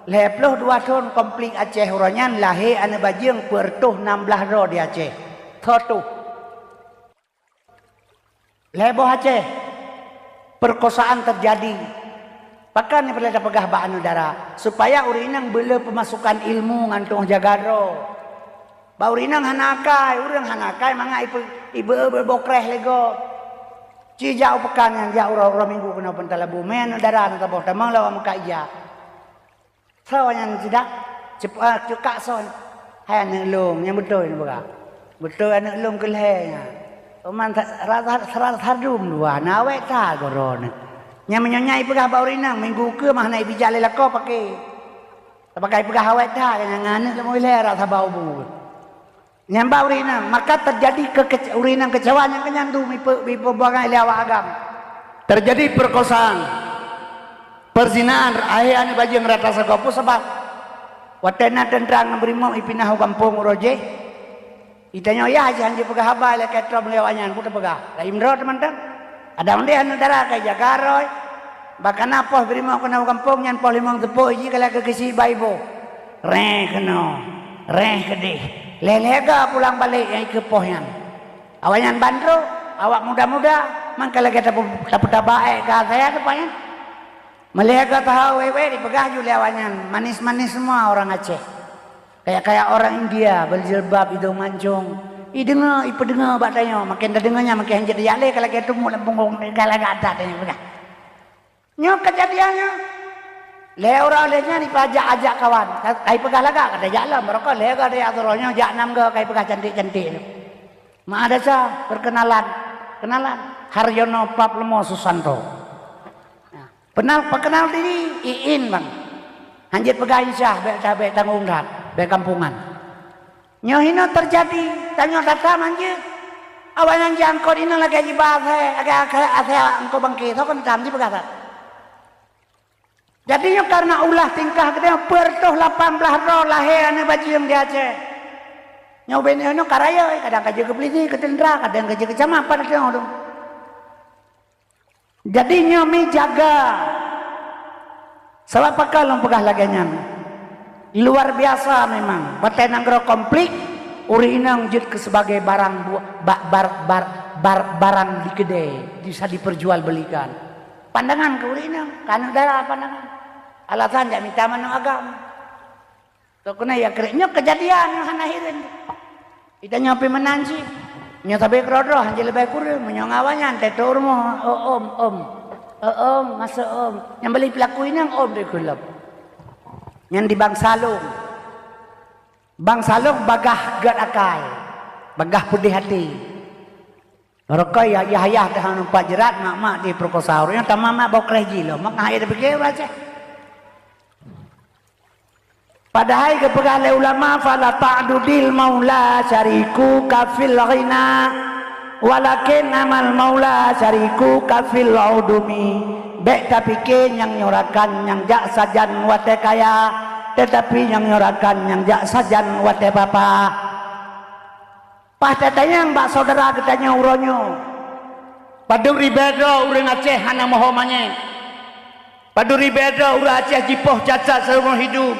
Lhée ploh dua thon konflik Aceh uroe nyan lahé aneuk bajeueng peuet reutôh nam blaih droe di Aceh. Soe tuh? Lhée boh Aceh, perkosaan terjadi. Pakon nyang peureulée tapeugah bak aneuk dara, supaya ureuëng inong beuleu peumasukan ilmu ngon tuoh jaga droe. Bak ureuëng inong hana akai, ureuëng hana akai mangat ipe-, ibe-, ibe bokreh lego. Ci jak u peukan nyan, jak uroe, uroe minggu keunoe peuntalabu. Mé aneuk dara na saboh tamong lawak meukat ija. Soe nyan sidak? Cep-, ah, cukak soe nyan? Hai aneuk lôn, nyang beutôi neupeugah. Beutôi aneuk lôn keu lhée nyan. Teuma sa-, rasa, rasa sadum dua, na awét that goroe nyan. Nyang meunyoe nyan ipeugah bak ureuëng inong, minggu keue mah hana ibijak lé lakoe paké. Tapakai peugah awét that, nyan ngon aneuk lôn lhée rasa bau bu. Nyan bak ureuëng inong, maka teujadi kekece-, ureuëng inong keucewa nyang keunyan dum ipe-, ipeubuangai lé awak agam. Teujadi perkosaan, perzinaan, lahé aneuk bajeueng rata sagoe. Peue sabab? Watée na teuntra ngon beurimong ipinah u gampông uroe jéh, itanyoe yah jih hanjeuet peugah haba lé keutrom lé awaknyan, peue tapeugah? Laén droe teumantong. Kadang deh aneuk dara ka ijaga droe. Bak kana poh beurimong keunoe u gampông nyan poh limong teupok jih ka lagée keusi bak iboh. Réh keunoe, réh keudeh. Lhée-lhée ga pulang balek nyang ikeue poh nyan. Awaknyan ban trok, awak muda-muda, mangka lagée tape-, tapeutaba ék ka asai teumpat nyan. Meulhée ka taha wét-wét ipeugah ju lé awaknyan, manis-manis semua orang Aceh. Kayak-kayak orang India, berjilbab, hidung mancung. Ideungoe, ipeudeungoe bak tanyoe, maken tadeungoe nyan maken hanjeuet tajak lé ka lagée teumuk lam punggong, ka lagée adat tanyoe peugah. Nyoe keujadian nyoe. Lhée uroe lhée nyan ipajak-ajak kawan. Ka, ka ipeugah lagak, ka tajak lom, barokon lhée goe tajak sidroe nyoe, jak nam goe ka ipeugah cantik-cantik nyoe. Meu'ah desya, perkenalan. Kenalan. Haryono Pap Leumo Susanto. Nah, peunal, peukeunal diri, Iin, Bang. Hanjeuet peugah insyah, bék ta-, bék tanggong that, bék kampungan. Nyoe hinoe teujadi, tanyoe that-that manjeuet. Awaknyan jiangkot inong lagée jiba asée, lagée asée, asée angkot bangke, soe keuneuk tam jipeugah that. Jadi nyoe kareuna ulah tingkah geutanyoe, peuet reutôh lapan blaih droe lahé aneuk bajeueng di Aceh. Nyoe ubé nyoe ka rayeuk, kadang ka jeuet keu peulisi, keu teuntra, kadang ka jeuet keu camat, pada teungoh dong. Jadi nyoe mi jaga. Sabab pakon lôn peugah lagée nyan? Luar biasa memang. Watée nanggroe konflik, ureuëng inong jeuet keu sebagai barang bu-, ba-, bar-, bar-, bar-, barang di keudée, bisa diperjualbelikan. Pandangan keu ureuëng inong, keu aneuk dara pandangan. Alasan jak mita manok agam. Toh keuneuk ya krek nyoe keujadian nyoe hana hireuen. Ita nyoe pih meunan cit. Nyoe sabe keudroe-droe hanjeuet leubeh kureueng, meunyoe ngon awaknyan teuh rumoh, "Oh, om, om. Oh, om, masuk, om." Nyang beli peulaku inong, om teuh kulom. Nyan di bansa lôn. Bansa lôn bagah gét akai, bagah peudeh até. Barokon ya, yah-yah teuh numpak jeurat, mak-mak diperkosa. Ureuëng tamah mak bokreh jih lom, maka hai tapike ureuëng Aceh. Padahai geupeugah lé ulama, "Fala ta'dudil maula syarikuka fil ghina, walakin amal maula syarikuka fil udumi." Bék tapike nyang nyoe rakan nyang jak sajan watée kaya, teutapi nyang nyoe rakan nyang jak sajan watée papa. Paih tatanyong bak syedara geutanyoe uroe nyoe, padub ribée droe ureuëng Aceh hana moho manyét? Padub ribée droe ureuëng Aceh jipoh cacat seumur hidup?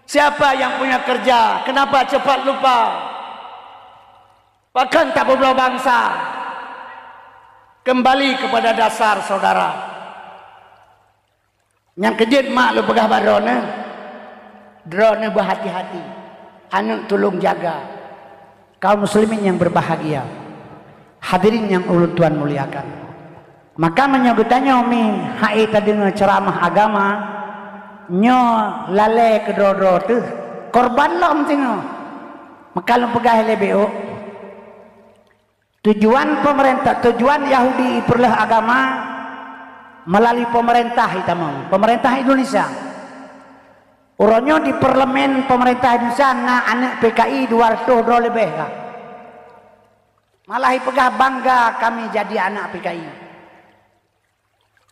Siapa yang punya kerja? Kenapa cepat lupa? Pakon tapeubloe bansa? Kembali kepada dasar, saudara. Nyang keujeuet mak lôn peugah bak droeneuh, droeneuh beuhati-hati, aneuk tulông jaga. Kaum muslimin nyang berbahagia, hadirin nyang ulôn tuan muliakan. Maka meunyoe geutanyoe mi hai tadeungoe ceuramah agama, nyoe lalée keudroe-droe teuh, korban lom singoh. Maka lôn peugah lé B O, Tujuan pemerintah, tujuan Yahudi ipeureuloh agama meulalu pemerintah itamong, pemerintah Indonesia. Uroe nyoe di parlemen pemerintah Indonesia na aneuk P K I dua ratus droe leubeh ka. Malah ipeugah bangga kami jadi anak P K I.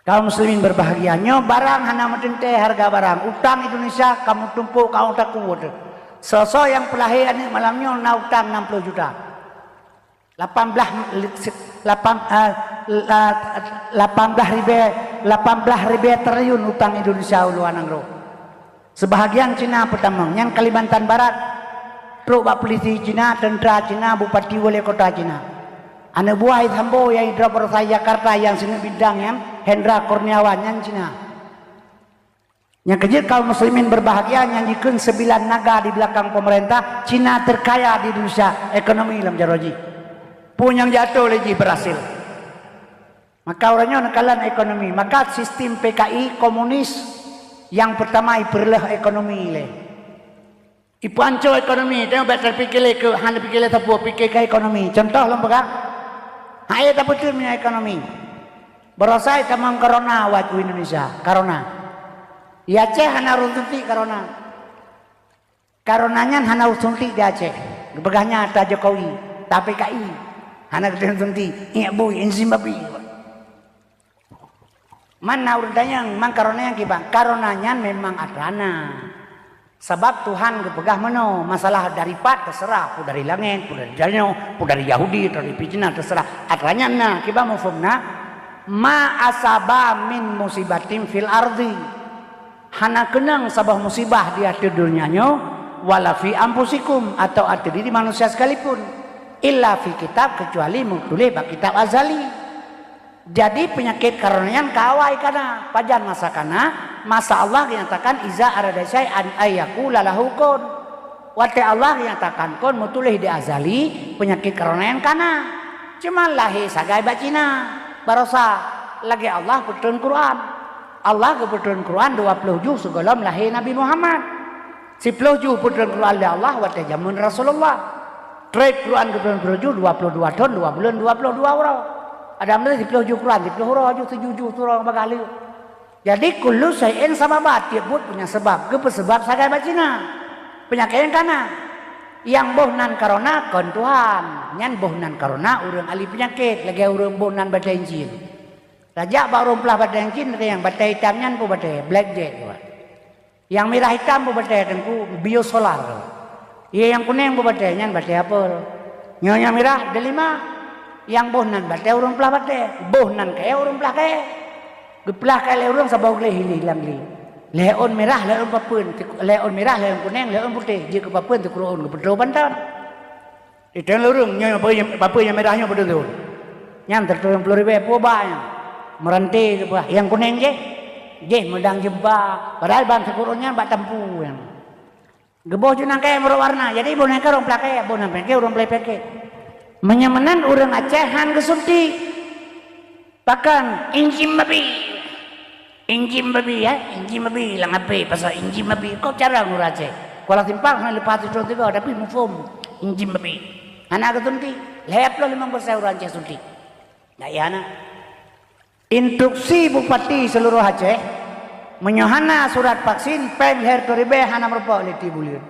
Kaum muslimin berbahagia, nyoe barang hana meuteuntée hareuga barang. Utang Indonesia ka meutumpôk ka ôk takue teuh. Soe-soe nyang peulahé aneuk malam nyoe na utang enam puluh juta. Lapan blah, lapan, eh, la-, lapan blah ribée, lapan blah ribée triliun utang Indonesia u luwa nanggroe. Seubahagian Cina peutamong, nyan Kalimantan Barat. Trok bak polisi Cina, teuntra Cina, bupati, wali kota Cina. Aneuk buah Sambo nyang idrob baroesa Jakarta nyang sineuk bintang nyan, Hendra Kurniawan, nyan Cina. Nyang keujeuet kaum muslimin berbahagia nyang jikheun sembilan naga di belakang pemerintah, Cina terkaya di Indonesia, ekonomi lam jaroe jih. Peue nyang jatuh lé jih berhasil. Maka uroe nyoe neukalon ekonomi, maka sistem P K I komunis nyang pertama ipeureuloh ekonomi lé. Ipeuhanco ekonomi, teuh bèk tapike lé keu, hana pike lé sapeue, pike keu ekonomi. Contoh lôn peugah, hai tapeuteun meunyoe ekonomi. Barosa tamong corona awai u Indonesia, corona. Di Aceh hana ureueng suntik corona. Corona nyan hana ureueng suntik di Aceh. Geupeugah nyan atra Jokowi, tapi P K I hana geusuntik, iek bui, insin babi. Man na ureueng tanyong, man corona nyan kiban? Corona nyan memang atra na. Sabab Tuhan geupeugah meunoe, masalah dari pat terserah, peue dari langét, peue dari tanyoe, peue dari Yahudi, peue dari Cina terserah. Atra nyan na, kiban muphom na? Ma asaba min musibatin fil ardi. Hana keunong saboh musibah di ateueh donya nyoe, wala fi anfusikum, atau ateueh diri manusia sekalipun, illa fi kitab, kecuali meutuléh bak kitab azali. Jadi, peunyakét corona nyan ka awai kana. Pajan masa kana? Masa Allah geunyatakan, "Iza arada syai'an an yaqula lahu kun." Watèe Allah geunyatakan kun, meutuléh di azali, peunyakét corona nyan kana. Cuma lahé sagai bak Cina. Barosa, lagèe Allah peutreun Quran. Allah geupeutreun Quran dua ploh juh sigohlom lahé Nabi Muhammad. Siploh juh peutreun Quran lé Allah watèe jameun Rasulullah. Trép Quran geutreun siploh juh, dua ploh dua thon, dua buleuen, dua ploh dua uroe. Adam lé siploh juh Quran, siploh uroe juh, tujoh juh uroe bagaih lé. Jadi, kullu syai'in sababa, tiep buet punya sebab. Geupeuseubab sagai bak Cina. Peunyakét nyang kana. Nyang boh nan corona kon Tuhan. Nyan boh nan corona ureueng ahli peunyakét, lagèe ureueng boh nan batèe incin. Tajak bak ureueng peulaih batèe incin, nyang batèe itam nyan peue batèe, blackjack. Nyang mirah itam peue batèe, Teungku, biosolar. Ye, nyang kunèng peue batèe, nyan batèe apel. Nyoe nyang mirah delima, nyang boh nan batèe ureueng peulaih batèe, boh nan kayèe ureueng peulaih kayèe. Geupeulaih kayèe lé ureueng saboh gleh hiléh lam gleh. Lhèe ôn mirah, lhèe ôn papeuen, lhèe ôn mirah, lhèe ôn kunèng, lhèe ôn putéh, jeuet keu papeuen, teukeureuen, geupeutroh bantan. Itong lé ureueng, nyoe papeuen nyang mirah nyoe padum thon. Nyan teutuléh ploh ribèe, peue ba nyan. Meuranté geupeugah, nyang kunèng jih, jih meudang jeumpa. Padahai ban teukeureuen nyan bak tampu nyan. Geuboh ju nangkée meurok warna, jadi boh nangkée ureueng peulakée, boh nangkée ureueng peulakée. Meunyoe meunan ureueng Aceh han geusuntik. Pakon? Injim babi. Injim babi, ya? Injim babi lam H P, pasal injim babi. Kok cara ureueng Aceh? Kuala Simpang hana leupah tutoe tiga, tapi muphom injim babi. Hana geusuntik. Lhèe ploh limong persen ureueng Aceh suntik. Dak iya na. Instruksi Bupati seluruh Aceh, meunyoe hana surat vaksin, péng lhèe reutôh ribèe hana meurumpok lé tiep buleuen.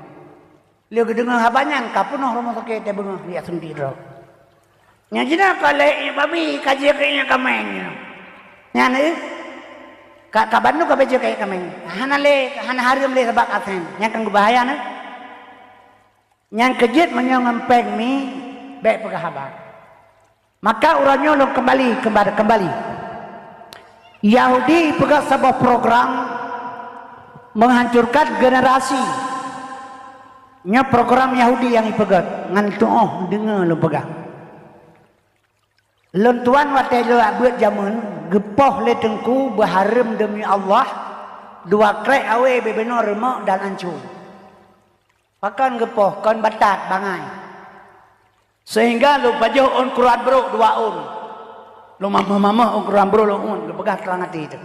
Lheueh geudeungoe haba nyan, ka peunoh rumoh sakét nyang beungoh jak suntik droe. Nyang jinoe ka lheueh iék babi, ka jeuet keu iék kaméng nyoe. Nyan, eh, ka, ka bandum ka beuet jeuet keu iék kaméng. Hana lé, hana hareuem lé sabab ka sén. Nyan kan beubahaya, na. Nyang keujeuet meunyoe ngon péng mi, bèk peugah haba. Maka uroe nyoe lôn keumbali, keumbali, keumbali. Yahudi peugah saboh program menghancurkan generasi. Nyoe program Yahudi nyang ipeugét, ngon tuoh deungoe lôn peugah. Lôn tuan watée lôn beuet jameun, geupoh lé teungku beuhareuem deumi Allah, dua krék awé bubena reumok dan ancô. Pakon geupoh, kon batat bangai. Seuhingga lôn pajoh ôn keuruan brok dua ôn. Lôn mamoh-mamoh ôn keuruan brok lôn ôn, geupeugah trang até teuh.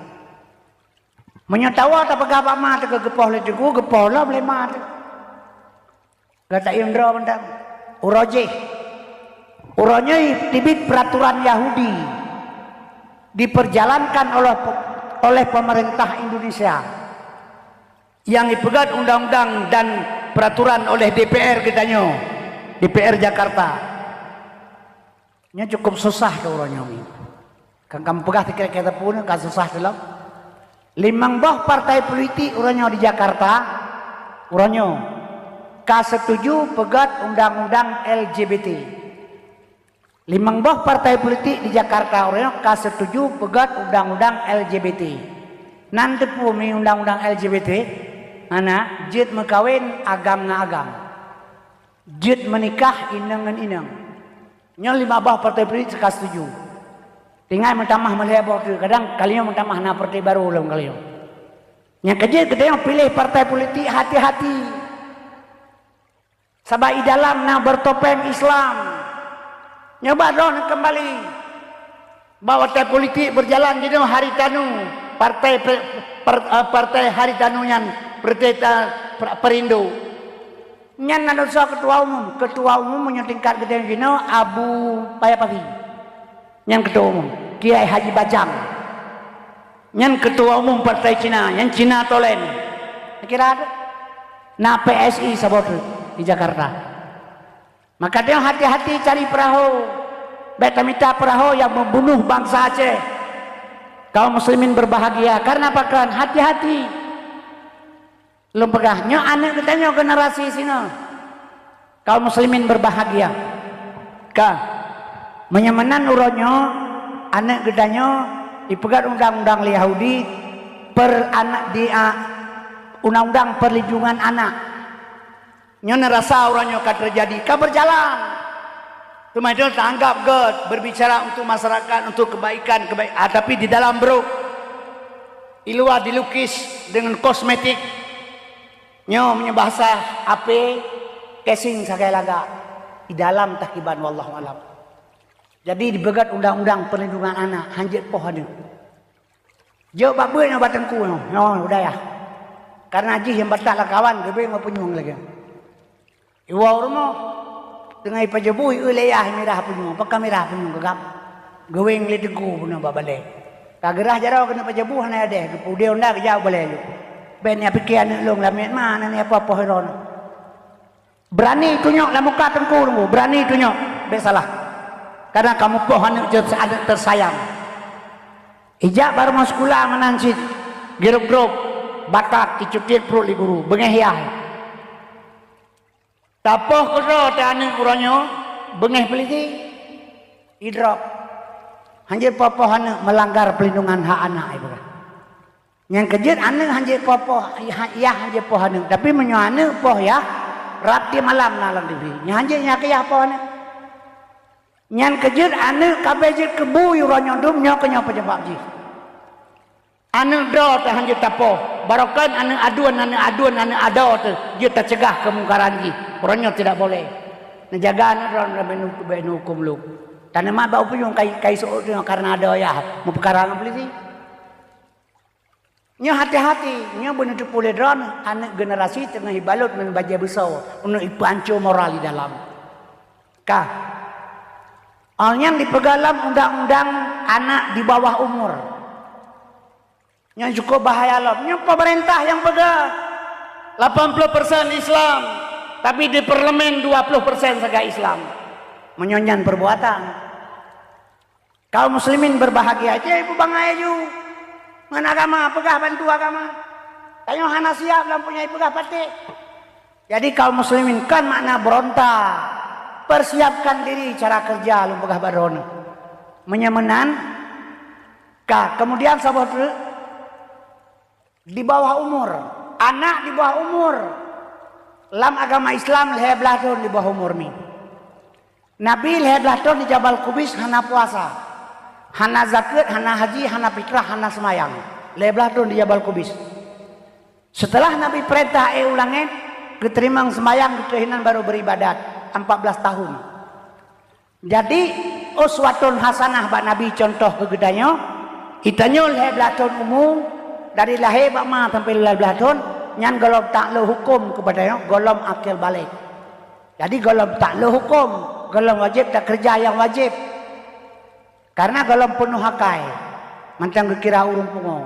Meunyoe tawoe tapeugah bak ma teuh keu geupoh lé teungku, geupoh lom lé ma teuh. Gata iem droe mantong. Uroe jih. Uroe nyoe teubiet peuraturan Yahudi diperjalankan oleh, oleh pemerintah Indonesia. Nyang ipeugét undang-undang dan peuraturan oleh D P R geutanyoe, D P R Jakarta. Nyoe cukup susah keu uroe nyoe. Kan kamoe peugah sikrék-sikrék sapeue nyoe ka susah teulom. Limong boh partai politik uroe nyoe di Jakarta, uroe nyoe ka setuju peugét undang-undang L G B T. Limong boh partai politik di Jakarta uroe nyoe ka setuju peugét undang-undang L G B T. Nan teupeue mi undang-undang L G B T? Hana, jeuet meukawen agam ngon agam. Jeuet meunikah inong ngon inong. Nyoe limong boh partai politik ka setuju. Tinggai meutamah meulhèe boh teuh, kadang kali nyoe meutamah na partai barô lom kali nyoe. Nyang keujeuet geutanyoe piléh partai politik hati-hati. Sabab i dalam na bertopeng Islam. Nyoe bah droeneuh keumbali. Bahwa partai politik berjalan jinoe Haritanu, partai pe-, per-, eh, partai Haritanu nyan, partai ta-, per-, Perindo. Nyan na dosa ketua umum. Ketua umum meunyoe tingkat geutanyoe jinoe Abu Paya Pasi. Nyan ketua umum. Kiai Haji Bajang. Nyan ketua umum partai Cina. Nyan Cina Tolen. Kira ada. Na P S I saboh teuk di Jakarta. Maka dia hati-hati cari perahu. Bèk tamita perahu yang membunuh bangsa Aceh. Kaum muslimin berbahagia. Karena apa kan? Hati-hati. Lôn peugah, nyoe aneuk geutanyoe generasi singoh. Kaum muslimin berbahagia. Ka. Meunyoe meunan uroe nyoe, aneuk geutanyoe ipeugét undang-undang lé Yahudi per anak di, a, undang-undang perlindungan anak. Nyoe neurasa uroe nyoe ka teujadi, ka berjalan. Teuma itu taanggap gét berbicara untuk masyarakat, untuk kebaikan, kebaik-, ah, tapi di dalam brok, di luar dilukis dengan kosmetik. Nyoe meunyoe bahasa A P, casing sagai lagak. Di dalam takiban, wallahu alam. Jadi dipeugét undang-undang perlindungan anak, hanjeuet poh aneuk. Jok bak beuet nyoe bak teungku nyoe, nyoe u dayah. Karena jih nyang batat lam kawan geubri ngon punyueng lagèe. Iwoe u rumoh, teungoh ipajoh bu, ieu lé yah mirah punyueng, pakon mirah punyueng geugam. Geuwéng lé teungku bunoe bak balèe. Ka geurah jaroe keuneuk pajoh bu hana adèh, geupeude honda geujak u balèe lé. Bèk neupike aneuk lôn lamiet ma, hana ni apa-apa droeneuh. Berani tunyok lam muka teungku, teungku. Berani tunyok. Bèk salah. Karena kamoe poh aneuk jeuet aneuk teusayang. Ijak barô meuseukula meunan cit. Girop-girop. Batat, icutit pruet lé guru. Beungéh yah. Tapoh keudroe teuh aneuk uroe nyoe. Beungéh peulisi. Idrop. Hanjeuet poh-poh aneuk melanggar pelindungan hak anak, ibarat. Nyang keujeuet aneuk hanjeuet poh-poh, yah, yah hanjeuet poh aneuk. Tapi meunyoe aneuk poh yah, rab di malam na lam T V. Nyan hanjeuet nyan keu yah poh aneuk. Nyan keujeuet aneuk ka abéh jeuet keu bu uroe nyoe dum, nyoe keuh nyoe peunyeubab jih. Aneuk droe teuh hanjeuet tapoh. Barokon aneuk aduen, aneuk aduen, aneuk adoe teuh jeuet taceugah keumungkaran jih. Uroe nyoe tidak boleh. Neujaga aneuk droe, bèk neuhuköm lom. Taneuma bak upeue nyang kai, kai seuôt nyoe karena adoe yah meupeukara ngon peulisi. Nyoe hati-hati, nyoe beuneuteupeu lé droeneuh, aneuk generasi teungoh ibalot ngon bajèe beusoe, uneuk ipeuanco moral di dalam. Ka. Awak nyan dipeugah lam undang-undang anak di bawah umur. Nyoe cukup bahaya lom. Nyoe pemerintah nyang peugah. Lapan puluh persen Islam, tapi di parlemen dua puluh persen sagai Islam. Meunyoe nyan perbuatan. Kaum muslimin berbahagia, cit ibu bangai aju ngon agama, peugah bantu agama. Tanyoe hana siap lam punya ipeugah patéh. Jadi kaum muslimin, kon makna berontak. Persiapkan diri cara kerja lôn peugah bak droeneuh. Meunyoe meunan, ka, kemudian saboh teuk, di bawah umur. Anak di bawah umur. Lam agama Islam lhèe blaih thôn di bawah umur mi. Nabi lhèe blaih thôn di Jabal Kubis hana puasa. Hana zakeuet, hana haji, hana fitrah, hana seumayang. Lhèe blaih thôn di Jabal Kubis. Seuteulah Nabi peurintah éh u langét, geuteurimong seumayang, geuteurimong baru beribadat, empat belas tahun. Jadi, uswatun hasanah bak Nabi, contoh keu geutanyoe, geutanyoe lhèe blaih thôn umu, dari lahé bak ma sampai lhèe blaih thôn, nyan gohlom taklok huköm keupada nyoe, gohlom akil baligh. Jadi, gohlom taklok huköm, gohlom wajéb takeureuja nyang wajéb. Karena gohlom peunoh akai, mantong geukira ureueng pungo.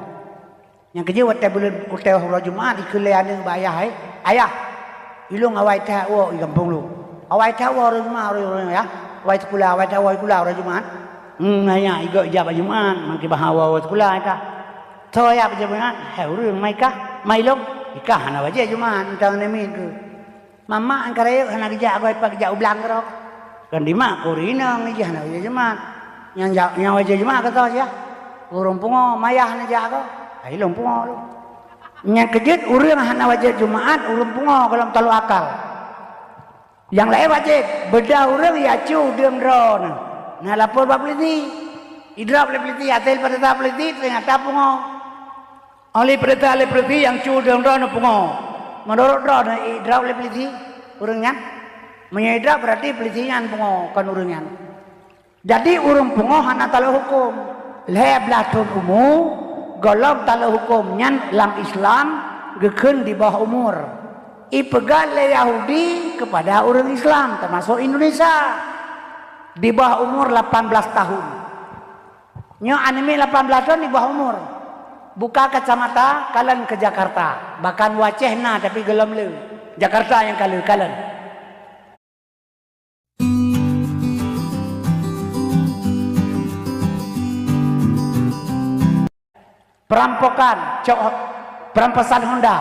Nyang keujeuet watèe buleuen, watèe uroe Jumat, ikheun lé aneuk bak ayah, "Hai, ayah, ilôn awai that woe i gampông lôn. Awai that woe uroe Jumat, uroe, uroe, ya. Awai sikula, awai that woe sikula uroe Jumat." Hmm, ayah, igoe ijak bak Jumat, makai bahwa woe sikula, ya kah? Soe ya bak Jumat? Hai ureueng, mai kah? Mai lôn. Ikah hana wajéb Jumat, mantong aneuk miet keuh. Mamak nyang ka rayeuk hana geujak, goe pat geujak u blang keudroe. Kon dimak keu ureueng inong jih hana wajéb Jumat. Nyang ja-, nyang wajéb Jumat ka soe sia? Ureueng pungo, mayah hana jak kah? Hai lôn pungo lôn. Nyang keujeuet ureueng hana wajéb Jumat, ureueng pungo gohlom taklok akal. Nyang laén wajéb, beudoh ureueng ya cu deueng droeneuh. Na lapor bak peulisi. Idrop lé peulisi, até leupah teutab peulisi, teunyata pungo. Ahli peurintah, ahli polisi nyang cu deungon droeneuh pungo. Meunurot droeneuh, idrop lé polisi ureuëng nyan? Meunyoe idrop, berarti polisi nyan pungo, kon ureuëng nyan. Jadi, ureuëng pungo hana taleuek huköm. Lhée blaih thon umu, gohlom taleuek huköm nyan lam Islam geukheun di bawah umur. Ipeugah lé Yahudi keupada ureuëng Islam, teumasok Indonesia, di bawah umur lapan belas tahun. Nyoe aneuk miet lapan belas thon di bawah umur. Buka kacamata, kalon keu Jakarta. Bahkan u Aceh na, tapi gohlom le. Jakarta nyang ka le, kalon. Perampokan, cok, perampasan Honda.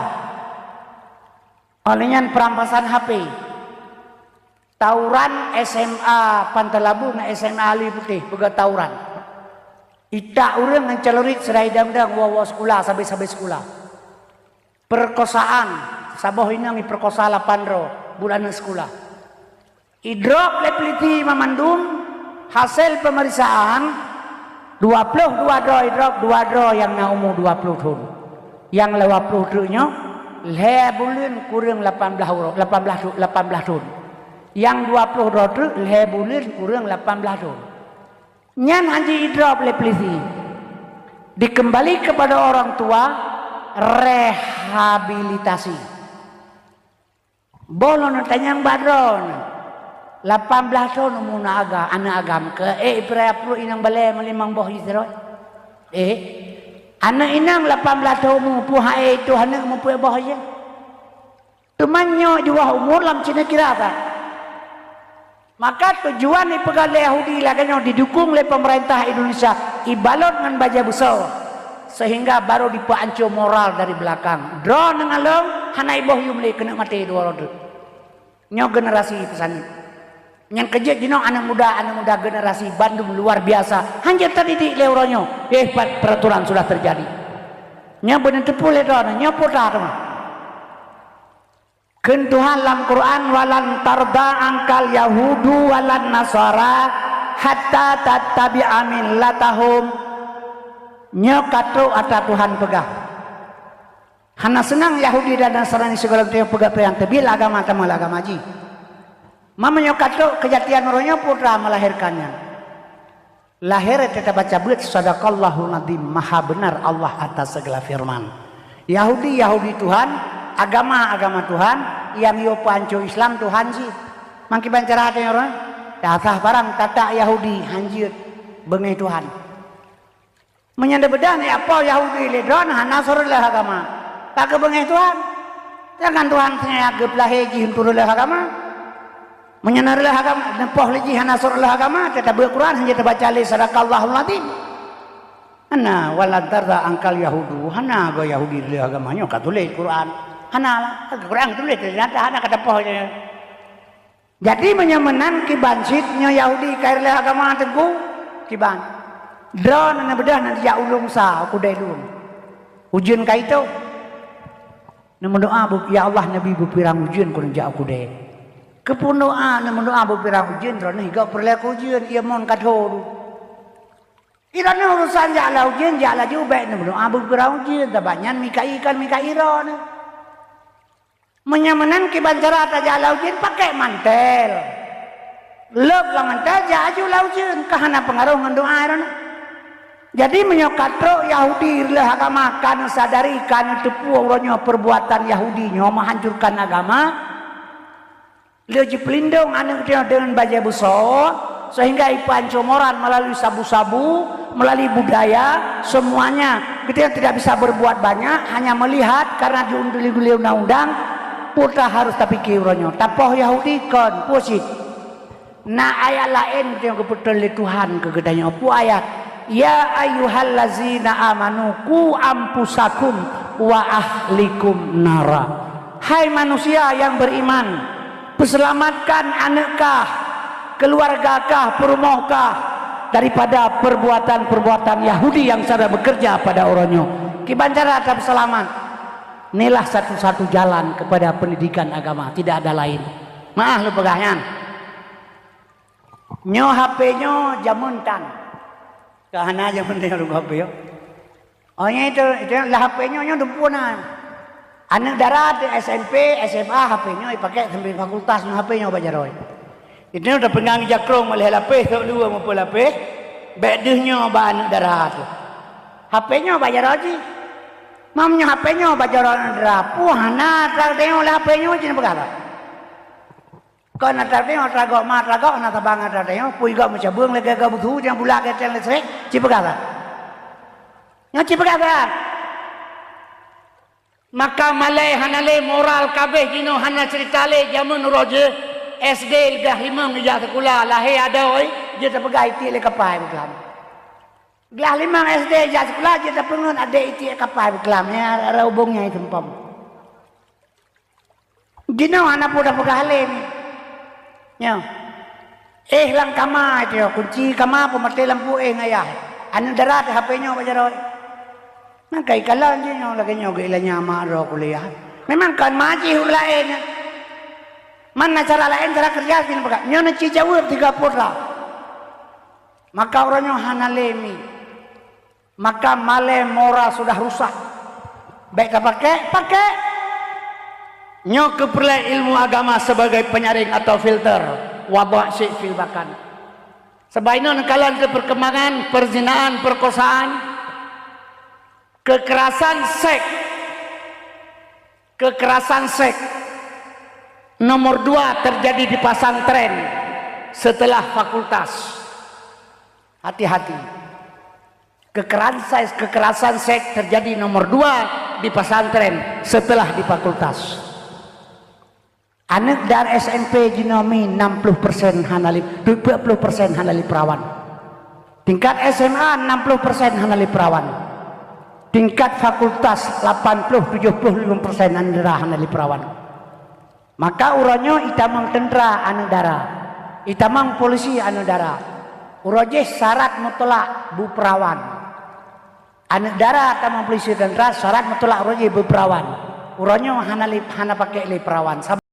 Óh lheueh nyan perampasan H P. Tawuran S M A Pantai Labu ngon S M A Alue Putih, peugah tawuran. Itak ureuëng ngon celurit seudai dang-dang woe-woe sikula, sabe-sabe sikula. Perkosaan, saboh inong iperkosa lapan droe buet aneuk sikula. Idrop lé peuliti mamandum, hasé peumeriksaan, dua ploh dua droe idrop, dua droe nyang na umu dua ploh thon. Nyang dua ploh treuk nyoe, lhée buleuen kureueng lapan blaih uroe, lapan blaih thon, lapan blaih thon. Nyang dua ploh droe treuk, lhée buleuen kureueng lapan blaih thon. Nyan hana idrop lé peulisi. Dikembali kepada orang tua, rehabilitasi. Boh lôn tanyong bak droeneuh, lapan blaih thon umu na aga, aneuk agam keu ék ipeuraya pruet inong balée meulimong boh jih sidroe? Éh, aneuk inong lapan blaih thon umu, peue hai tuh aneuk mupeue boh jih? Teuma nyoe jubah umur lam cina kira that. Maka tujuan ipeugah lé Yahudi lagée nyoe didukung lé pemerintah Indonesia ibalot ngon bajée beusoe, sehingga baru dipeuancô moral dari belakang. Droeneuh ngon lôn hana iboh yum lé keuneuk maté dua droe. Nyoe generasi peusaneut. Nyang keujeuet jinoe aneuk muda, aneuk muda generasi bandum luar biasa. Hanjeuet tadidik lé uroe nyoe. Eh, pat peraturan sudah terjadi. Nyoe beuneuteupeu lé droeneuh, nyoe peue teuma. Kheun Tuhan lam Quran, "Walan tarda angkal yahudu walan nasara hatta tattabi'a millatahum." Nyoe ka trok ata Tuhan peugah. Hana seunang Yahudi dan Nasrani sigohlom teungoh peugah peue nyang teubiet lé agama, tamong lé agama jih. Meunyoe ka trok keujadian uroe nyoe, peue teuma melahirkan nyan. Lahé teutabaca beuet, "Sadaqallahul Adzim", maha beunar Allah atas segala firman. Yahudi, Yahudi Tuhan, agama, agama Tuhan, nyang yue peuancô Islam Tuhan jih. Mangkiban cara teunyoro, dasah barang tatak Yahudi, hanjeuet beungéh Tuhan. Meunyan deubeudôh nyan, apo Yahudi lé droe hana seureuleuh agama. Ka geubeungéh Tuhan. Sedangkan Tuhan seungaja geupeulahé jih untuk reuleuh agama. Meunyoe na reuleuh agama, neupoh lé jih hana sot reuleuh agama, teutabeuet Quran, hana teubaca lé, "Sadaqallahul Adzim." Hana, "Walan tarda angkal yahudu", hana goe Yahudi reuleuh agama nyoe ka tuléh Quran. Hana lah, Quran tuléh, ternyata hana ka tapoh nyoe. Jadi meunyoe meunan kiban cit nyoe Yahudi ka reuleuh agama teungku, kiban. Droeneuh beudôh na jak u Lôn sa, u keudée Lôn. Ujeuen ka itôh. Neumeudoá, "Ya Allah, neubi beupirang ujeuen keu neujak u keudée." Keupeue neudoá, neumeudoá beupirang ujeuen, droeneuh gob peureulée keu ujeuen, ié mon ka thô. Droeneuh urusan jak lam ujeuen, jak laju, bék neumeudoá beupirang ujeuen, sabab nyan Mikail kon Mikail droeneuh. Meunyoe meunan kiban cara tajak lam ujeuen, pakai mantel. Lôb lam mantel, jak laju lam ujeuen, ka hana peungaroh ngon doá droeneuh. Jadi meunyoe ka trok Yahudi reuleuh agama, ka neusadari, ka neuteupeue uroe nyoe perbuatan Yahudi nyoe menghancurkan agama, lé jipeulindong aneuk geutanyoe deungon bajée beusoe, sehingga ipeuancô moral melalui sabu-sabu, melalui budaya, semuanya. Geutanyoe tidak bisa berbuat banyak, hanya melihat karena diunduli-unduli undang-undang, peue harus tapike uroe nyoe. Tapoh Yahudi kon, peue cit. Na ayat laén nyang geupeutrön lé Tuhan keu geutanyoe. Peue ayat? "Ya ayyuhallazina amanu qu anfusakum wa ahlikum nara." Hai manusia yang beriman, peuseulamatkan aneuk kah, keuluwarga kah, peurumoh kah daripada perbuatan-perbuatan Yahudi yang sedang bekerja pada uroe nyoe. Kiban cara tapeuseulamat? Inilah satu-satu jalan kepada pendidikan agama, tidak ada lain. Meu'ah lôn peugah nyan. Nyoe H P nyoe jameun tan. Ka hana jameun nyoe lôn H P nyoe. Oh, nyan itu, itu lah H P nyoe, nyoe dumpeue na. Aneuk dara di S M P, S M A, H P nyoe ipakai sambil fakultas nyoe H P nyoe bak jaroe. Itu nyoe tapeungang jakrong oleh lapeh, sok dua meupeu lapeh, bèk deuh nyoe bak aneuk dara tu. H P nyoe bak jaroe jih. Mam nyoe H P nyoe bak jaroe aneuk dara, puh hana teudeungoe lé H P nyoe jih peugah lah. Kon atra teuh, atra gok ma, atra gok na tabang atra teuh, pui gok meucabeueng lagèe gok beusu nyang bulak geuténg listrik, ci peugah that. Nyoe ci peugah that. Maka malèe hana lé moral kabeh jinoe hana cerita lé jameun uroe jih S D glah limong ijak sikula, lahé adoe jeuet tapeugah itiek lé kapai beuklam. Glah limong S D ijak sikula jeuet tapeungeut adék itiek kapai beuklam, ya, ra ubông nyang seumpom. Jinoe hana peue tapeugah lé nyoe. Nyoe. Éh lam kama itu, kunci kama peumaté lampu éh ngon ayah. Aneuk dara teuh H P nyoe bak jaroe. Maka ikalon jih nyoe lagèe nyoe geuilanya mak droe kuliah. Memang kon ma jih ureueng laén nyan. Man na cara laén, cara keureuja jih peugah. Nyoe na ci jaweueb tiga putra. Maka uroe nyoe hana lé mi. Maka malèe moral sudah rusak. Bèk tapakai, pakai. Nyoe keuh peureulèe ilmu agama sebagai penyaring atau filter. Wadha' syai' fil bakan. Sabab inoe neukalon keu perkembangan perzinaan, perkosaan, kekerasan seks. Kekerasan seks nomor dua terjadi di pesantren setelah fakultas. Hati-hati. Kekerasan seks, kekerasan seks terjadi nomor dua di pesantren setelah di fakultas. Aneuk dara S M P jinoe mi enam puluh persen hana lé, tujuh puluh persen hana lé perawan. Tingkat S M A enam puluh persen hana lé perawan. Tingkat fakultas lapan puluh tujuh puluh lima persen aneuk dara hana lé perawan. Maka uroe nyoe itamong teuntra aneuk dara, itamong polisi aneuk dara. Uroe jih syarat mutlak beuperawan. Aneuk dara tamong polisi teuntra syarat mutlak uroe jih beuperawan. Uroe nyoe hana lé, hana pakai lé perawan.